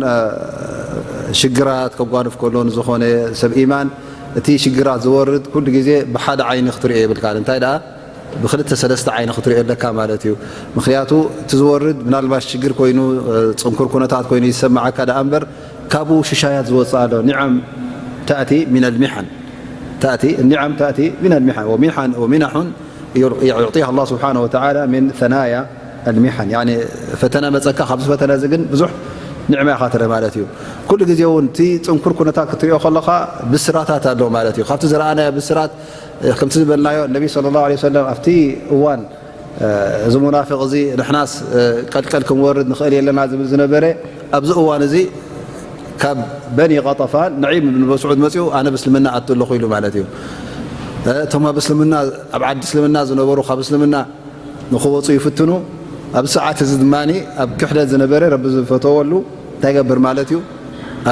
ሽግራት ከጓንፍ ከሎ ንዝኾነ ሰብ ኢማን እቲ ሽግራት ዝወርድ ኩሉ ግዜ ብሓደ ዓይኒ ክትሪኦ የብልካን። እንታይ ደኣ ብክልተ ሰለስተ ዓይኒ ክትሪኦ ኣለካ ማለት እዩ። ምኽንያቱ እቲ ዝወርድ ምናልባት ሽግር ኮይኑ፣ ጽንኩር ኩነታት ኮይኑ ይሰማዓካ ደኣ እምበር ካብኡ ሽሻያት ዝወጽእ ኣሎ። ኒዓም ተእቲ ሚነል ሚሓን ተእቲ ኒዓም ተእቲ ሚነል ሚሓን ወሚሓን ወሚናሑን يعطيها الله سبحانه وتعالى من ثنايا المحن. يعني ፈተና መጸካ፣ ካብዚ ፈተና እዚ ግን ብዙሕ ኒዕማ ኢኻ ትርኢ ማለት እዩ። ኩሉ ግዜ እውን እቲ ጽንኩር ኩነታት ክትሪኦ ከለኻ ብስራታት ኣሎ ማለት እዩ። ካብቲ ዝረኣናዮ ብስራት ከምቲ ዝበልናዮ ነቢ صلى الله عليه وسلم ኣብቲ እዋን እዚ ሙናፍቕ እዚ ንሕናስ ቀልቀል ክንወርድ ንኽእል የለና ዝብል ዝነበረ ኣብዚ እዋን እዚ ካብ በኒ ቀጠፋን ንዒም ብን መስዑድ መጺኡ ኣነ ብእስልምና ኣቱ ኣለኹ ኢሉ ማለት እዩ። እቶም ኣብ እስልምና ኣብ ዓዲ እስልምና ዝነበሩ ካብ እስልምና ንኽወፁ ይፍትኑ። ኣብዚ ሰዓት እዚ ድማ ኣብ ክሕደት ዝነበረ ረቢ ዝፈተወሉ እንታይ ገብር ማለት እዩ?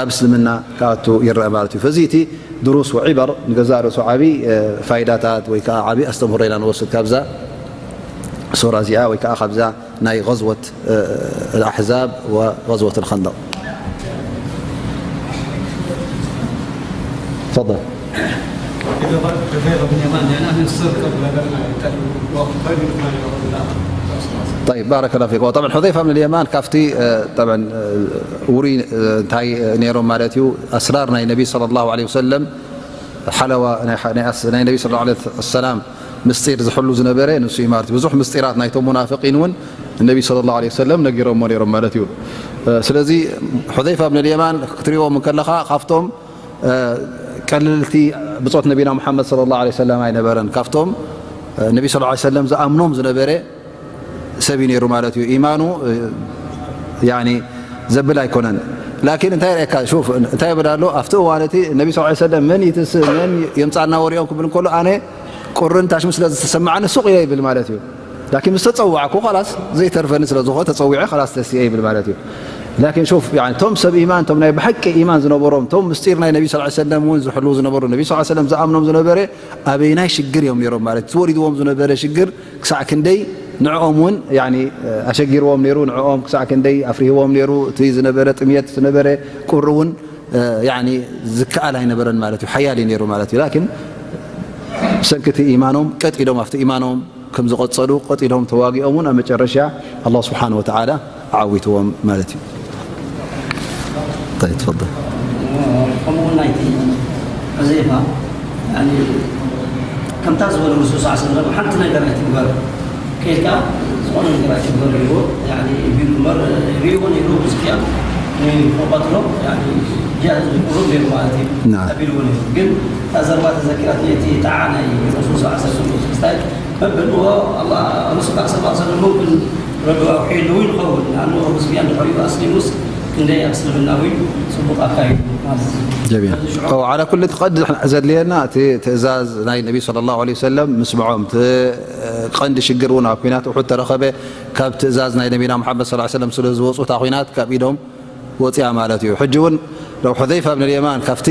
ኣብ እስልምና ክኣቱ ይረአ ማለት እዩ። ፈዚ እቲ ድሩስ ወዒበር ንገዛእ ርእሱ ዓብዪ ፋይዳታት ወይ ከዓ ዓብዪ ኣስተምህሮ ኢና ንወስድ ካብዛ ሱራ እዚኣ ወይ ከዓ ካብዛ ናይ غزوة الأحزاب وغزوة الخندق. تفضل. حذيفة بن اليمان، يعني أهل السر قبل أن يقتلوا وقت غير ما يقول الله. طيب، بارك الله فيك. طبعا حذيفة بن اليمان ካብቲ ጠብዐን ውሩይ እንታይ ነይሮም ማለት እዩ ኣስራር ናይ ነቢ صلى الله عليه وسلم ሓለዋ ናይ ነቢ صلى الله عليه وسلم ምስጢር ዝሕሉ ዝነበረ ንሱ እዩ ማለት እዩ። ብዙሕ ምስጢራት ናይቶም ሙናፍቂን እውን ነቢ صلى الله عليه وسلم ነጊሮሞ ነይሮም ማለት እዩ። ስለዚ ሑዘይፋ ብን ልየማን ክትሪእዎም እንከለኻ ካብቶም ቀለልቲ ብጾት ነቢና ሙሓመድ صلى الله عليه وسلم ኣይነበረን። ካብቶም ነቢ صلى الله عليه وسلم ዝኣምኖም ዝነበረ ሰብ እዩ ነይሩ ማለት እዩ። ኢማኑ ያኒ ዘብል ኣይኮነን። ላኪን እንታይ የርእየካ ሹፍ እንታይ ይብል ኣሎ ኣብቲ እዋን እቲ ነቢ صلى الله عليه وسلم መን ይትስእ መን የምጻና ወሪኦም ክብል እንከሎ ኣነ ቁርን ታሽሙ ስለ ዝተሰማዓኒ ሱቕ ኢለ ይብል ማለት እዩ። ላኪን ምስ ተጸዋዕኩ ኸላስ ዘይተርፈኒ ስለ ዝኾነ ተጸዊዐ ኸላስ ተሲኤ ይብል ማለት እዩ። ላኪን ሹፍ ያኒ ቶም ሰብ ኢማን ቶም ናይ ብሓቂ ኢማን ዝነበሮም ቶም ምስጢር ናይ ነቢ صلى الله عليه وسلم እውን ዝሕልዉ ዝነበሩ ነቢ صلى الله عليه وسلم ዝኣምኖም ዝነበረ ኣበይናይ ሽግር እዮም ነይሮም ማለት እዩ። ዝወሪድዎም ዝነበረ ሽግር ክሳዕ ክንደይ ንዕኦም እውን ያኒ ኣሸጊርዎም ነይሩ፣ ንዕኦም ክሳዕ ክንደይ ኣፍሪህዎም ነይሩ፣ እቲ ዝነበረ ጥምየት ዝነበረ ቁሪ እውን ያኒ ዝከኣል ኣይነበረን ማለት እዩ፣ ሓያል እዩ ነይሩ ማለት እዩ። ላኪን ብሰንኪ እቲ ኢማኖም ቀጥ ኢሎም ኣብቲ ኢማኖም ከም ዝቐጸሉ፣ ቀጺሎም ተዋጊኦም እውን ኣብ መጨረሻ ኣላህ ስብሓን ወተዓላ ኣዓዊትዎም ማለት እዩ። طيب، تفضل. ከምኡ እውን ናይቲ ሕዘይፋ፣ ያኒ፣ ከምታ ዝበሎ ረሱል ሰለላሁ ዐለይሂ ወሰለም፣ ሓንቲ ነገር ኣይትግበር፣ ከይድካ ዝኾነ ነገር ኣይትግበር ኢልዎ፣ ያኒ፣ ቢሉ እምበር፣ ርእይዎ ነይሩ፣ ብዙሕ እያ ንክቐትሎ፣ ያኒ፣ ጅሃድ ዝቁሩብ ነይሩ ማለት እዩ። ናም። ኣቢልዎ ነይሩ። ግን እታ ዘረባ ተዘኪራትኒ፣ እቲ ጣዓ ናይ ረሱል ሰለላሁ ዐለይሂ ወሰለም፣ ክስታይ መበል፣ እዎ፣ ኣላህ፣ ረሱል ሰለላሁ ዐለይሂ ወሰለም፣ ሙምክን ረቢ ኣውሒሉ ይኸውን። ንኣኑ፣ ኣብ ስብያን ድሕሪኡ ኣስሊሙስ፣ ክንደይ ኣብ እስልምና እውን ጽቡቕ ኣካይዱ ማለት እዩ። ጀሚል። ሽዑ፣ ኦ፣ ዓላ ኩሉ፣ እቲ ቀንዲ ዘድልየና፣ እቲ ትእዛዝ ናይ ነቢ ሰለላሁ ዐለይሂ ወሰለም ምስምዖም። እቲ ቀንዲ ሽግር እውን ኣብ ኲናት ኡሑድ ተረኸበ፣ ካብ ትእዛዝ ናይ ነቢና መሓመድ ሰለላሁ ዐለይሂ ወሰለም ስለ ዝወጹ፣ እታ ኲናት ካብ ኢዶም ወጽያ ማለት እዩ። ሕጂ እውን ለው ሑዘይፋ ብን ልየማን ካብቲ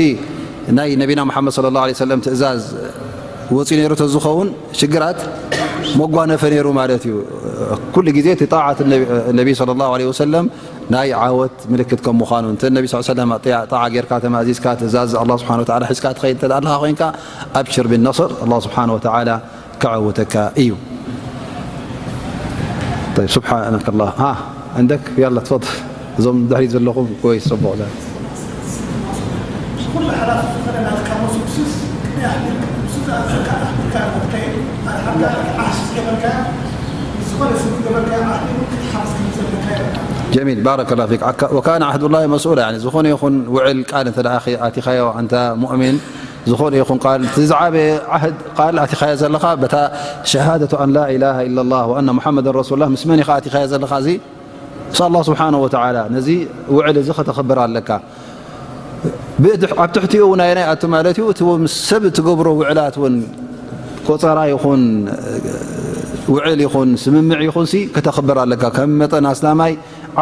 ናይ ነቢና መሓመድ ሰለላሁ ዐለይሂ ወሰለም ትእዛዝ ወጺኡ ነይሩ ተዝኸውን፣ ሽግራት መጓነፈ ነይሩ ማለት እዩ። ኩሉ ግዜ እቲ ጣዓት ነቢ፣ ነቢ ሰለላሁ ዐለይሂ ወሰለም ናይ ዓወት ምልክት ከም ምዃኑ፣ እንተ ነቢ ሰለላሁ ዐለይሂ ወሰለም ጣዓ ጌርካ፣ ተማእዚዝካ፣ ትእዛዝ ኣላህ ስብሓነ ወተዓላ ሒዝካ ትኸይድ እንተ ኣለኻ ኮይንካ፣ ኣብሽር ቢነስር፣ ኣላህ ስብሓነ ወተዓላ ከዐውተካ እዩ። طيب، سبحانك الله. ها، عندك؟ يلا، تفضل. እዞም ድሕሪት ዘለኹም፣ كويس، ጽቡቕ። ኩሉ ሓላፊ ዝኾነ ናትካ መሱሱስ ቅድሚ ኣሕቢርካ፣ ንሱ ዝኣዘካ ኣኽቢርካ ንኽትከይድ፣ ኣድሓርካ ዓህዲ ዝገበርካዮ፣ ምስ ዝኾነ ሰብ ዝገበርካዮ ዓህዲ እውን ክትሓዝ ከም ዘለካ የረድኣካ። جميل، بارك الله فيك. عك-، وكان عهد الله مسؤولا، يعني ዝኾነ ይኹን ውዕል፣ ቃል እንተ ደኣ ኣኺ-፣ ኣቲኻዮ፣ ኣንታ ሙእሚን፣ ዝኾነ ይኹን ቃል፣ እቲ ዝዓበየ ዓህድ፣ ቃል ኣቲኻዮ ዘለኻ፣ በታ ሸሃደቱ ኣን ላ ኢላሃ ኢለላህ ወኣነ ሙሓመደን ረሱሉላህ፣ ምስ መን ኢኻ ኣቲኻዮ ዘለኻ? እዚ ምስ ኣላህ ስብሓነ ወተዓላ። ነዚ ውዕል እዚ ከተኽብር ኣለካ። ብድሕ-፣ ኣብ ትሕቲኡ እውን ኣየናይ ኣቱ ማለት እዩ፣ እቲ ምስ ሰብ እትገብሮ ውዕላት እውን፣ ቆጸራ ይኹን፣ ውዕል ይኹን፣ ስምምዕ ይኹን ሲ፣ ከተኽብር ኣለካ። ከም መጠን ኣስላማይ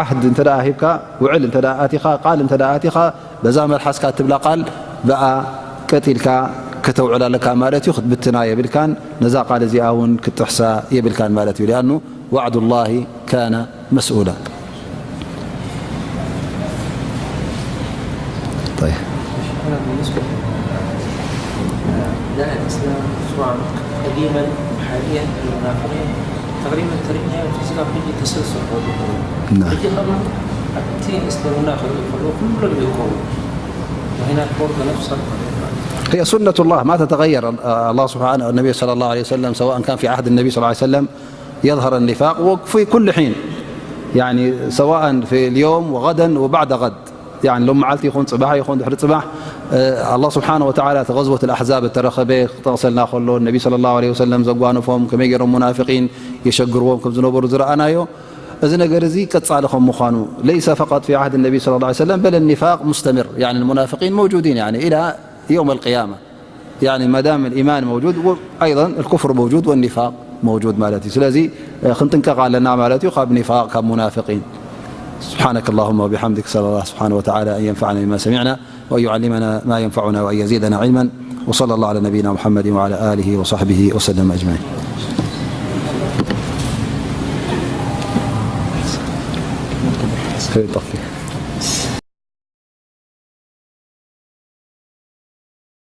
ዓህድ እንተ ደኣ ሂብካ፣ ውዕል እንተ ደኣ ኣቲኻ፣ ቃል እንተ ደኣ ኣቲኻ፣ በዛ መልሓስካ እትብላ ቃል ብኣ ቀጢልካ ከተውዕላ ኣለካ ማለት እዩ። ክትብትና የብልካን፣ ነዛ ቃል እዚኣ እውን ክትጥሕሳ የብልካን ማለት እዩ። ሊኣኑ ዋዕዱላሂ ካነ መስኡላ። طيب. هذا بالنسبة لأبناء الإسلام، سواء قديما وحاليا، المنافقين، تقريبا تركنا في سنة في تسلسل. نعم. ሕጂ ከኣ ኣብቲ እስልምና ክርኢ ከለዉ ኩሎም ይእከቡ። وهناك برضه نفس الطريقة. هي سنة الله ما تتغير. الله سبحانه، النبي صلى الله عليه وسلم، سواء كان في عهد النبي صلى الله عليه وسلم يظهر النفاق وفي كل حين، يعني سواء في اليوم وغدا وبعد غد، يعني ሎም መዓልቲ ይኹን ጽባሕ ይኹን ድሕሪ ጽባሕ፣ እ፣ ኣላህ ስብሓነ ወተዓላ እቲ ገዝወት ኣልኣሕዛብ እተረኸበ ክጠቕሰልና ከሎ፣ ነቢ ሰለላሁ ዐለይሂ ወሰለም ዘጓነፎም፣ ከመይ ገይሮም ሙናፊቂን የሸግርዎም ከም ዝነበሩ ዝረኣናዮ፣ እዚ ነገር እዚ ቀጻሊ ከም ምዃኑ፣ ليس فقط في عهد النبي صلى الله عليه وسلم، بل النفاق مستمر، يعني المنافقين موجودين، يعني إلى يوم القيامة. يعني ما دام الإيمان موجود، و-، أيضا الكفر موجود والنفاق موجود ማለት እዩ። ስለዚ፣ እ፣ ክንጥንቀቕ ኣለና ማለት እዩ ካብ ኒፋቅ፣ ካብ ሙናፊቂን። سبحانك اللهم وبحمدك، أسأل الله سبحانه وتعالى أن ينفعنا بما سمعنا، وأن يعلمنا ما ينفعنا، وأن يزيدنا علما. وصلى الله على نبينا محمد وعلى آله وصحبه وسلم أجمعين. خير طفي.